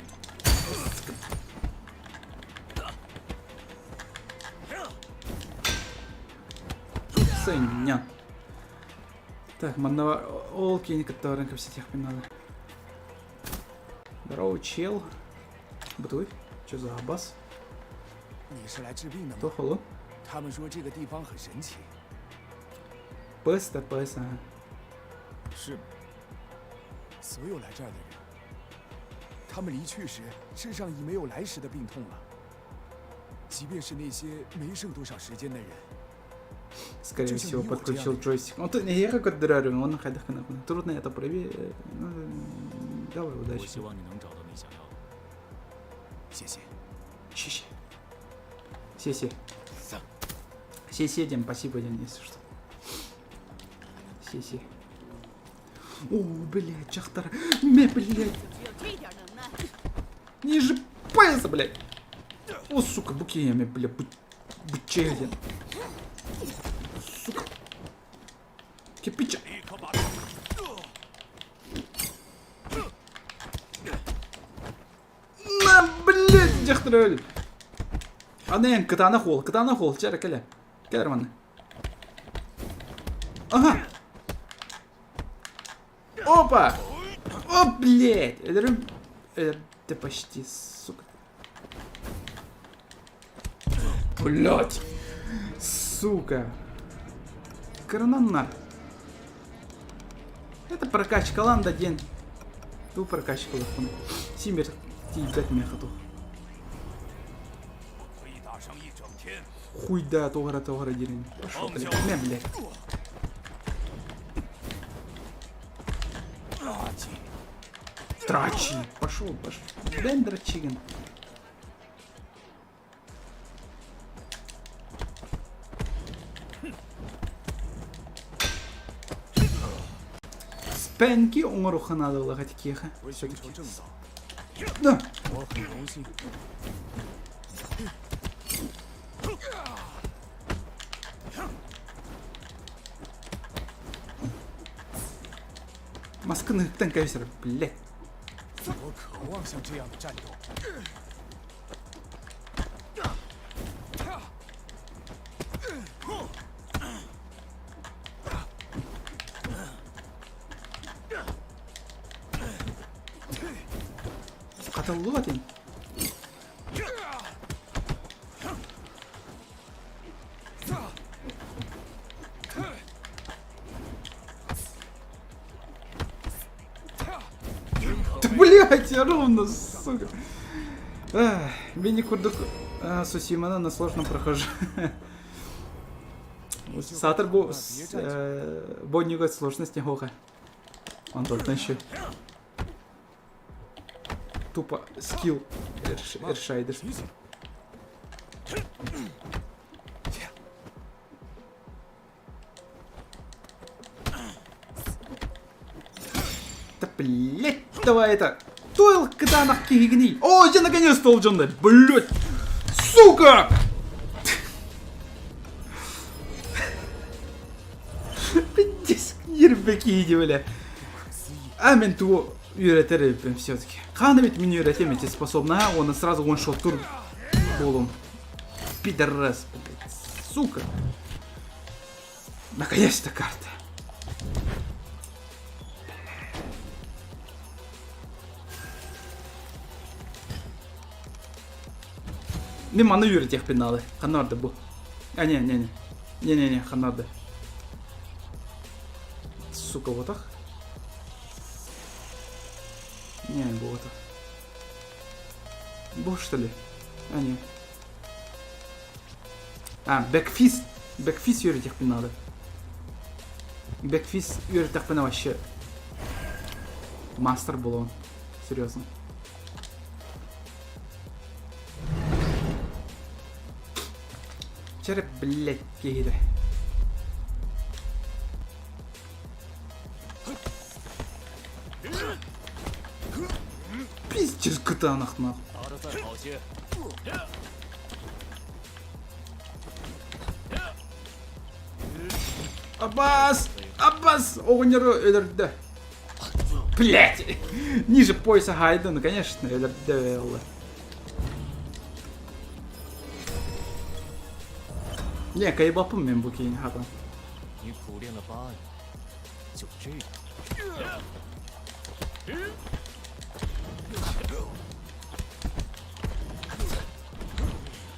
Сыня. Так, манна ол киһини кытта баран кэпсэтиэхпин надо. Здорово, чел. Бытовой? Че за абас? Туох ол? Пс да пс, ага. Скорее всего, подключил джойстик. Он эһиэхэ көрдөрөөрү, уонна хайдах гынабын. Трудно это проверить. Давай, удачи. Сеси. Сеси, Дим, спасибо, Дим, если что. Сеси. О, блядь, дьахтар. Мэ, блядь. Ниже пояса, блядь. О, сука, букиями, блядь, бучея. Сука. Кирпича. На, блядь, дьахтар өл. Аны эн кытаанах уол, кытаанах уол, чэ эрэ кэлэ. Кэл манна. Ага. Опа! О, блядь! Өлөрүм... Өлөрдө почти, сука. Блядь! Сука! Кырананнар. Это прокачка ланда диэн. Туу прокачкалыахпын. Симир тиийбэт миэхэ туох. Хуйда туох эрэ туох эрэ диирин. Пошел, блядь. Мэ, блядь. Драчи. Пошел, пошел. Бен драчигин. Спэнки оҥоруохха наадалаах этикиэхэ. Да. Маскын ыһыктан кэбисэр, блядь. Хатыллыбат ин. Все ровно, сука. Мини курдук Сусимана на сложном прохожу. Саатар бу боннюга сложность не Антон, еще. Тупо скилл решайдер. Да блять, давай это. Тойл кытаанах киһигиний. О, я наконец-то олдьонно. Блять. Сука! Пиздец, нерве киһи бля. А мен тугу үөрэтэр эбиппин все-таки. Хаана ведь мин үөрэтиэм эти способна, он сразу one-shot буолуом. Пидорас, блядь, сука. Наконец-то карта. Мин маны үөрэтиэхпин наада. Ханна барда бу? А, не, не, не. Не-не-не, ханна барда. Сука, вот так. Не, вот так. Бу что ли? А, не. А, backfist. Backfist үөрэтиэхпин наада. Backfist үөрэтэхпинэ вообще мастер буолуон. Серьезно. Череп, блядь, киһитэ. Пиздец кытаанах нахуй. Аббас! Аббас! Оҕонньору өлөрдө. Блять! Ниже пояса Хайда, ну конечно, өлөрдө ылла. Не, кайбаппын мен бу киһини хатан.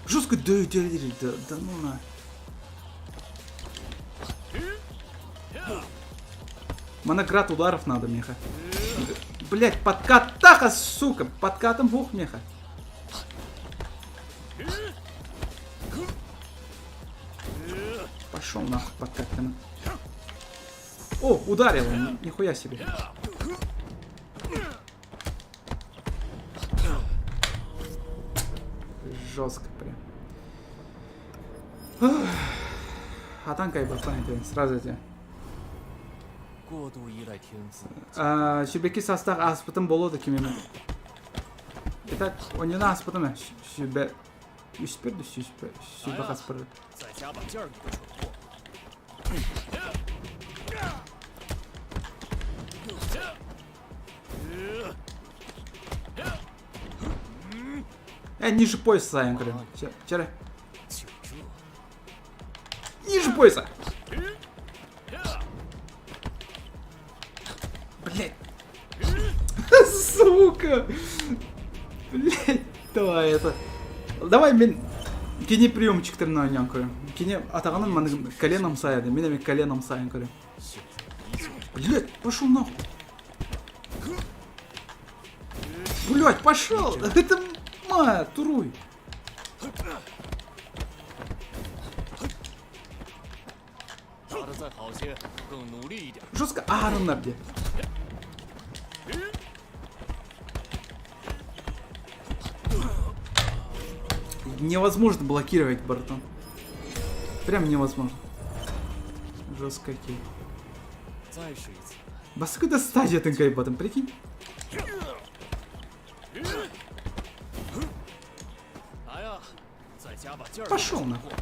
Жестко да, да ну на. Моноград ударов надо, меха. Блять, подкат таха, сука! Подкатом бух, меха. Пошел нахуй подкат. О, ударил, нихуя себе. Жестко прям. А танка и сразу тебе. Сүбэки састах ааспытым болуо да ким эмэ. Итак, онньону ааспытым ээ сүбэ үспэр да сүүспэ сүбэ хаспыр. Э, ниже пояса сайын көрөм. Чere. Ниже пояса. Блять. Сука. Блять, давай это. Давай мен кини приемчиктарын оонньоон көрөм. Кини атаҕынан маны коленом сайады. Мин эми коленом сайан көрөм. Блять, пошел нахуй. Блять, пошел! Это ма, туруй. Жестко аарыннар дии. Невозможно блокировать, братан. Прям невозможно. Жестко кей. Бастакы да стадиятын кайбатым, прикинь. Пошел нахуй.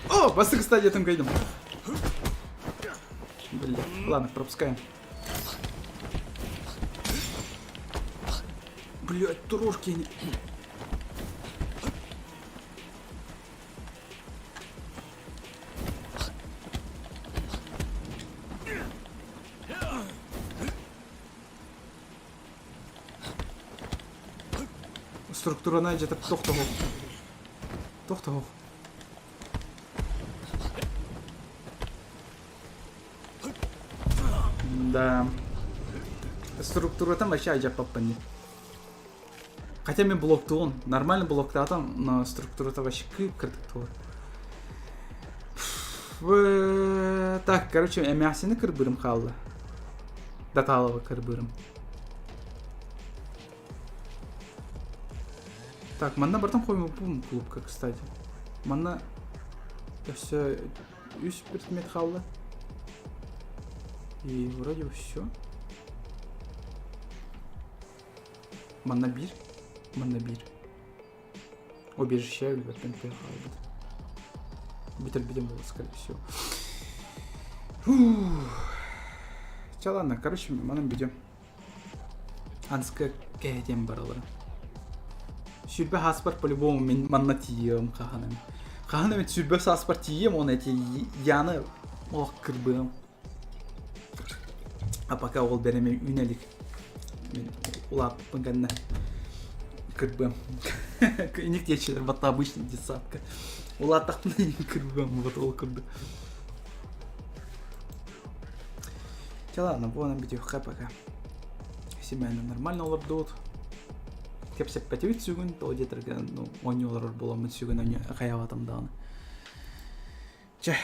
О, бастакы стадиятын кайдым. Бля, ладно, пропускаем. Блять, турушки не... Структураны дьэ тохтоһуох. Тохтоһуох. Да. Структуратын вообще алдьаппаппын дии. Хотя мен блоктуон, нормально блоктаатым, но структурата вообще кып-кырдык туолар. Так, короче, эмээхсини кырбыырым хаалла. Даталова кырбыырым. Так, манна бартан хоймуппун клубка, кстати. Манна өссө үс предмет хаалла. И вроде все. Манна биир, манна биир. Убежище өлбөттөн тыа хаалбыт. Бүтэрбитим буолуо, скорее всего. Чэ, ладно, короче, манан бүтүм. Анска кэһэтиэн баралара. 20 сааспар по-любому мин манна тиийиэм хаһан эмит. Хаһан эмит 20 сааспар тиийиэм, уонна эти Яны олох кырбыам. А пока ол бэрэмэ үүнэ илик. Мин улааппыппын кэннэ кырбыам. Иник диэччилэр батта обычный детсадка. Улааттахпына кырбыам вот ол курдук. Чэ ладно, буонан бүтүөххэ пока. Семейно нормально олордубут. Кэпсэппэтибит сүгүн, тоҕо диэтэргэ ну, оонньуу олорор буоламмыт сүгүн хайаабатым даҕаны. Чэ,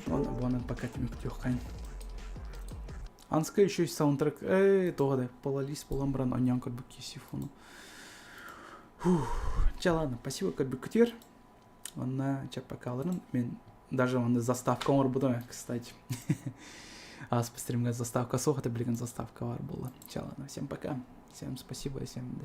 буонан пока түмүктүөххэйин. Анска еще и саундтрек ээ тоҕо да полалис буолан баран оонньоон көрбүт киһи сифону. Фух. Чэ ладно, спасибо көрбүккүтүгэр. Онно чэ покаларын мен даже онно заставка оҥорбутум кстати. Ааспыт стримҥа заставка суох, это билигин заставка баар буолла. Чэ ладно, всем пока. Всем спасибо, всем до свидания.